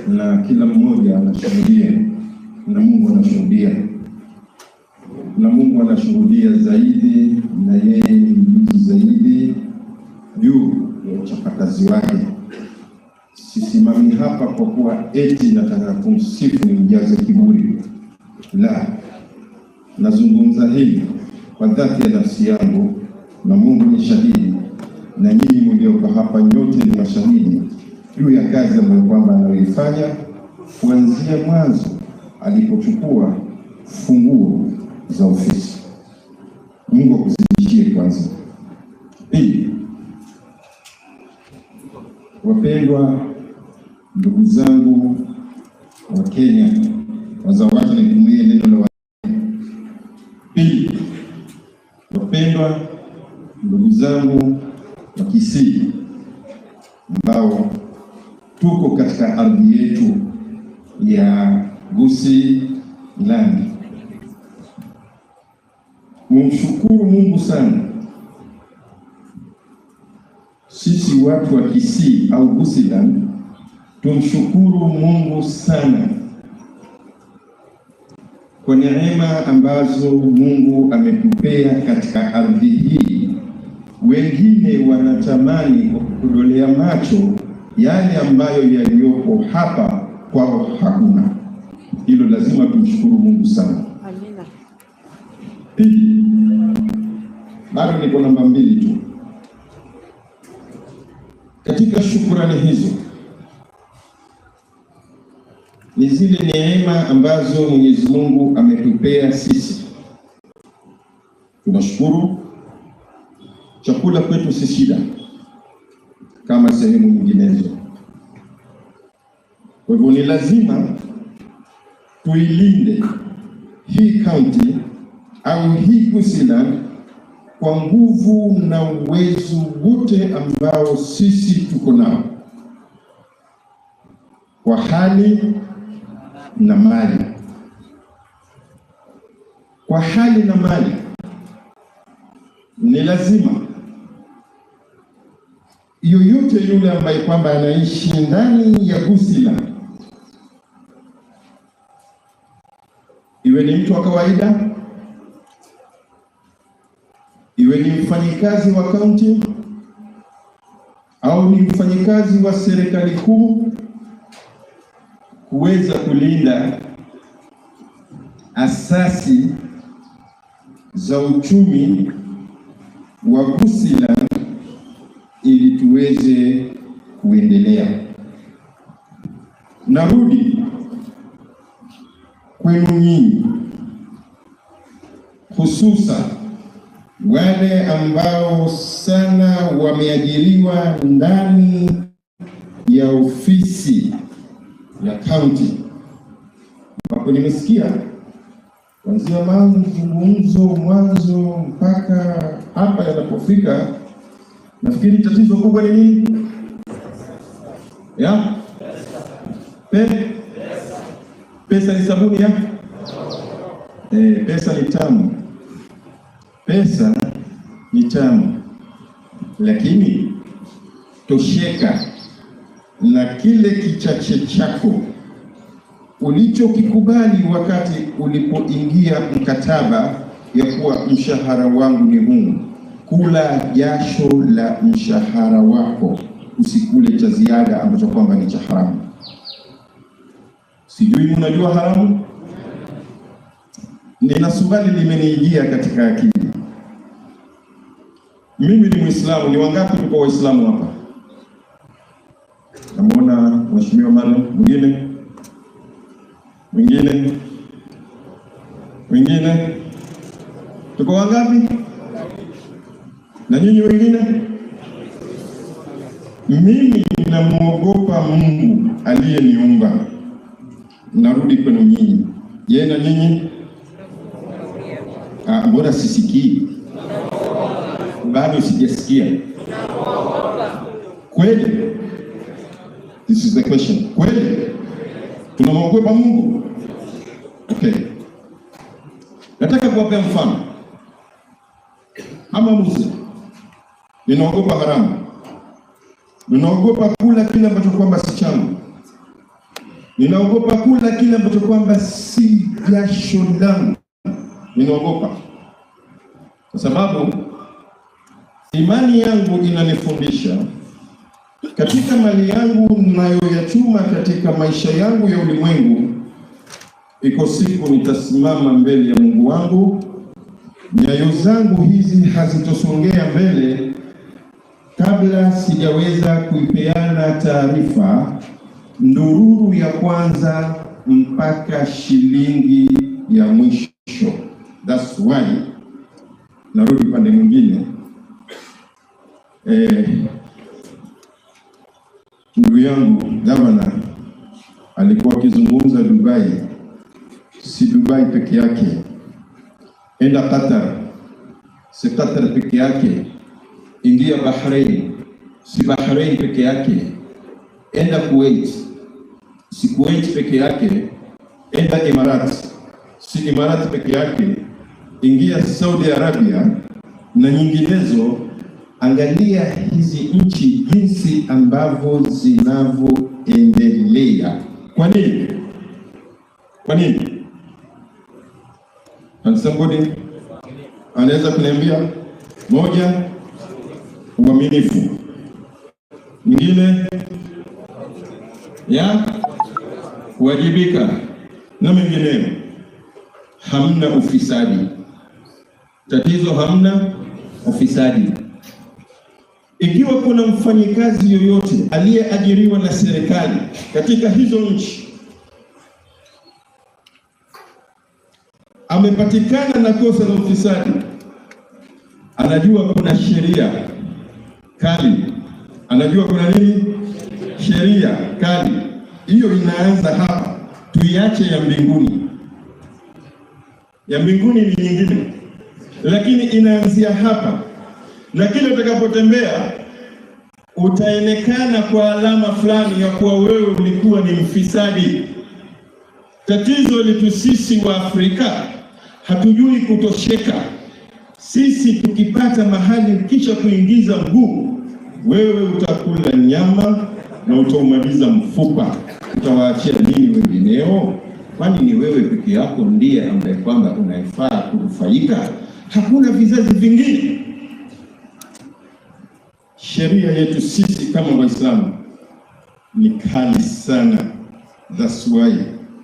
na kila mmoja anashuhudia na Mungu anashuhudia, na Mungu anashuhudia zaidi, na yeye ni mjuzi zaidi juu ya uchapakazi wake. Sisimami hapa kwa kuwa eti nataka kumsifu nimjaze kiburi, la, nazungumza hili kwa dhati ya nafsi yangu, na Mungu ni shahidi, na nyinyi mlioko hapa nyote ni mashahidi juu ya kazi ambayo kwamba anayoifanya kuanzia mwanzo alipochukua funguo za ofisi. Mungu akuzidishie kwanza. Pili, wapendwa ndugu zangu wa Kenya, wazawacha nitumie neno la Wakenya. Pili, wapendwa ndugu zangu wa Kisii ambao tuko katika ardhi yetu ya Gusii Land, mumshukuru Mungu sana. Sisi watu wa Kisii au Gusiiland tumshukuru Mungu sana kwa neema ambazo Mungu ametupea katika ardhi hii. Wengine wanatamani kwa kudolea macho yale ambayo yaliyopo hapa, kwao hakuna. Hilo lazima tumshukuru Mungu sana. Amina. Pili, bado niko namba 2 tu. Katika shukurani hizo ni zile neema ambazo Mwenyezi Mungu ametupea sisi. Tunashukuru. Chakula kwetu si shida. sehemu nyinginezo. Kwa hivyo ni lazima tuilinde hii county au hii Gusiiland kwa nguvu na uwezo wote ambao sisi tuko nao, kwa hali na mali. Kwa hali na mali ni lazima yoyote yule ambaye kwamba anaishi ndani ya Gusiiland, iwe ni mtu wa kawaida, iwe ni mfanyikazi wa kaunti au ni mfanyikazi wa serikali kuu, kuweza kulinda asasi za uchumi wa Gusiiland ili tuweze kuendelea. Narudi kwenu nyinyi, hususan wale ambao sana wameajiriwa ndani ya ofisi ya county, ambapo nimesikia kuanzia mazungumzo mwanzo mpaka hapa yanapofika, nafikiri tatizo kubwa ni nini? Ya? Pesa ni sabuni ya? Pesa ni tamu. Pesa ni tamu, lakini tosheka na kile kichache chako ulichokikubali wakati ulipoingia mkataba ya kuwa mshahara wangu ni huu. Kula jasho la mshahara wako, usikule cha ziada ambacho kwamba ni cha haramu. Sijui mnajua haramu? Nina swali limenijia katika akili. Mimi ni Muislamu, ni wangapi tuko Waislamu hapa? Namuona Mheshimiwa Mano, mwingine? Mwingine? Mwingine? Tuko wangapi? Na nyinyi wengine? Mimi ninamuogopa Mungu aliyeniumba. Narudi kwenu nyinyi. Je, na nyinyi? Mbona sisikii? Bado sijasikia. Kweli? This is the question. Kweli? Tunamwogopa Mungu? Okay. Nataka kuwapea mfano. Ama Musa, ninaogopa haramu. Ninaogopa kula kile ambacho kwamba si changu. Ninaogopa kula kile ambacho kwamba si jasho langu. Ninaogopa kwa sababu imani yangu inanifundisha katika mali yangu ninayoyachuma katika maisha yangu ya ulimwengu, iko siku nitasimama mbele ya Mungu wangu, nyayo zangu hizi hazitosongea mbele kabla sijaweza kuipeana taarifa ndururu ya kwanza mpaka shilingi ya mwisho. That's why narudi pande mwingine. Ndugu yangu gavana alikuwa akizungumza Dubai, si Dubai peke yake, enda Qatar, si Qatar peke yake, ingia Bahrain, si Bahrain peke yake, enda Kuwait, si Kuwait peke yake, enda Emirates, si Emirates peke yake, ingia Saudi Arabia na nyinginezo. Angalia hizi nchi jinsi ambavyo zinavyoendelea. Kwa nini? Kwa nini? And somebody anaweza kuniambia? Moja, uaminifu. Nyingine ya kuwajibika na mengineyo. Hamna ufisadi. Tatizo hamna ufisadi. Ikiwa kuna mfanyikazi yoyote aliyeajiriwa na serikali katika hizo nchi amepatikana na kosa la ufisadi, anajua kuna sheria kali Anajua kuna nini? Sheria kali. Hiyo inaanza hapa, tuiache ya mbinguni. Ya mbinguni ni nyingine, lakini inaanzia hapa, na kila utakapotembea utaonekana kwa alama fulani ya kuwa wewe ulikuwa ni mfisadi. Tatizo letu sisi wa Afrika hatujui kutosheka. Sisi tukipata mahali kisha kuingiza mguu, wewe utakula nyama na utaumaliza mfupa. Utawaachia nini wengineo? Kwani ni wewe peke yako ndiye ambaye kwamba unaifaa kunufaika? Hakuna vizazi vingine. Sheria yetu sisi kama Waislamu ni kali sana. That's why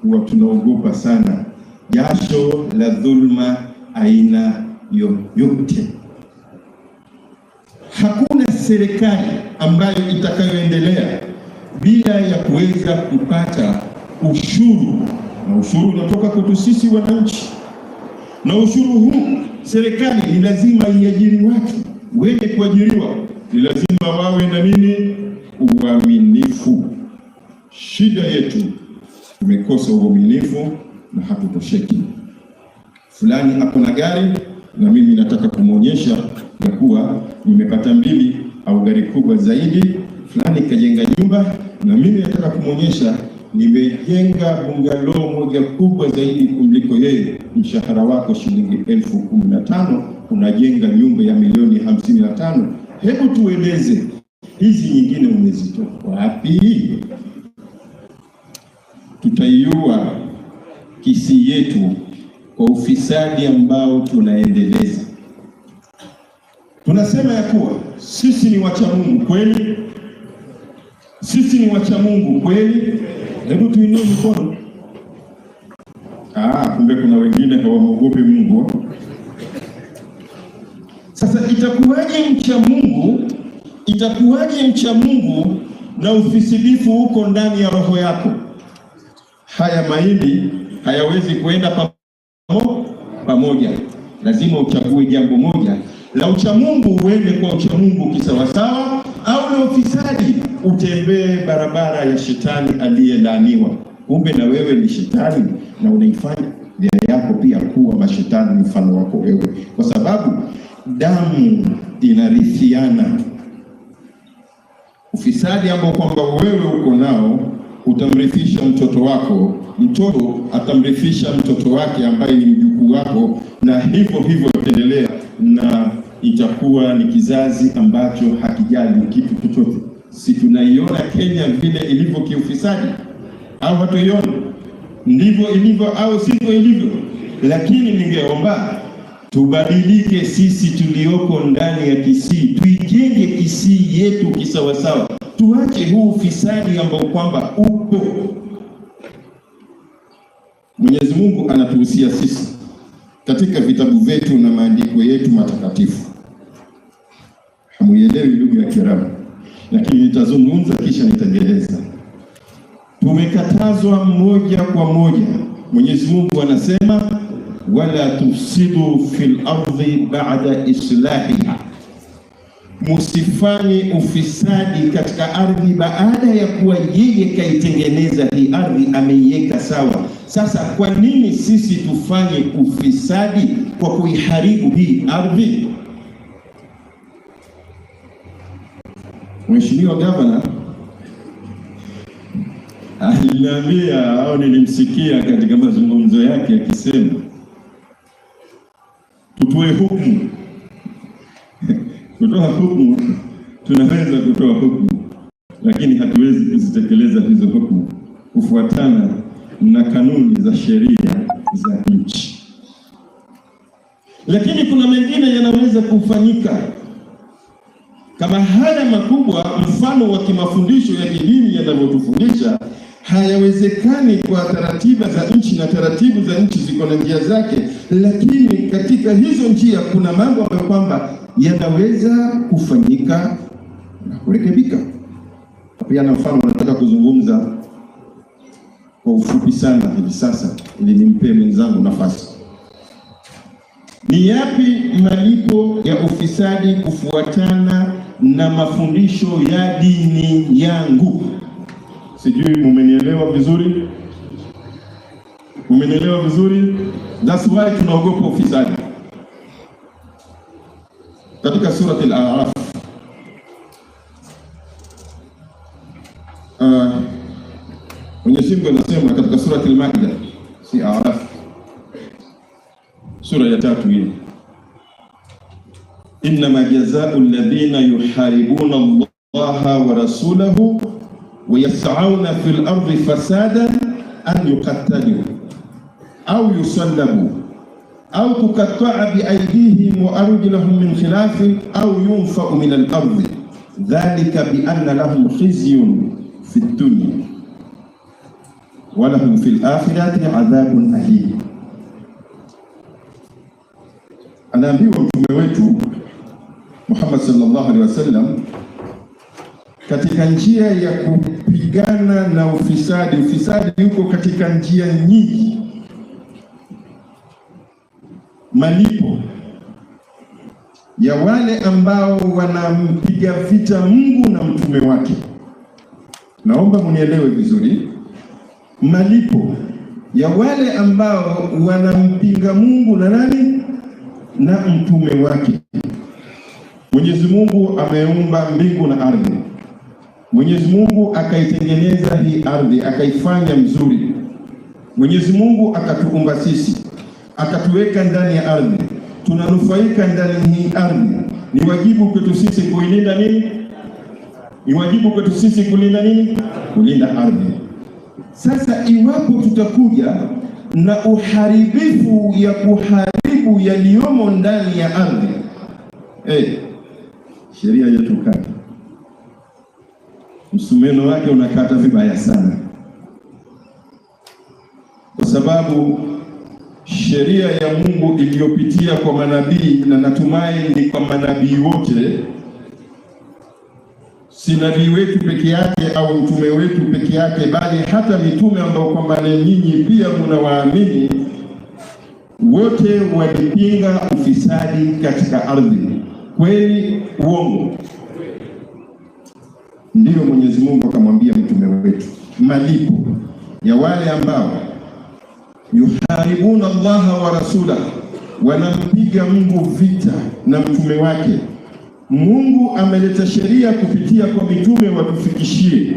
huwa tunaogopa sana jasho la dhulma aina yoyote. Hakuna serikali ambayo itakayoendelea bila ya kuweza kupata ushuru, na ushuru unatoka kwetu sisi wananchi. Na ushuru huu serikali ni lazima iajiri watu. Wenye kuajiriwa ni lazima wawe na nini? Uaminifu. Shida yetu tumekosa uaminifu na hatutosheki. Fulani ako na gari na mimi nataka kumuonyesha ya kuwa nimepata mbili au gari kubwa zaidi. Fulani kajenga nyumba na mimi nataka kumuonyesha nimejenga bungalow moja kubwa zaidi kumliko yeye. Mshahara wako shilingi 15,000, unajenga nyumba ya milioni 55. Hebu tueleze hizi nyingine umezitoa wapi? Tutaiua Kisii yetu kwa ufisadi ambao tunaendeleza. Tunasema ya kuwa sisi ni wacha Mungu kweli. Sisi ni wacha Mungu kweli. Hebu tuinue mikono. Kumbe kuna wengine hawamuogopi Mungu. Sasa itakuwaje mcha Mungu? Itakuwaje mcha Mungu na ufisidifu huko ndani ya roho yako? Haya mahindi hayawezi kuenda pamoja. Lazima uchague jambo moja. La ucha Mungu uende kwa ucha Mungu kisawasawa, au la ufisadi utembee barabara ya shetani aliyelaaniwa. Kumbe na wewe ni shetani na unaifanya yako pia kuwa mashetani mfano wako wewe, kwa sababu damu inarithiana. Ufisadi ambao kwamba wewe uko nao utamrithisha mtoto wako, mtoto atamrithisha mtoto wake ambaye ni mjukuu wako, na hivyo hivyo itaendelea, na itakuwa ni kizazi ambacho hakijali kitu chochote. Si tunaiona Kenya vile ilivyo kiufisadi? Au hatuioni? Ndivyo ilivyo au sivyo ilivyo? Lakini ningeomba tubadilike sisi tulioko ndani ya Kisii, tuijenge Kisii yetu kisawasawa. Tuache huu ufisadi ambao kwamba upo. Mwenyezi Mungu anatuhusia sisi katika vitabu vyetu na maandiko yetu matakatifu. Hamuielewi lugha ya Kiarabu, lakini nitazungumza kisha nitaeleza. Tumekatazwa moja kwa moja. Mwenyezi Mungu anasema wala tufsidu fil ardhi ba'da islahiha, musifanye ufisadi katika ardhi baada ya kuwa yeye kaitengeneza hii ardhi, ameiweka sawa. Sasa kwa nini sisi tufanye ufisadi kwa kuiharibu hii ardhi? Mheshimiwa Gavana aliniambia au nilimsikia katika mazungumzo yake akisema tutoe hukumu. Kutoa hukumu, tunaweza kutoa hukumu, lakini hatuwezi kuzitekeleza hizo hukumu kufuatana na kanuni za sheria za nchi. Lakini kuna mengine yanaweza kufanyika kama haya makubwa, mfano wa kimafundisho ya kidini yanavyotufundisha, hayawezekani kwa taratibu za nchi, na taratibu za nchi ziko na njia zake, lakini katika hizo njia kuna mambo ambayo kwamba yanaweza kufanyika na kurekebika. Pia na mfano nataka kuzungumza kwa ufupi sana hivi sasa ili nimpe mwenzangu nafasi. Ni yapi malipo ya ufisadi kufuatana na mafundisho ya dini yangu. Sijui mumenielewa vizuri? Mumenielewa vizuri? That's why tunaogopa ufisadi. Katika surati Al-A'raf, Mwenyezi Mungu anasema katika surati Al-Maida, si A'raf, sura ya 3 hii, innama jazaa'u alladhina yuharibuna Allaha wa rasulahu wa yas'auna fil ardi fasadan an yuqattalu au yusallabu au tuqatta'a bi aydihim wa arjuluhum min khilaf au yunfa'u min al-ardi dhalika bi anna lahum khizyun fi ad-dunya wa lahum fil akhirati 'adhabun alim. Anaambiwa mtume wetu Muhammad sallallahu alaihi wasallam katika njia ya kupigana na ufisadi. Ufisadi uko katika njia nyingi. Malipo ya wale ambao wanampiga vita Mungu na mtume wake, naomba munielewe vizuri. Malipo ya wale ambao wanampinga Mungu na nani? Na mtume wake. Mwenyezi Mungu ameumba mbingu na ardhi. Mwenyezi Mungu akaitengeneza hii ardhi, akaifanya mzuri. Mwenyezi Mungu akatuumba sisi, akatuweka ndani ya ardhi, tunanufaika ndani hii ardhi. Ni wajibu kwetu sisi kuilinda nini? Ni wajibu kwetu sisi kulinda nini? Kulinda ardhi. Sasa iwapo tutakuja na uharibifu ya kuharibu yaliyomo ndani ya ardhi, sheria yetu kali, msumeno wake unakata vibaya sana, kwa sababu sheria ya Mungu iliyopitia kwa manabii, na natumai ni kwa manabii wote, si nabii wetu peke yake au mtume wetu peke yake, bali hata mitume ambao kwamba nyinyi pia mnawaamini, wote walipinga ufisadi katika ardhi. Kweli uongo? Ndiyo Mwenyezi Mungu akamwambia mtume wetu, malipo ya wale ambao yuharibuna Allaha wa rasulahu, wanampiga Mungu vita na mtume wake. Mungu ameleta sheria kupitia kwa mitume watufikishie,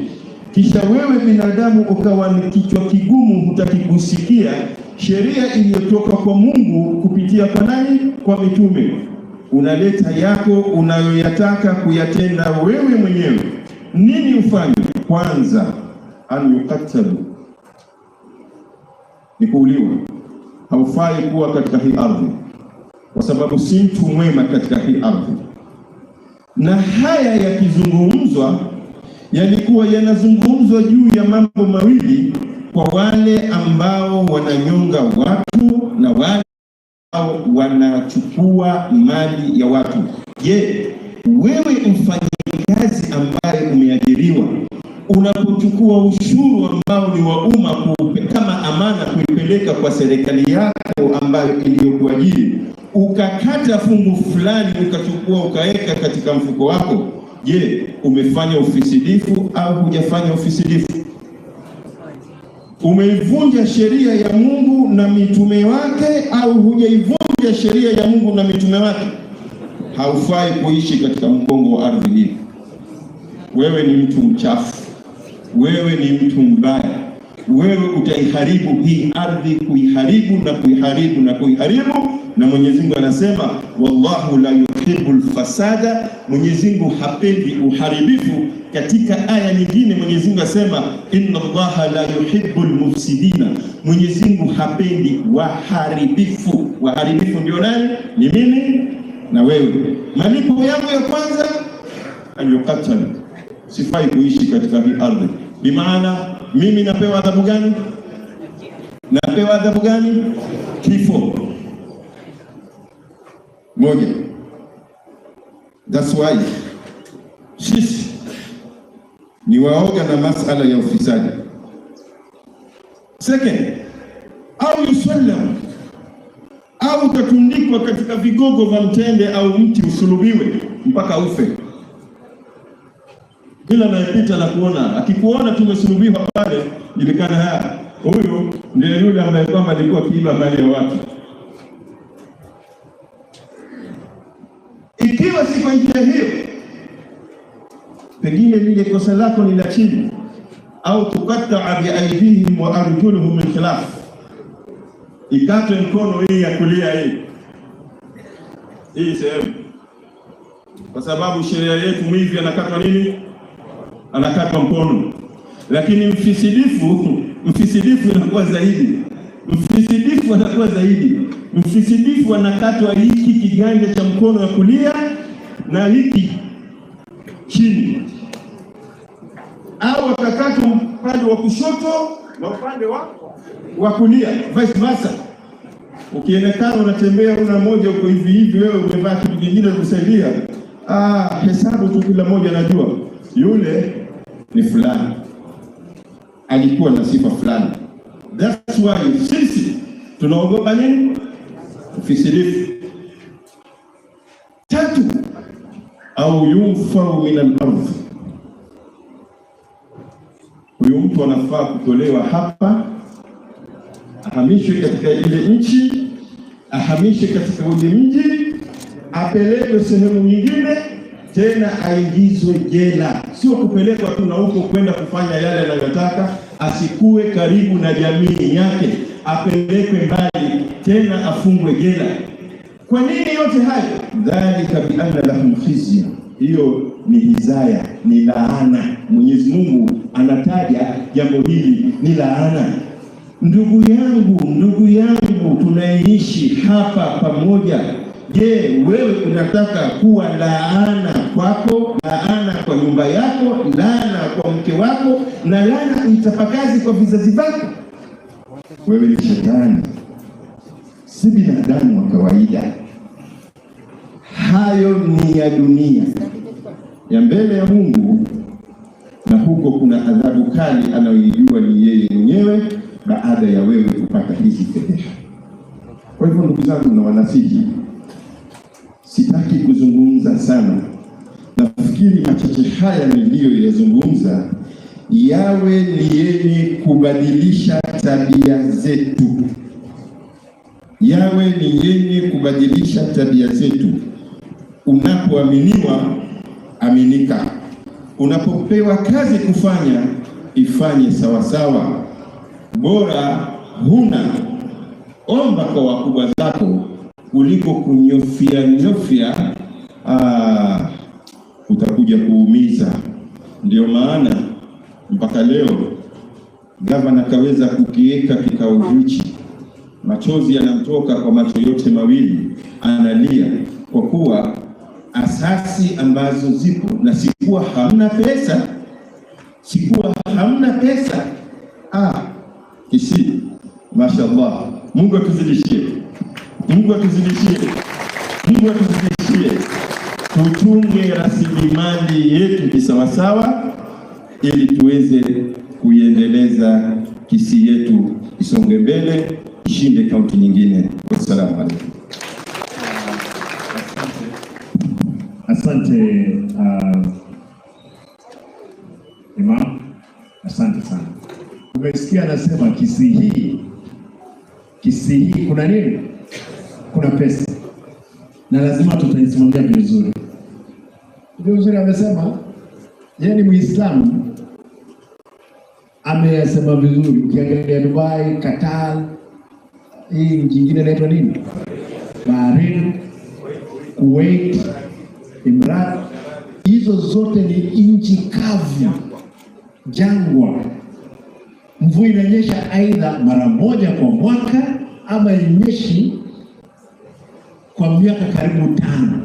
kisha wewe binadamu ukawa ni kichwa kigumu, hutaki kusikia sheria iliyotoka kwa Mungu kupitia kwa nani? Kwa mitume. Unaleta yako unayoyataka kuyatenda wewe mwenyewe. Nini ufanye? Kwanza, an yuqattalu, ni kuuliwa. Haufai kuwa katika hii ardhi, kwa sababu si mtu mwema katika hii ardhi. Na haya yakizungumzwa, yalikuwa yanazungumzwa juu ya mambo mawili, kwa wale ambao wananyonga watu na wale ambao wanachukua mali ya watu. Je, wewe mfanyikazi ambaye umeajiriwa, unapochukua ushuru ambao ni wa umma kama amana kuipeleka kwa serikali yako ambayo iliyokuajiri, ukakata fungu fulani ukachukua ukaweka katika mfuko wako, je, umefanya ufisidifu au hujafanya ufisidifu? Umeivunja sheria ya Mungu na mitume wake au hujaivunja sheria ya Mungu na mitume wake? Haufai kuishi katika mkongo wa ardhi hii. Wewe ni mtu mchafu, wewe ni mtu mbaya, wewe utaiharibu hii ardhi, kuiharibu na kuiharibu na kuiharibu. Na Mwenyezi Mungu anasema wallahu la yuhibbul fasada, Mwenyezi Mungu hapendi uharibifu. Katika aya nyingine Mwenyezi Mungu asema inna Allaha la yuhibbul mufsidina, Mwenyezi Mungu hapendi waharibifu. Waharibifu ndio nani? Ni mimi na wewe. Malipo yangu ya kwanza, ayuqatal, sifai kuishi katika hii ardhi. Bimaana mimi napewa adhabu gani? Napewa adhabu gani? Kifo. Moja. That's why sisi ni waoga na masala ya ufisadi. Second, au yusallam, au utatundikwa katika vigogo vya mtende au mti usulubiwe mpaka ufe. Kila anayepita na kuona, akikuona tumesulubiwa pale, julikana haya, huyu ndiye yule ambaye kwamba alikuwa kiiba mali ya watu. Ikiwa si kwa njia hiyo, pengine lile kosa lako ni la chini, au tukataa biaidihim wa arjuluhum min khilaf, ikatwe mkono hii ya kulia hii sehemu, kwa sababu sheria yetu mwivi anakatwa nini? Anakatwa mkono. Lakini mfisidifu anakuwa zaidi, mfisidifu anakuwa zaidi, mfisidifu anakatwa hiki kiganja cha mkono wa kulia na hiki chini, au atakatwa upande wa kushoto na upande wa kulia, vice versa. Ukionekana unatembea una moja uko hivi hivi, wewe umevaa kitu kingine kusaidia, hesabu tu, kila mmoja anajua yule ni fulani, alikuwa na sifa fulani. That's why sisi tunaogopa nini? Ufisadifu. Tatu, au yunfau min al-ardh, huyu mtu anafaa kutolewa hapa, ahamishwe katika ile nchi, ahamishwe katika ule mji, apelekwe sehemu nyingine, tena aingizwe jela. Sio kupelekwa tu na huko kwenda kufanya yale anayotaka, asikue karibu na jamii yake, apelekwe mbali, tena afungwe jela. Kwa nini yote hayo? Dhalika bi anna lahum khizya, hiyo ni hizaya, ni laana. Mwenyezi Mungu anataja jambo hili ni laana. Ndugu yangu, tunaishi hapa pamoja. Je, wewe unataka kuwa laana kwako, laana kwa nyumba yako, laana kwa mke wako, na laana itapakazi kwa vizazi vyako? Wewe ni shetani, si binadamu wa kawaida. Hayo ni ya dunia, ya mbele ya Mungu, na huko kuna adhabu kali anayoijua ni yeye mwenyewe, baada ya wewe kupata hizi fedheha. Kwa hivyo ndugu zangu na wanasihi, sitaki kuzungumza sana. Nafikiri machache haya niliyoyazungumza yawe ni yenye kubadilisha tabia zetu, yawe ni yenye kubadilisha tabia zetu. Unapoaminiwa, aminika. Unapopewa kazi kufanya, ifanye sawasawa. Bora huna, omba kwa wakubwa zako kuliko kunyofia nyofia, utakuja kuumiza. Ndio maana mpaka leo gavana kaweza kukiweka kikao hichi, machozi yanamtoka kwa macho yote mawili, analia kwa kuwa asasi ambazo zipo, na sikuwa hamna pesa, sikuwa hamna pesa. Kisii, mashallah, Mungu atuzidishie, Mungu atuzidishie, Mungu atuzidishie. Tuchunge rasilimali yetu kisawasawa, ili tuweze kuiendeleza Kisii yetu isonge mbele, ishinde kaunti nyingine. Wassalamu alaikum. Asante Imam, asante sana. Umesikia anasema Kisii hii kuna nini? Kuna pesa, na lazima tutaisimamia vizuri. Ndio uzuri amesema yeye ni Muislamu, ameyasema vizuri. Ukiangalia Dubai, Qatar, hii nchi nyingine inaitwa nini? Bahrain, Kuwait, Emirates, hizo zote ni nchi kavu, jangwa. Mvua inanyesha aidha mara moja kwa mwaka ama inyeshi kwa miaka karibu 5.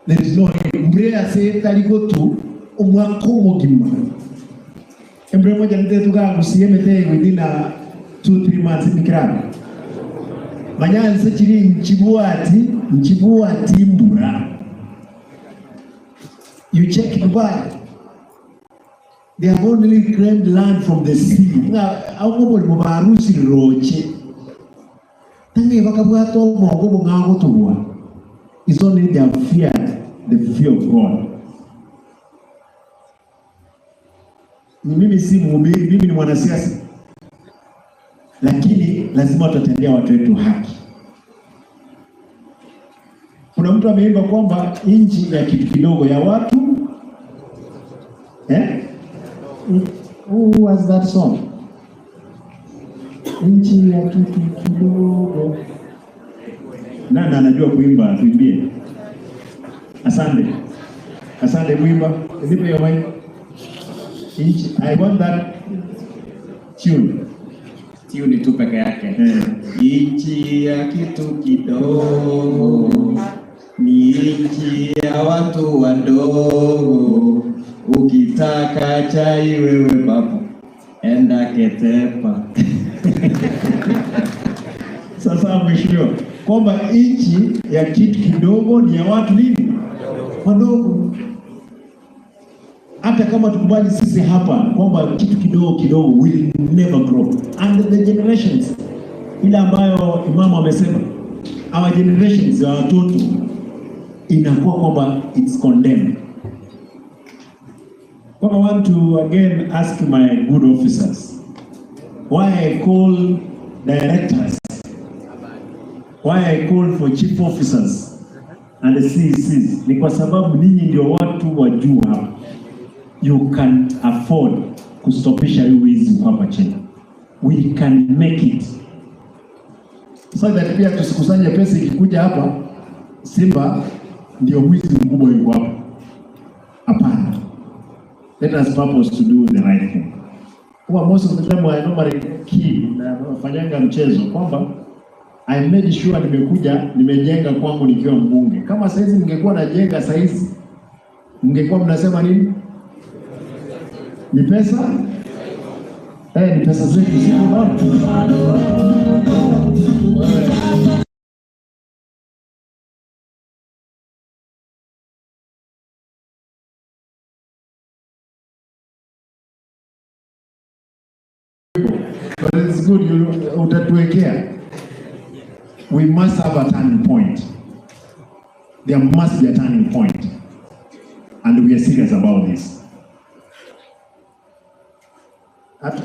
There is no mbrea se taliko tu umwaka mugima. Mbrea moja ndetuka gusiemete within a 2-3 months mikirano. Manyanse chiri nchibuati mbura. You check Dubai. They have only claimed land from the sea. Au mubarusi roche. Tange bakabwato mongo bungango tubwa. It's only they have feared the fear of God. Mimi si mhubiri, mimi ni mwanasiasa, lakini lazima tutatendea watu wetu haki. Kuna mtu ameimba kwamba nchi ya kitu kidogo ya watu eh? Who was that song? Nchi ya kitu kidogo. Nani anajua kuimba? Tuimbie. Asante. Asante mwimba. Nipe hiyo mic. Nchi, I want that tune. Tune tu peke yake. Nchi ya kitu kidogo ni nchi ya watu wadogo. Ukitaka chai wewe babu, enda Ketepa. Sasa mheshimiwa, kwamba nchi ya kitu kidogo ni ya watu nini? Wadogo. Hata kama tukubali sisi hapa kwamba kitu kidogo kidogo will never grow. And the generations, ile ambayo imamu amesema, our generations ya watoto inakuwa kwamba it's condemned. But I want to again ask my good officers, why I call directors, why I call for chief officers and the CECs, ni kwa sababu ninyi ndio watu wa juu hapa. You can afford kustopisha hii wizi hapa chini. We can make it. So that pia tusikusanye pesa ikikuja hapa, Simba ndio mwizi mkubwa yuko hapa. Hapana. Let us purpose to do the right thing. Huwa most of the time I normally keep na nafanyanga mchezo kwamba I made sure nimekuja nimejenga kwangu nikiwa mbunge. Kama saizi ningekuwa najenga saizi, mngekuwa mnasema nini? Ni pesa? Ni pesa zetu sio baba. But it's good you utatuwekea. We must have a turning point. There must be a turning point. And we are serious about this.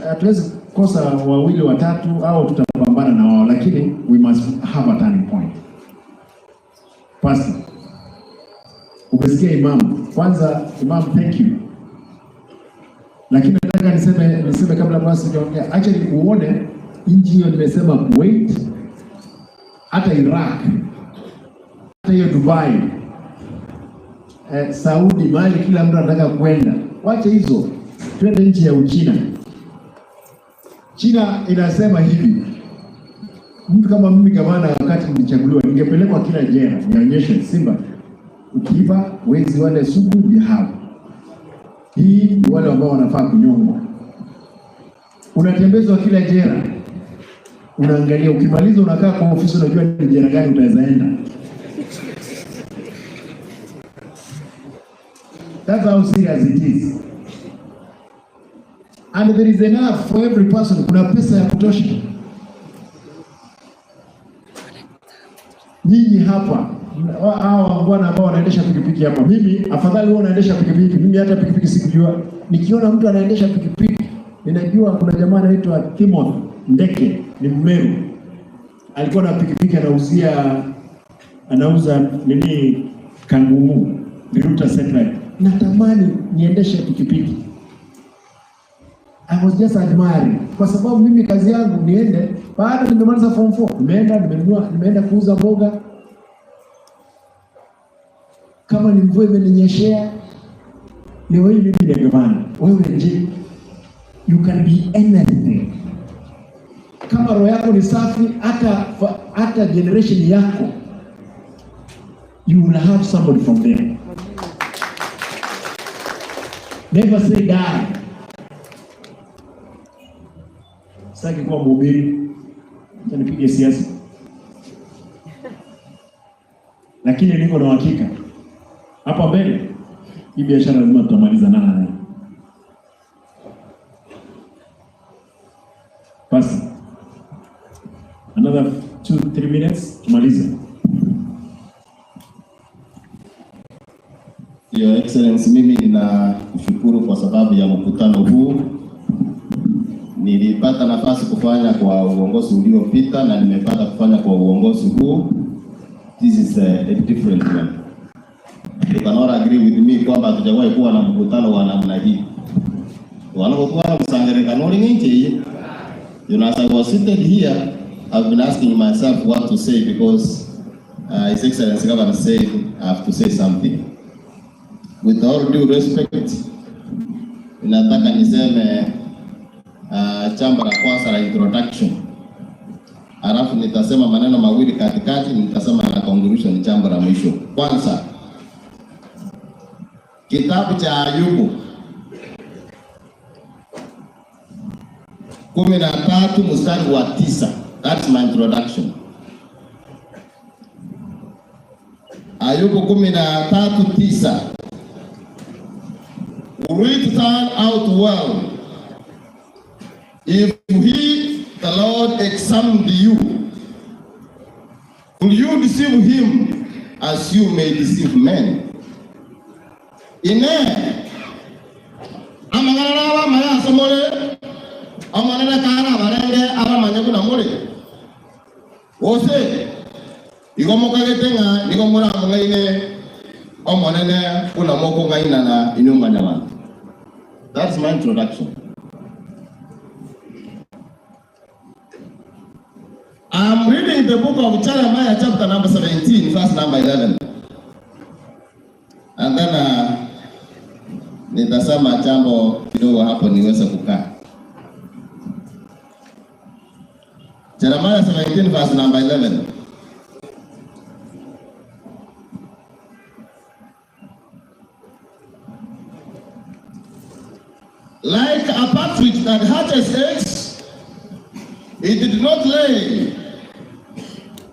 Hatuwezi kosa wawili watatu au tutapambana na wao, lakini we must have a turning point. Pastor, umesikia Imam. Kwanza Imam, thank you. Lakini nataka niseme kabla basi sijaongea. Actually uone nchi hiyo nimesema Kuwait, hata Iraq, hata hiyo Dubai, Saudi, mahali kila mtu anataka kwenda. Wacha hizo, twende nchi ya Uchina. China inasema hivi, mtu kama mimi gavana wakati nilichaguliwa ningepelekwa kila jela nionyeshe Simba, ukiiba wezi wale sugu ni hao. Hii ni wale ambao wanafaa kunyongwa. Unatembezwa kila jela, unaangalia, ukimaliza unakaa kwa ofisi, unajua ni jela gani utaweza enda. That's how serious it is. And there is enough for every person. Kuna pesa ya kutosha. Nyinyi hapa, hawa bwana ambao wanaendesha pikipiki hapa, mimi afadhali wewe unaendesha pikipiki, mimi hata pikipiki sikujua. Nikiona mtu anaendesha pikipiki, ninajua kuna jamaa anaitwa Timothy Ndeke, ni Mmeru. Alikuwa na pikipiki anauza nini kangumu, Riruta Satellite. Natamani niendeshe pikipiki. I was just admiring. Kwa sababu mimi kazi yangu niende, baada nimemaliza form 4, nimeenda nimenunua, nimeenda kuuza mboga. Kama ni mvua imeninyeshea, leo hii mimi ni gavana. Wewe je? You can be anything. Kama roho yako ni safi, hata generation yako, you will have somebody from there. Never say die. Sitaki kuwa mhubiri, acha nipige siasa. Lakini niko na uhakika hapa mbele hii biashara lazima tutamaliza nayo. Basi another 2-3 minutes tumalize. Your Excellency, mimi ninakushukuru kwa sababu ya mkutano huu. Nilipata nafasi kufanya kwa uongozi uliopita na nimepata kufanya kwa uongozi huu. This is a different one. You cannot agree with me kwamba hatujawahi kuwa na mkutano wa namna hii. Wanapokuwa msangerekano nje. You know, as I was seated here, I've been asking myself what to say because His Excellency Governor said I have to say something. With all due respect, nataka niseme jambo la kwanza la introduction. Alafu nitasema maneno mawili katikati, nitasema na conclusion, jambo la mwisho. Kwanza, kitabu cha Ayubu 13 mstari wa 9. That's my introduction. Ayubu 13:9. Will it turn out well if he, the Lord, examined you? Will you deceive him as you may deceive men? Ine amangana maya somole amanene kara barenge abamanye kuna muri ose igomoka getenga nigomura ngaine omonene kuna moko ngaina na inyumba nyabantu. That's my introduction. I'm reading the book of Jeremiah chapter number 17 verse number 11. And then nitasema jambo kidogo hapo niweze kukaa. Jeremiah 17 verse number 11. Like a partridge that hatches eggs, it did not lay.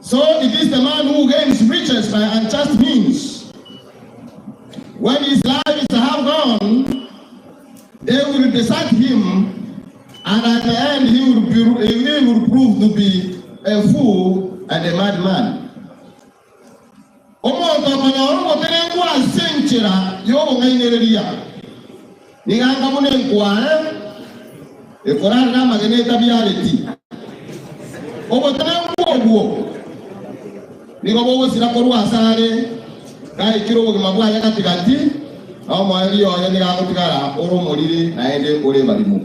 So it is the man who gains riches by unjust means. When his life is half gone, they will desert him, and at the end he will prove to be a fool and a madman. Omonto konyoru gotenengwa senchera yobong'ainereria. Niganga mune nkware ekorana namagene tabiareti. Obotenengwa obwo nigo bogosira korwa asare kaikiro obogima bwaye katikati nao mwaeri oye nigagotigara oromorire naende ore barimo.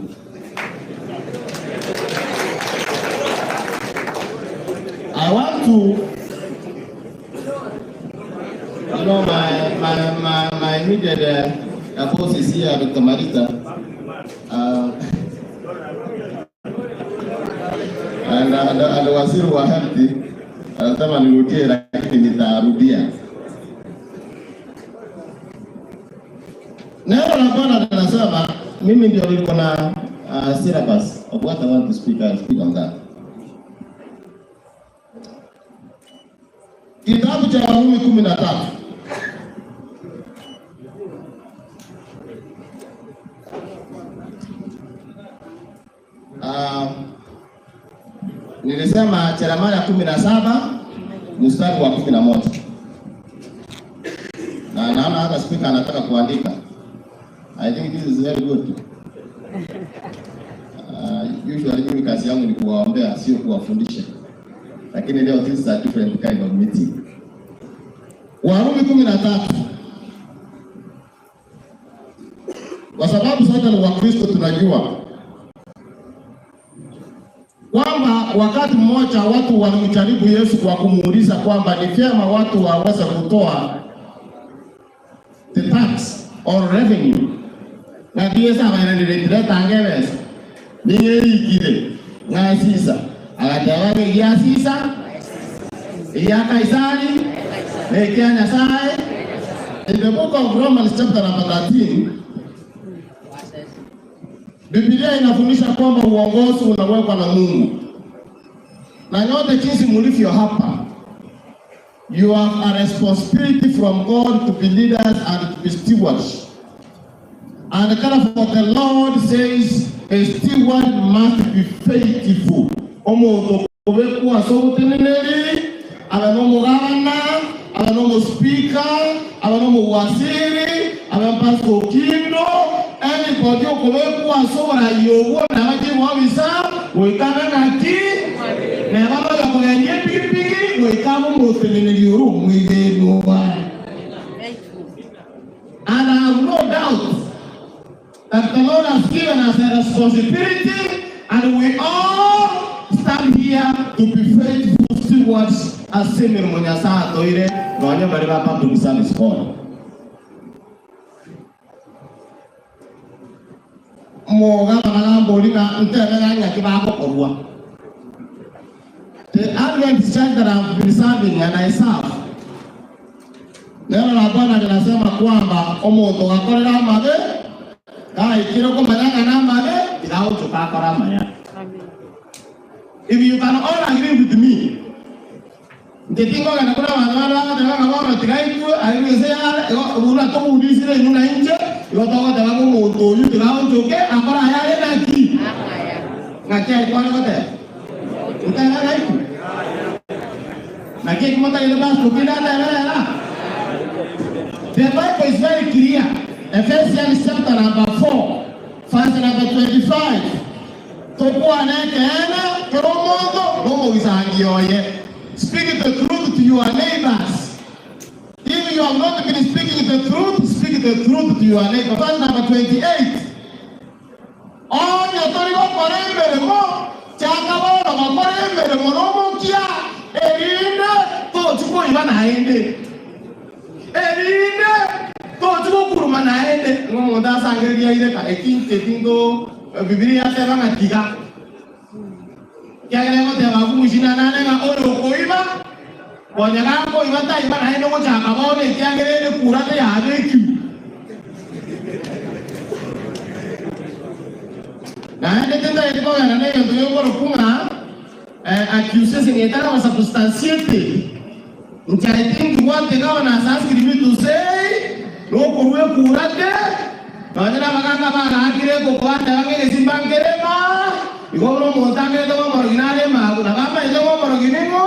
I want to, you know, my immediate boss is here, Dr. Marita, and waziri wa health anasema nirudie, lakini nitarudia. Neno la Bwana linasema, mimi ndio niko na syllabus of what I want to speak. I'll speak on that. Kitabu cha Warumi 13. Nilisema Yeremia 17 mstari wa 11. Na naona hata speaker anataka kuandika. I think this is very good. Usually mimi kazi yangu ni kuwaombea, sio kuwafundisha. Lakini leo this is a different kind of meeting. Warumi 13. Kwa sababu sote ni Wakristo tunajua kwamba wakati mmoja watu walimjaribu Yesu kwa kumuuliza kwamba ni vyema watu waweze kutoa the tax or revenue. Na Yesu abaendelea tangeweza. Ningeikire ngasisa akatawake giasisa ya Kaisari na Nyasaye. In the book of Romans chapter number 13, Biblia inafundisha kwamba uongozi unawekwa na Mungu. Na nyote jinsi mlivyo hapa, you have a responsibility from God to be leaders and to be stewards. And therefore the Lord says a steward must be faithful. Omo obekuwa sobuteneneri, abanomo gavana, abanomo speaker, abanomo waziri, Abapaso Kindo, anybody okobekwa asobora yogo nabaje mwabisa goikana naki nebabaga kogenia epikipiki goikaba omoteneneri oro omwegenwa. And I have no doubt that the Lord has given us a responsibility, and we all stand here to be faithful stewards as Semir Monyasa Toire, Nonya Mariba Public Service Board. The Adventist church that I've been serving and I serve, neno la Bwana linasema kwamba omuntu akorera amabe kaikire kumanyanga n'amabe irahutukakora amaya. If you can all agree with me, ntetingogana kuna bantu bana bana tigaitwe aigese ura tobundisire inuna inje igotogote omuntu oyu tigahutuke akora ayare naki ngaki aikwana gote ntagaraiku naki kumotagire basto kindaterera. The Bible is very clear. Ephesians chapter number 4, verse number 25. Speak the truth to your neighbors. If you have not been speaking the truth, speak the truth to your neighbor. Verse number 28. Erinde tochiko naende ngomonda asangeria ireka ekinte tingo Biblia teba ngatiga kiagere goteba kumushina nane nga oro koiba konya koiba taiba naende gochaka bone kiagere kura te yabe ki naende tenda ikogana ne yo yongoro kunga accusation etara substantiated. I think what the governor has asked me to say, Lokurwe Kurate, Bajana Baganga Bagakire, Kokwata, Simbankerema, you go no Montange, the Morginarema, Nagama, the Morginimo,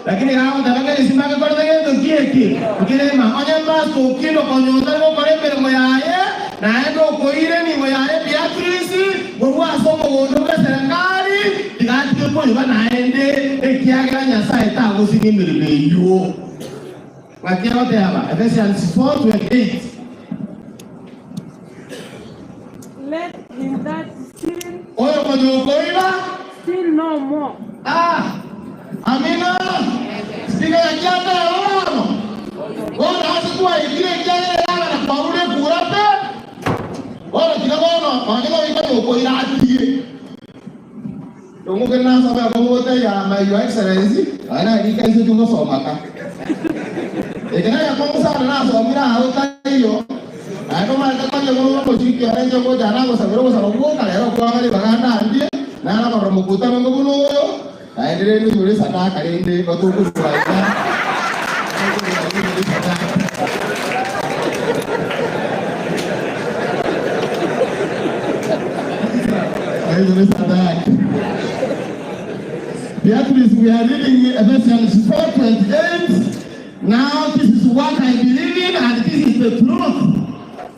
lakini hao tabanga simbange kwa the Kieki, Kirema, Onyamba, Sokino, Konyotamo, Korembe, Moyaye, Naendo, Koire, Moyaye, Beatrice, Gurua, Somo, Godoka, Serangari, Tigati, Koiba, Naende, Ekiaga, Nyasaye, Tago, Sinimiri, you. Ephesians 4:28. Let him that steal steal no more. Ah, amina. Speaker ya kiata ya ona asikuwa ikire kiata ya na paure kurate. Ona kinabono, wanyo iko yokoira atie. Dongo kana sababu kwa ya my Your Excellency, ana ika iso tungo somaka. Ekena ya konsa na somira hauta hiyo. Ano marka kwa yogo ko chiki ara jogo jana ko sabero ko sabero ka lero kwa ngari baganda andie na na ko mukutano ngo buno aendele ni yule sadaka lende ko tuku kwa. Beatrice, we are reading Ephesians 4:28. Now this is what I believe in, and this is the truth.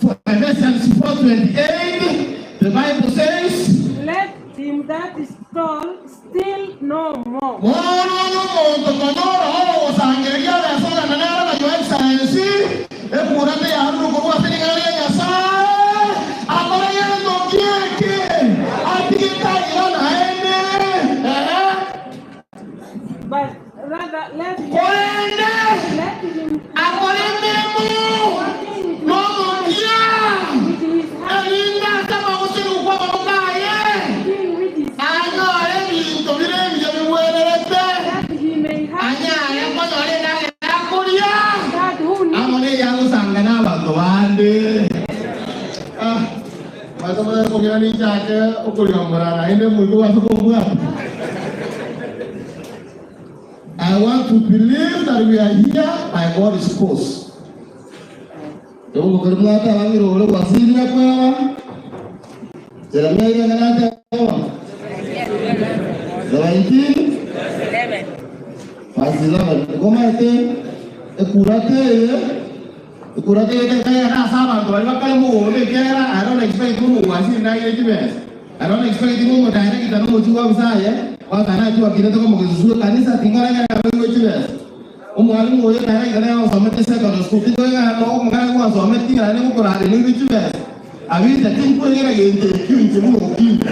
For Ephesians 4:28, the Bible says, let him that stole steal no more. But rather let him I want to believe that we are here by God's cause. Kurate saba to bali bakale mu ole kera I don't expect mu wasi na ile kibes. I don't expect mu direct na mu chuwa usaye. Kwa kana chuwa kidogo kama kuzuzua kanisa tingora ngana mu kibes. Umwalimu oyo direct na wasomete secondary school tingo na umugana kwa wasomete na ne mukora ni kibes. Abita tingo ngera gente kinje mu kinje.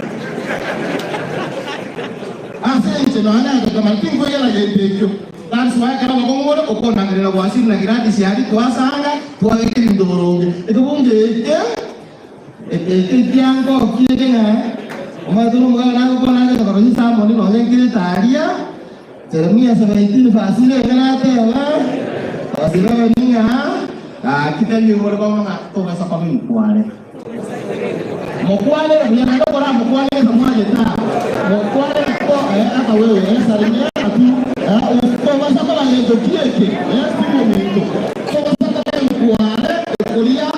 Asente no ana kama tingo ngera gente kyo. That's why kana bakongoro okonangerera gwasiri na gratis yari twasanga twagekiri ndoronge ekobunge ete tiango kiyenga omaduru mugana nakonange tokorosi samoni no ngire taria Jeremia 17 fasile ngalate wa fasile ninga akitali ngoro kwa togasa kwa mkwale mkwale ni ndokora mkwale samwaje ta mkwale ko hata wewe salimia tu ukobasa kwa ngento kieke sio mento kobasa kwa mkwale kulia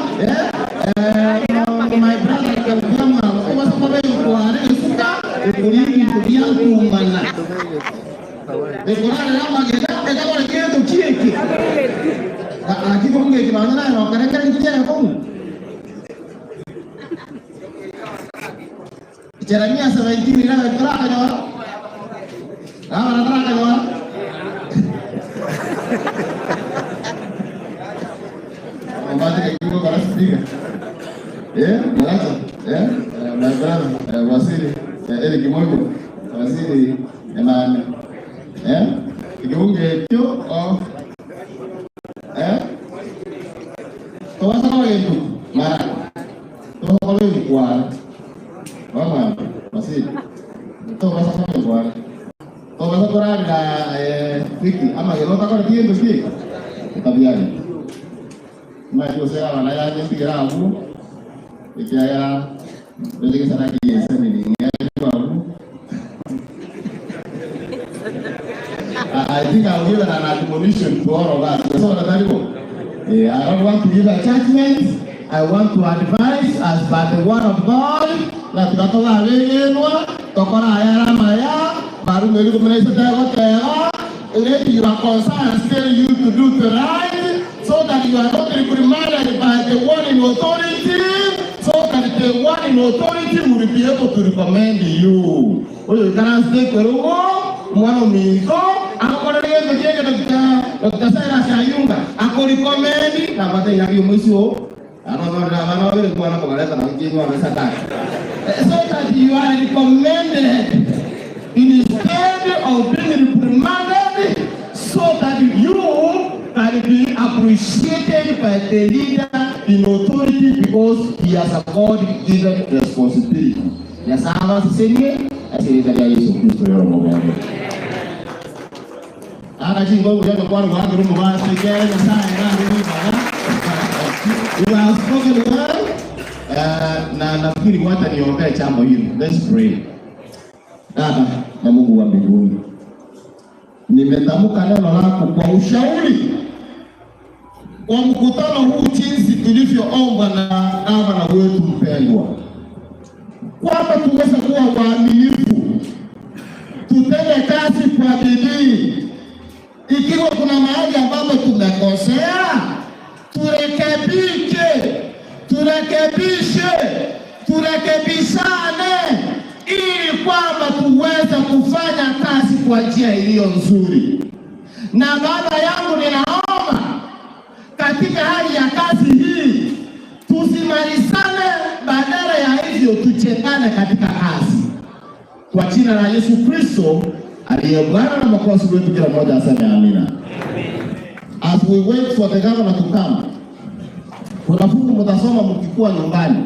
my brother kama kobasa kwa mkwale suka kulia kulia kumbana ekorana na magenda ekakora kiento kieke akiko ngeke bana na kareka ngiye ko Jeremia 17 ila tra ka my brother, Waziri, Eric Moyo, Waziri, Emmanuel, Kibunge kyo of Towasa kwa yetu, mara, towasa kwa yetu kwa, mama, Waziri, towasa kwa yetu kwa, towasa kwa na wiki, ama yelota kwa kitu ki, tabiani. Ma yo sera na ya nyengira abu, ikiaya Jadi sana kiesa ni I think I'll give an admonition to all of us. So I don't want to give a judgment. I want to advise as by the word of God. La tutatoa wenyenwa tokora ayara maya baru meri kumenesa tego. Let your conscience tell you to do the right, so that you are not reprimanded by the one in authority. So that the one in authority will be able to recommend you. Oyo karanse kwerugo mwana mingo akorere ngeke Dr. Cyrus Ayunga akoricommend na bata yaki mwisho ano na bana wale kwa na kogaleta na kinyo na sataka. So that you are recommended instead of being reprimanded, so that you can be appreciated by the leader in authority because he has a God-given responsibility. Yasaba sisenge asiritalia Yesu Kristo yoro mwangu. Ana chingo kuja kwa kwa rumu ba sikere na saa na rumu ba. You have spoken well. Na nafikiri hata niombee jambo hili. Let's pray. Baba na Mungu wa mbinguni, nimetamka neno lako kwa ushauri kwa mkutano huu jinsi tulivyoombwa na gavana wetu mpendwa, kwamba tuweze kuwa waaminifu, tutende kazi kwa bidii. Ikiwa kuna mahali ambapo tumekosea, turekebike, turekebishe, turekebishane, ili kwamba tuweze kufanya kazi kwa njia iliyo nzuri. Na baba yangu, ninaomba katika hali ya kazi hii tusimalizane, badala ya hivyo tuchekane katika kazi. Kwa jina la Yesu Kristo aliye Bwana na Mwokozi wetu, kila mmoja aseme amina. As we wait for the governor to come, kuna fungu mtasoma mkikuwa nyumbani,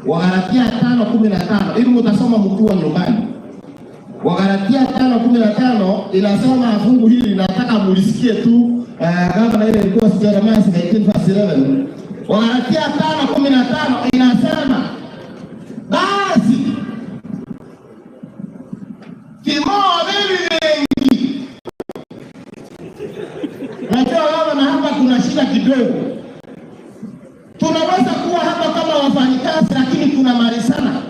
Wagalatia 5:15, ili mtasoma mkiwa nyumbani. Wagalatia 5:15 inasema fungu hili, nataka mulisikie tu. Gavana ile ilikuwa Jeremiah 17:11. Wagalatia 5:15 inasema, basi kimoa bibi wengi. Najua gavana hapa kuna shida kidogo. Tunaweza kuwa hapa kama wafanyikazi lakini tunamalizana.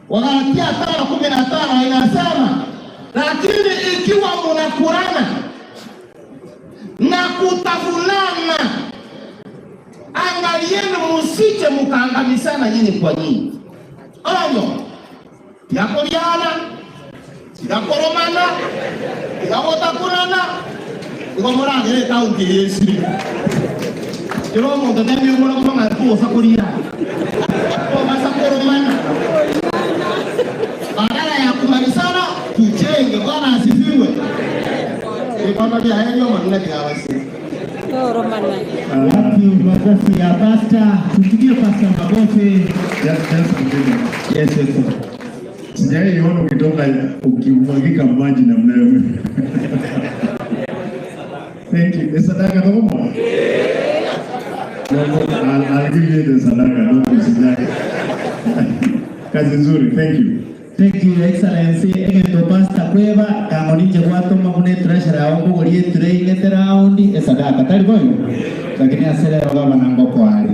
Wagalatia 5:15 inasema, lakini ikiwa mnakurana na kutafunana Msije mkaangamizana nyinyi kwa nyinyi. Onyo tiakoriana, tiakoromana, tiagotakurana, igo moragere kaunti yesiri. Kiro omonto temi omoro ng'a tugosa koria. Tobasa koromana. Badala ya kumalizana tujenge. Bwana asifiwe. Ikono bia henyo manene bia. Wapi makofi ya pasta? Tupigie pasta makofi. Just a minute. Yes. Sijai iona ukitoka ukimwagika maji namna hiyo. Thank you. Sadaka tomo? No, I'll give you the sadaka. Don't be sijai. Kazi nzuri. Thank you. Thank you, Excellency. Egento Pastor Kweba, kamoninje gwatoma mune treasurer aongo gorie train round esadaka tali boyo. Lakini asele roga manango kwa ali.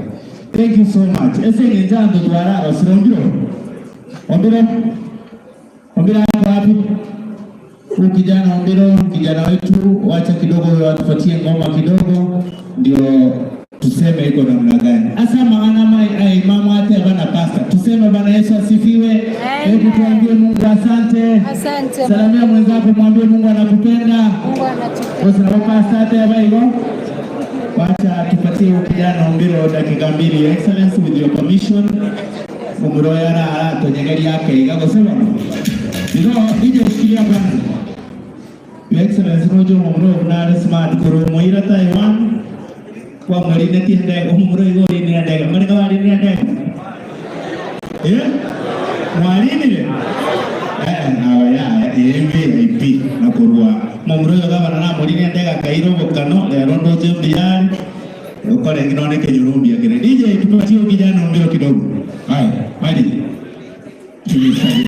Thank you so much. Ese ngenjando twara osirongiro. Ombiro. Ombiro wapi? Huyu kijana Ombiro, kijana wetu, wacha kidogo watupatie ngoma kidogo ndio tuseme iko namna gani. Asa maana mai mama ate bana pastor. Tuseme Bwana Yesu asifiwe. Hebu tuambie Mungu asante. Asante. Salamia mwenzako mwambie Mungu anakupenda. Mungu anatupenda. Wewe pastor ate baigo. Wacha tupatie kijana Ombiro dakika mbili. Excellence, with your permission. Umuroyara ala tonyegeri yake igagosema. Ndio ije shikilia bwana. Your Excellency rojo umuro bunare smart kuro moira Taiwan. Kwa mwarine tiende umuro igo rini ndege mari ka warini ndege eh mwarini eh na ya MVP na kurua mumuro yo gabana na mwarine ndege kairo gokano lero ndo jembiari ukore nginone kenyurumbia kile DJ tupatie kijana mbio kidogo. Haya bali tulisaidie.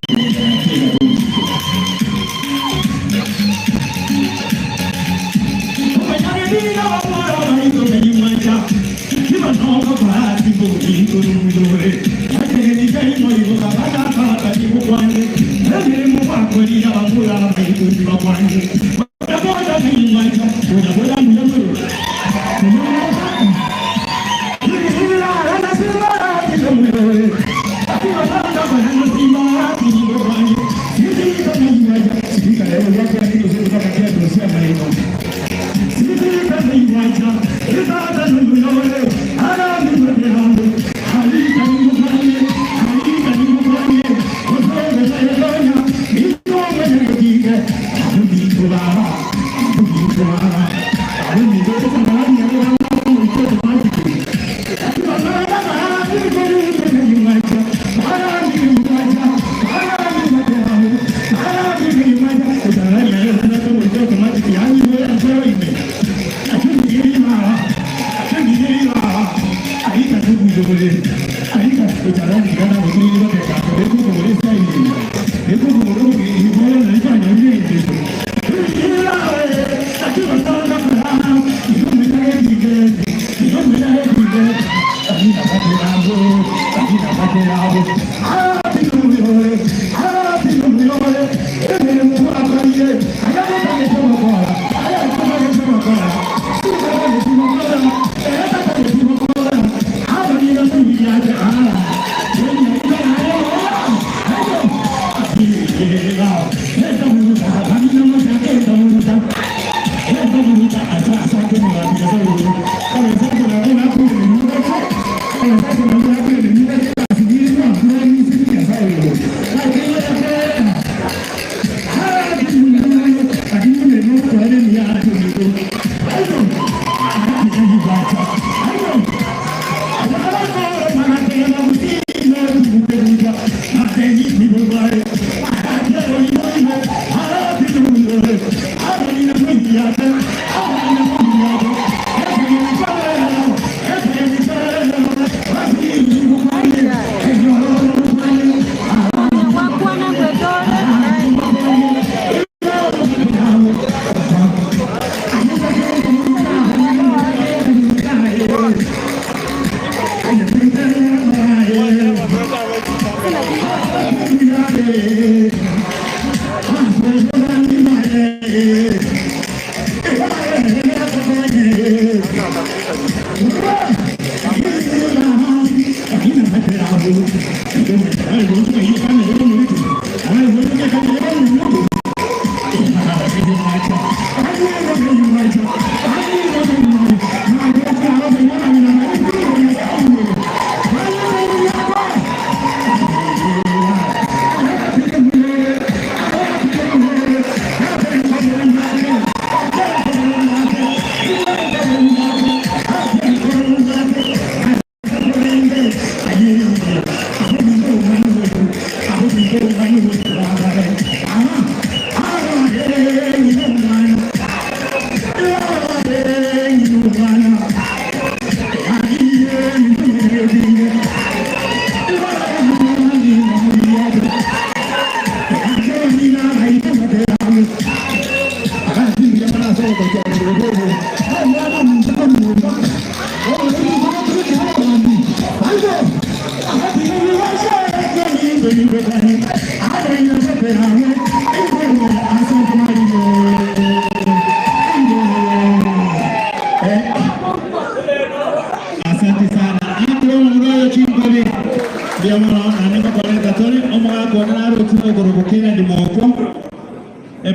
Asante sana.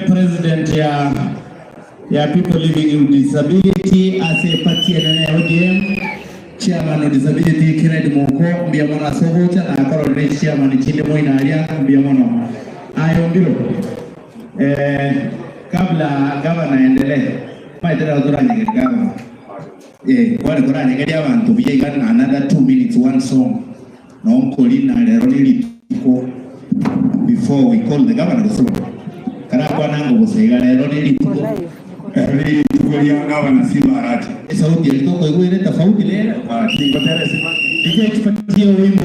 President ya people living with disability asepatie nene ODM chairman of disability Kennedy Moko mbia mwana sogocha na akoro ni chairman chinde moina aria mbia mono ayo mbiro kabla gavana endelee maitera turanyege gavana kwani kuranyegeria abantu biya another 2 minutes one song na onkolina lero nilituko before we call the governor gusoma karakwa nango busega lero nilituko lya gavana Simba Arati sauti ilitoko igwire tofauti leo DJ tupatie wimbo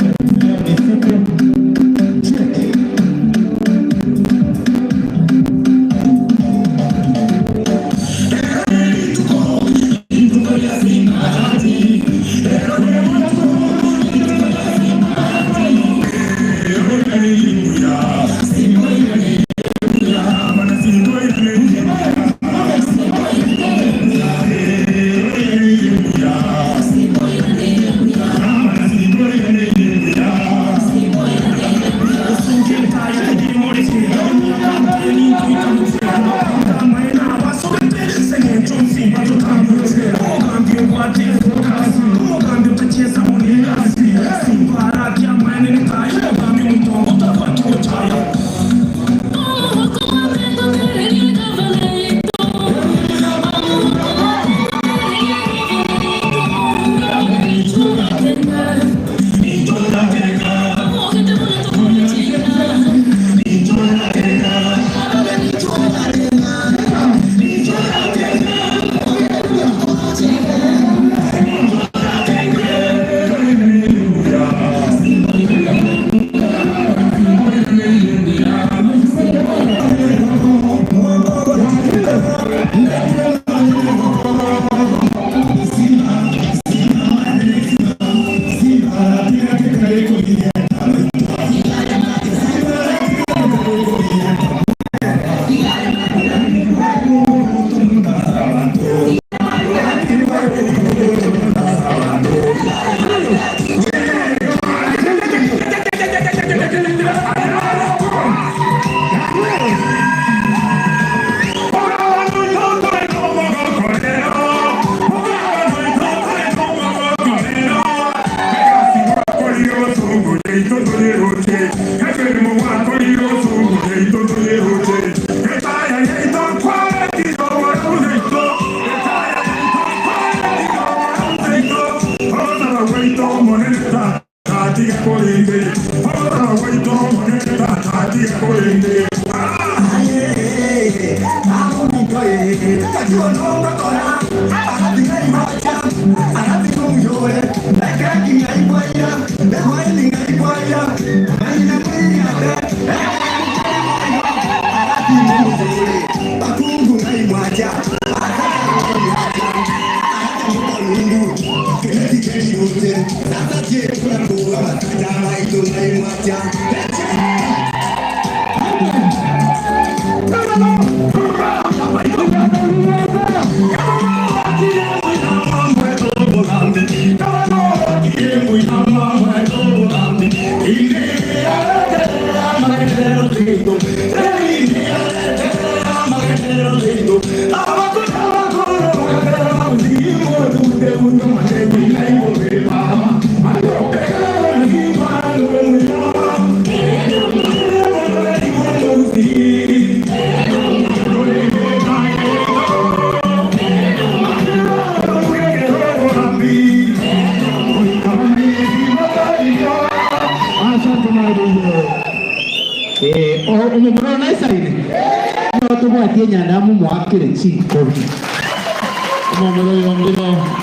ni siku.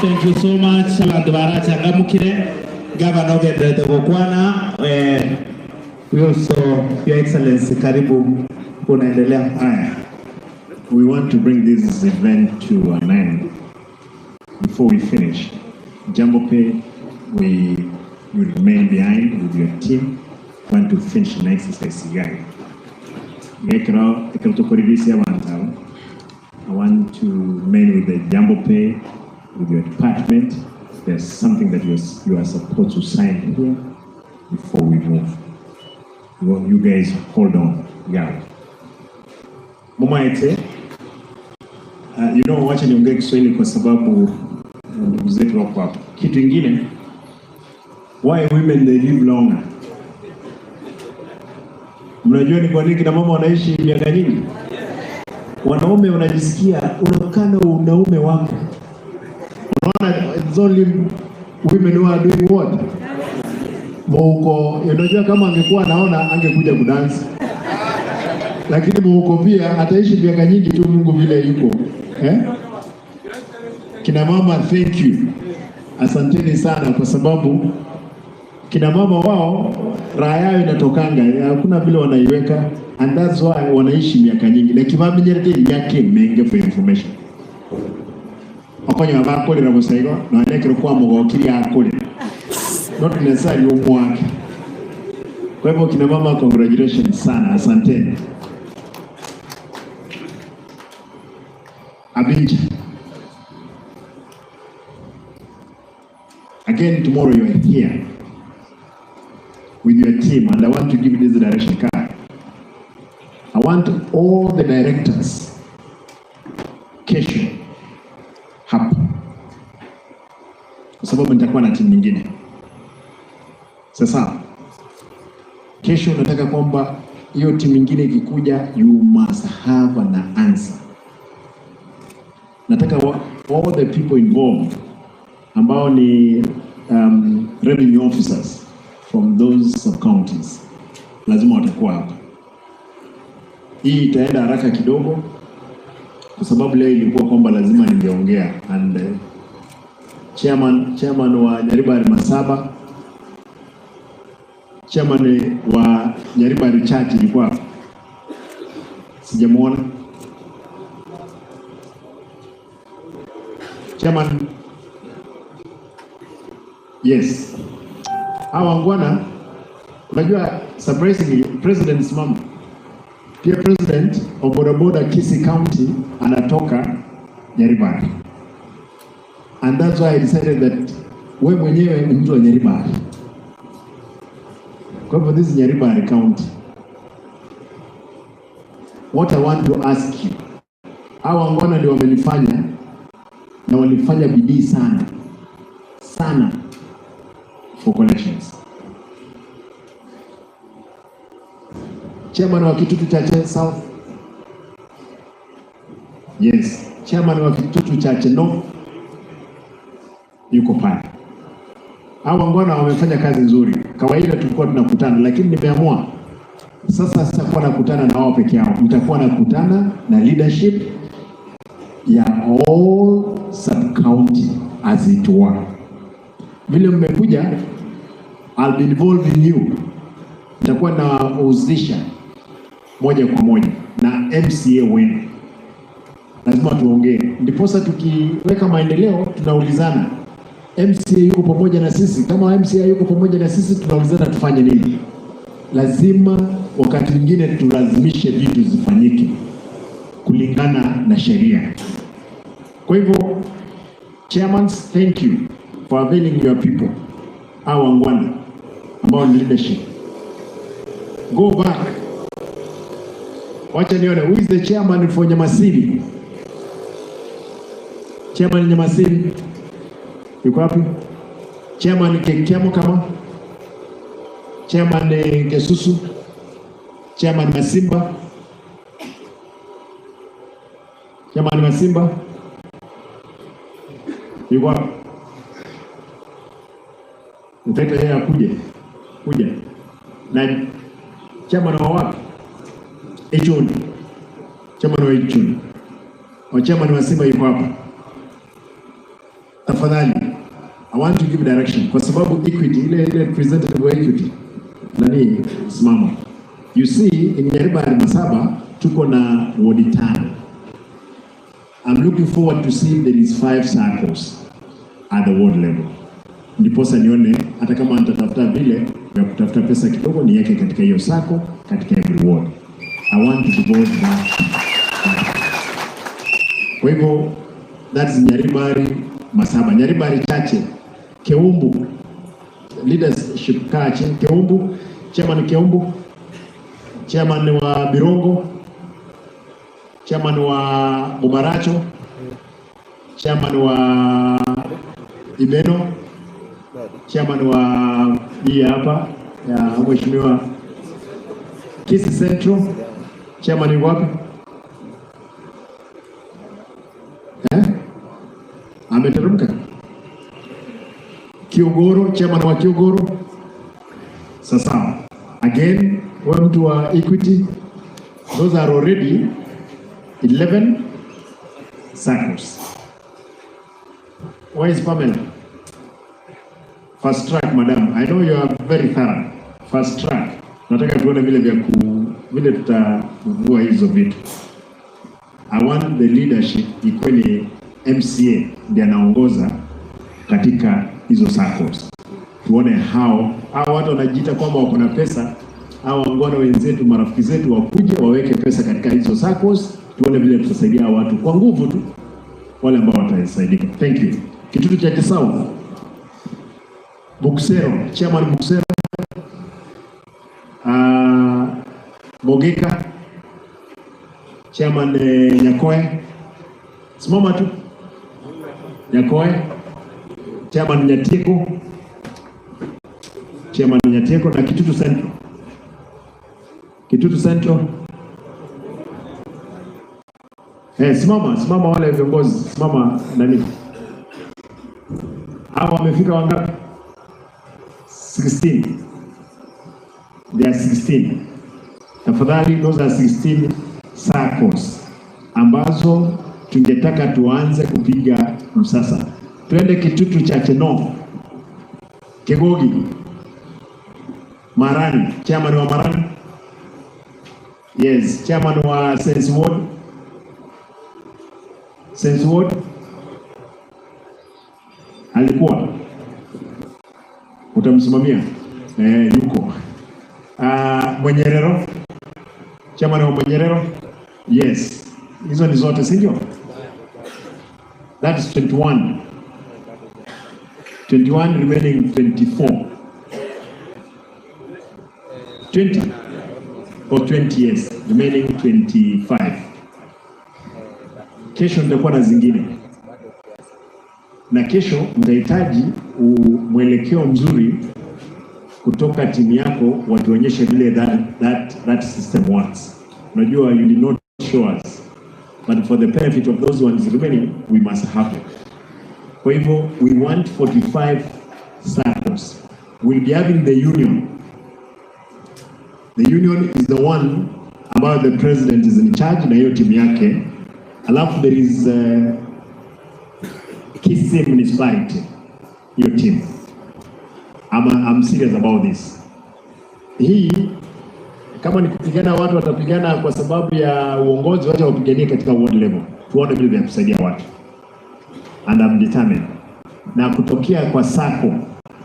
Thank you so much. Abantu barachangamukire Governor ogenderete gukwana. We also, Your Excellency, karibu unaendelea. Haya. We want to bring this event to an end. Before we finish, Jambo Pay, we will remain behind with your team. We want to finish an exercise. I want to remain with the Jambo Pay, with your department. There's something that you are supposed to sign here before we move. You guys hold on. Yeah. Mama ete, you know, wacha niongee Kiswahili kwa sababu ndugu zetu wako hapa. Kitu kingine, why women they live longer? Mnajua ni kwa nini kina mama wanaishi miaka nyingi? Wanaume wanajisikia unakana unaume wako. Unaona, it's only women who are doing what? Mouko, unajua kama angekuwa anaona angekuja kudansi. Lakini mouko pia ataishi miaka nyingi tu Mungu vile yuko. Eh? Kina mama, thank you. Asanteni sana kwa sababu kina mama wao raha yao inatokanga, hakuna vile wanaiweka, and that's why wanaishi miaka nyingi. Like vamenyerete yake menge for information. Okonya bakolera busaigo na nekero kwa mugokiri akole. Not necessarily umwake. Kwa hivyo kina mama, congratulations sana, asanteni. Abinja. Again, tomorrow you are here with your team, and I want to give this direction card. I want all the directors kesho hapa, kwa sababu nitakuwa na timu nyingine. Sasa kesho nataka kwamba hiyo timu nyingine ikikuja, you must have an answer. Nataka all the people involved ambao ni revenue officers from those sub-counties lazima watakuwa hapa. Hii itaenda haraka kidogo kwa sababu leo ilikuwa kwamba lazima ningeongea, and chairman wa Nyaribari Masaba, chairman wa Nyaribari Church ilikuwa hapa, sijamuona. Chairman, yes. Hawa ngwana, unajua surprisingly President simama. Pia President of Boda Boda Kisii County anatoka Nyaribari. And that's why I decided that we mwenyewe ni mtu wa Nyaribari. Kwa hivyo this is Nyaribari County. What I want to ask you, hawa ngwana ndio wamenifanya na walifanya bidii sana sana for collections. Chairman wa Kitutu Chache South, yes. Chairman wa Kitutu Chache North yuko pale. Hawa ngwana wamefanya kazi nzuri. Kawaida tulikuwa tunakutana, lakini nimeamua sasa sitakuwa nakutana na wao peke yao. Nitakuwa nakutana na leadership ya all sub-county as it were. Vile mmekuja, I'll be involved in you. Nitakuwa nawahusisha moja kwa moja na MCA wenu. Lazima tuongee. Ndiposa tukiweka maendeleo tunaulizana. MCA yuko pamoja na sisi. Kama MCA yuko pamoja na sisi tunaulizana tufanye nini. Lazima wakati mwingine tulazimishe vitu zifanyike kulingana na sheria. Kwa hivyo, chairmans, thank you for availing your people. Hawa wangwana ambao ni leadership. Go back. Wacha nione who is the chairman for Nyamasiri? Chairman Nyamasiri. Yuko wapi? Chairman Kekiamo kama? Chairman Kesusu? Chairman Masimba? Chairman Masimba? Yuko wapi? Nitaita yeye akuje. Kuja. Na chairman wa wapi? Ichuni. Chairman wa Ichuni. Wa chairman wa Simba yuko hapa. Tafadhali, I want to give direction kwa sababu Equity ile representative wa Equity nani simama. You see in Nyaribari Masaba tuko na ward 5. I'm looking forward to see there is 5 circles at the ward level. Ndiposa nione hata kama nitatafuta vile vya kutafuta pesa kidogo niweke katika hiyo circle katika every ward. I want to devote that. Kwa hivyo that's Nyaribari Masaba. Nyaribari chache Keumbu leadership kache Keumbu, chairman Keumbu, chairman wa Birongo, chairman wa Bobaracho, chairman wa Ibeno, chairman wa hii hapa ya mheshimiwa Kisii Central, chairman yuko wapi? Ameteremka. Kiogoro, chairman wa Kiogoro. Sasa again, wewe mtu wa Equity, those are already 11 circles. Where is Pamela? Fast track, madam. I know you are very thorough. Fast track. Nataka tuone vile vya vile tutavua hizo vitu. I want the leadership ikuwe MCA ndiye anaongoza katika hizo circles. Tuone hao watu wanajiita kwamba wako na pesa, hao wangwana wenzetu, marafiki zetu wakuje waweke pesa katika hizo circles, tuone vile tutasaidia watu kwa nguvu tu, wale ambao watasaidika. Thank you. Kitutu cha Kisau, Buksero, chairman Buksero, Bogeka, chairman Nyakoe, simama tu. Nyakoe, chairman Nyatieko, chairman Nyatieko na Kitutu Central. Kitutu Central. Simama, simama wale viongozi, simama nani? Hawa wamefika wangapi? 16. They are 16. Tafadhali, those are 16 circles ambazo tungetaka tuanze kupiga msasa. Twende Kitutu cha Cheno, Kegogi, Marani, chairman wa Marani. Yes, chairman wa Sense Ward. Sense Ward alikuwa utamsimamia yuko Mwenyerero, chairman wa Mwenyerero. Yes, hizo ni zote, si ndio? That is 21. 21 remaining 24. 20 or 20 years remaining 25. Kesho nitakuwa na zingine. Na kesho mtahitaji mwelekeo mzuri kutoka timu yako, watuonyeshe vile that system works. Unajua, you did not show us, but for the benefit of those ones remaining, we must have it. Kwa hivyo, we want 45 circles. We'll be having the union. The union is the one about the president is in charge na hiyo timu yake. Alafu there is Kisii Municipality, hiyo team. I'm serious about this. Hii kama ni kupigana, watu watapigana kwa sababu ya uongozi, wacha wapiganie katika ward level. Tuone vile vya kusaidia watu. And I'm determined. Na kutokea kwa SACCO,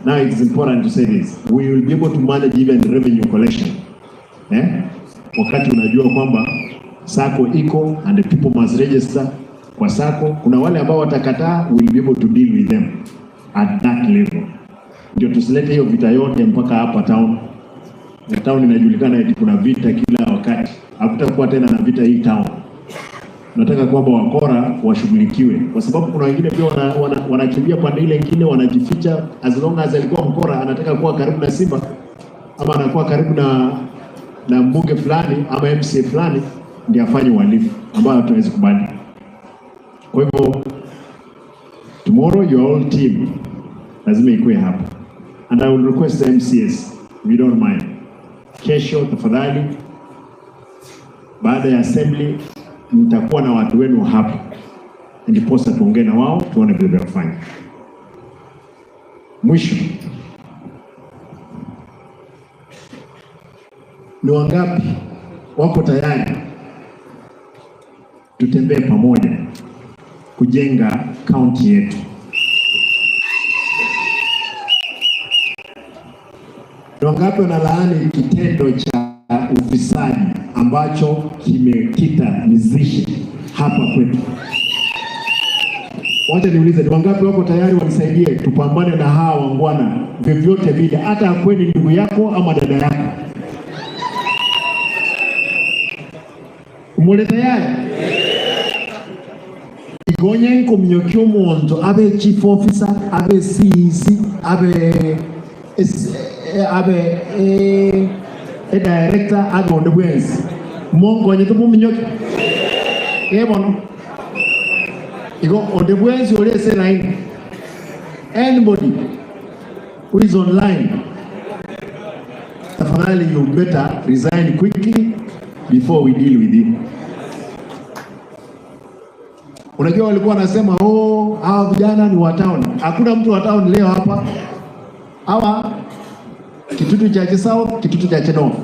now it's important to say this, we will be able to manage even revenue collection. Wakati unajua kwamba SACCO iko and the people must register kwa SACCO, kuna wale ambao watakataa, we will be able to deal with them at that level. Ndio tusilete hiyo vita yote mpaka hapa town. Na town inajulikana eti kuna vita kila wakati. Hakutakuwa tena na vita hii town. Nataka kwamba wakora washughulikiwe, kwa sababu kuna wengine pia wanakimbia pande ile ingine, wanajificha. As long as alikuwa mkora, anataka kuwa karibu na Simba ama anakuwa karibu na mbunge fulani ama MCA fulani, ndiye afanye uhalifu ambao hatuwezi kubali. Kwa hivyo tomorrow your whole team lazima ikuwe hapa, and I will request the MCAs if you don't mind, kesho tafadhali, baada ya assembly nitakuwa na watu wenu hapa, ndiposa tuongee na wao tuone vile vya kufanya. Mwisho, ni wangapi wako tayari tutembee pamoja kujenga kaunti yetu? Ni wangapi wanalaani kitendo cha ufisadi ambacho kimekita mizizi hapa kwetu? Wacha niulize, ni wangapi wako tayari wanisaidie tupambane na hawa wangwana vyovyote vile, hata kweni ndugu yako ama dada yako? Mule tayari? Igonye nkomyokyo omonto abe chief officer, abe CEC, abe director, abe onde bwensi mongonye tumuminyoke ebono igo onde bwensi olese line. Anybody who is online, tafadhali you better resign quickly before we deal with you. Unajua walikuwa wanasema oh, hawa vijana ni wa town. Hakuna mtu wa town leo hapa. Hawa Kitutu Chache South, Kitutu Chache North,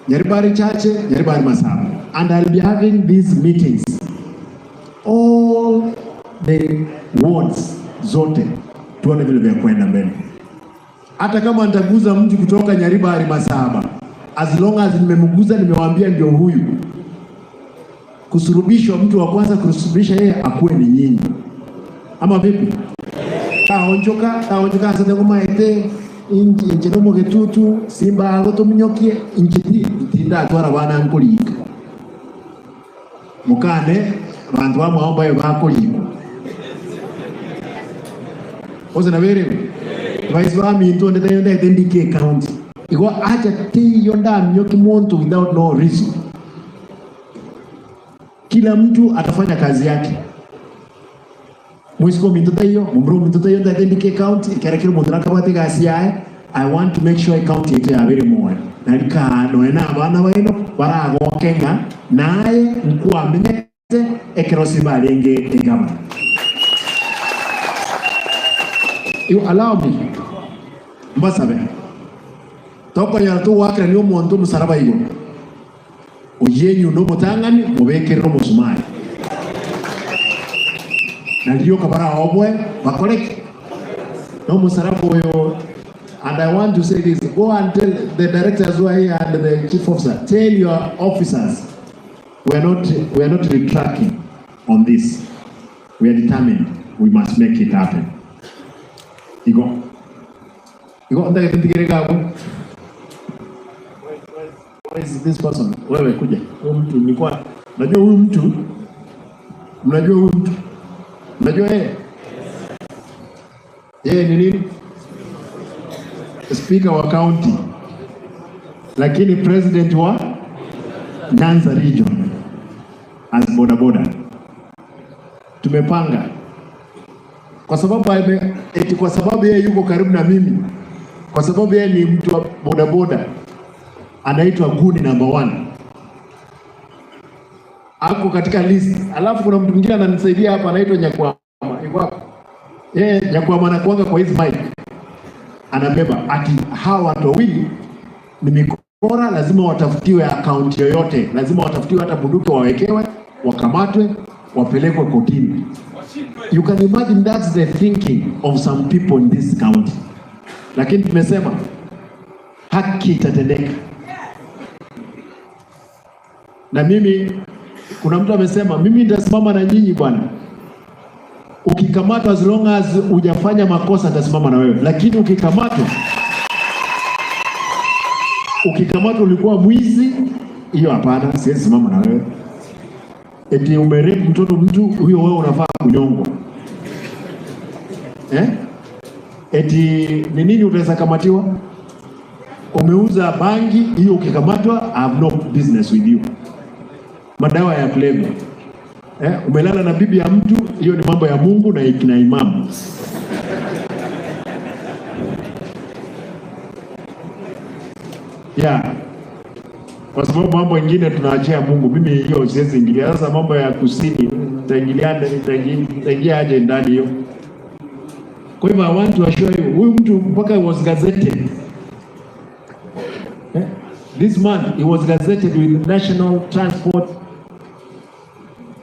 Nyaribari Chache, Nyaribari Masaba. And I'll be having these meetings all the wards zote, tuone vile vya kwenda mbele. Hata kama nitaguza mtu kutoka Nyaribari Masaba, as long as nimemguza, nimewaambia ndio huyu. Kusurubishwa, mtu wa kwanza kusurubisha yeye akuwe ni nyinyi. Ama vipi? Taonjoka asante kama ete inchi nomo getutu Simba agotominyokie inchi tinda atwara bana nkulika. Mukane bantu bamwe bakulika. Oze na bere. Vice wa minto ndeta yonda ndike county. Iko acha ti yonda mnyoki muntu without no reason. Kila mtu atafanya kazi yake. Mwisiko minto tayo, mumbro minto tayo ndeta ndike county, ikara kila muntu nakabate gasi yae. I want to make sure county yetu ya very more. Nalika noena abana baino baragokenga naye nkuamenyete ekerosi balenge egama. You allow me. Mbasabe. Toko ya tu wakra ni omuntu musaraba igo. Oyenyu no mutangani mubekero musumari. Na kabara obwe bakoleke. No musaraba oyo. And I want to say this, go and tell the directors who are here and the chief officer, tell your officers, we are not retracting on this. We are determined. We must make it happen. Igo. Igo, where is this person? Wewe kuja. Huyu mtu nilikuwa najua huyu mtu. Mnajua huyu mtu? Mnajua yeye? Yeye ni nini? Speaker wa county, lakini president wa Nyanza region as boda boda. Tumepanga kwa sababu eti kwa sababu yeye yuko karibu na mimi, kwa sababu yeye ni mtu wa boda boda, anaitwa Guni number 1, ako katika list. Alafu kuna mtu mwingine ananisaidia hapa anaitwa Nyakwama. Yuko hapa yeye, Nyakwama anakuanga kwa hizi mic anabeba ati hawa watu wawili ni mikora, lazima watafutiwe account yoyote, lazima watafutiwe hata bunduki wawekewe, wakamatwe, wapelekwe kotini. You can imagine that's the thinking of some people in this county. Lakini tumesema haki itatendeka. Na mimi kuna mtu amesema mimi nitasimama na nyinyi bwana. Ukikamatwa, as long as hujafanya makosa nitasimama na wewe. Lakini ukikamatwa ulikuwa mwizi, hiyo hapana, siwezi simama na wewe. Eti umerape mtoto mtu huyo, wewe unafaa kunyongwa, eh? Eti ni nini utaweza kamatiwa? Umeuza bangi hiyo, ukikamatwa, I have no business with you. Madawa ya kulevya, eh? Umelala na bibi ya mtu, hiyo ni mambo ya Mungu na kina imamu. Yeah. Kwa sababu mambo mengine tunaachia Mungu. Mimi hiyo siwezi ingilia. Sasa mambo ya kusini nitaingia aje ndani hiyo? Kwa hivyo I want to assure you, huyu mtu mpaka was gazetted. Eh? This month he was gazetted with National Transport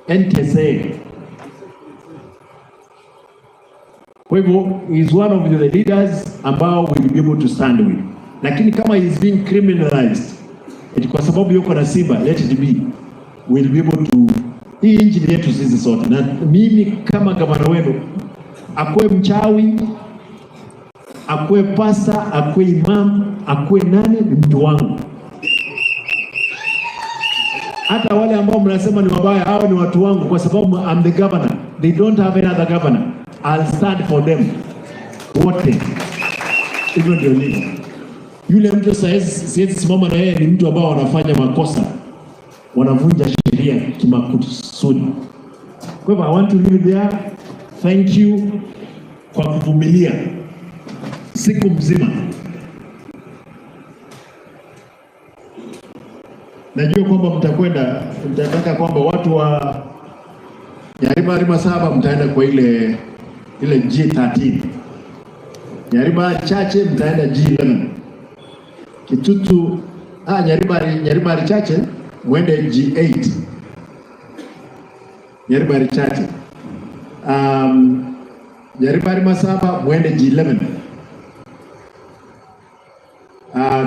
NTSA. Kwa hivyo he is one of the leaders ambao we will be able to stand with. Lakini kama he is being criminalized eti kwa sababu yuko na Simba, let it be. We'll be able to. Hii nchi ni yetu sisi sote, na mimi kama gavana wenu, akwe mchawi, akwe pasta, akwe imam, akwe nani, ni mtu wangu. Hata wale ambao mnasema ni wabaya, hao ni watu wangu, kwa sababu I'm the governor. They don't have any other governor. I'll stand for them wote. Hivyo ndio nini. Yule mtu siwezi simama na yeye, ni mtu ambao wanafanya makosa, wanavunja sheria kimakusudi. Kwa hivyo I want to leave it there. Thank you kwa kuvumilia siku mzima. Najua kwamba mtakwenda, mtataka kwamba watu wa Nyaribari Masaba mtaenda kwa ile G13. Nyaribari chache mtaenda G11. Kitutu, Nyaribari chache mwende G8. Nyaribari chache. Nyaribari Masaba mwende G11.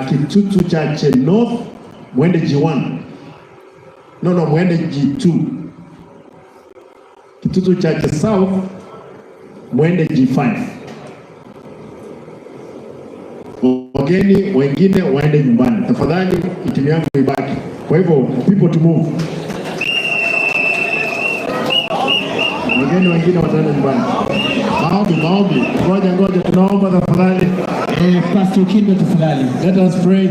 Kitutu chache North mwende G1. No, mwende G2. Kitutu chache South mwende G5. Wageni wengine waende nyumbani. Tafadhali timu yangu ibaki. Kwa hivyo people to move. Wageni wengine wataenda nyumbani. Maombi. Ngoja tunaomba tafadhali. Pastor Okindo tafadhali. Let us pray.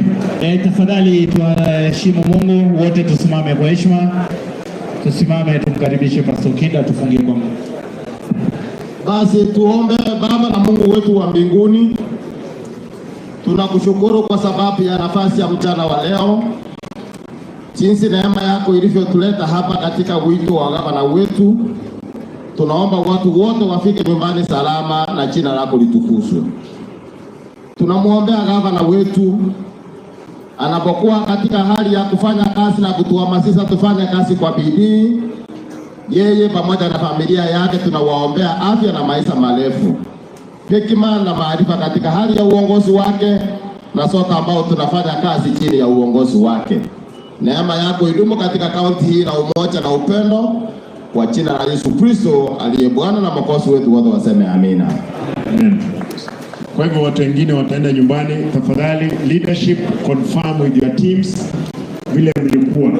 Tafadhali tuheshimu Mungu, wote tusimame kwa heshima. Tusimame tumkaribishe Pastor Okindo atufungie kwa Mungu. Basi tuombe. Baba na Mungu wetu wa mbinguni, tunakushukuru kwa sababu ya nafasi ya mchana wa leo, jinsi neema yako ilivyotuleta hapa katika wito wa gavana wetu. Tunaomba watu wote wafike nyumbani salama na jina lako litukuzwe. Tunamuombea gavana wetu anapokuwa katika hali ya kufanya kazi na kutuhamasisha tufanye kazi kwa bidii. Yeye pamoja na familia yake tunawaombea afya na maisha marefu, hekima na maarifa katika hali ya uongozi wake, na sote ambao tunafanya kazi chini ya uongozi wake. Neema yako idumu katika kaunti hii na umoja na upendo, kwa jina la Yesu Kristo aliye Bwana na Mwokozi wetu, wote waseme amina. Amen. Kwa hivyo watu wengine wataenda nyumbani. Tafadhali leadership, confirm with your teams vile mlikuwa.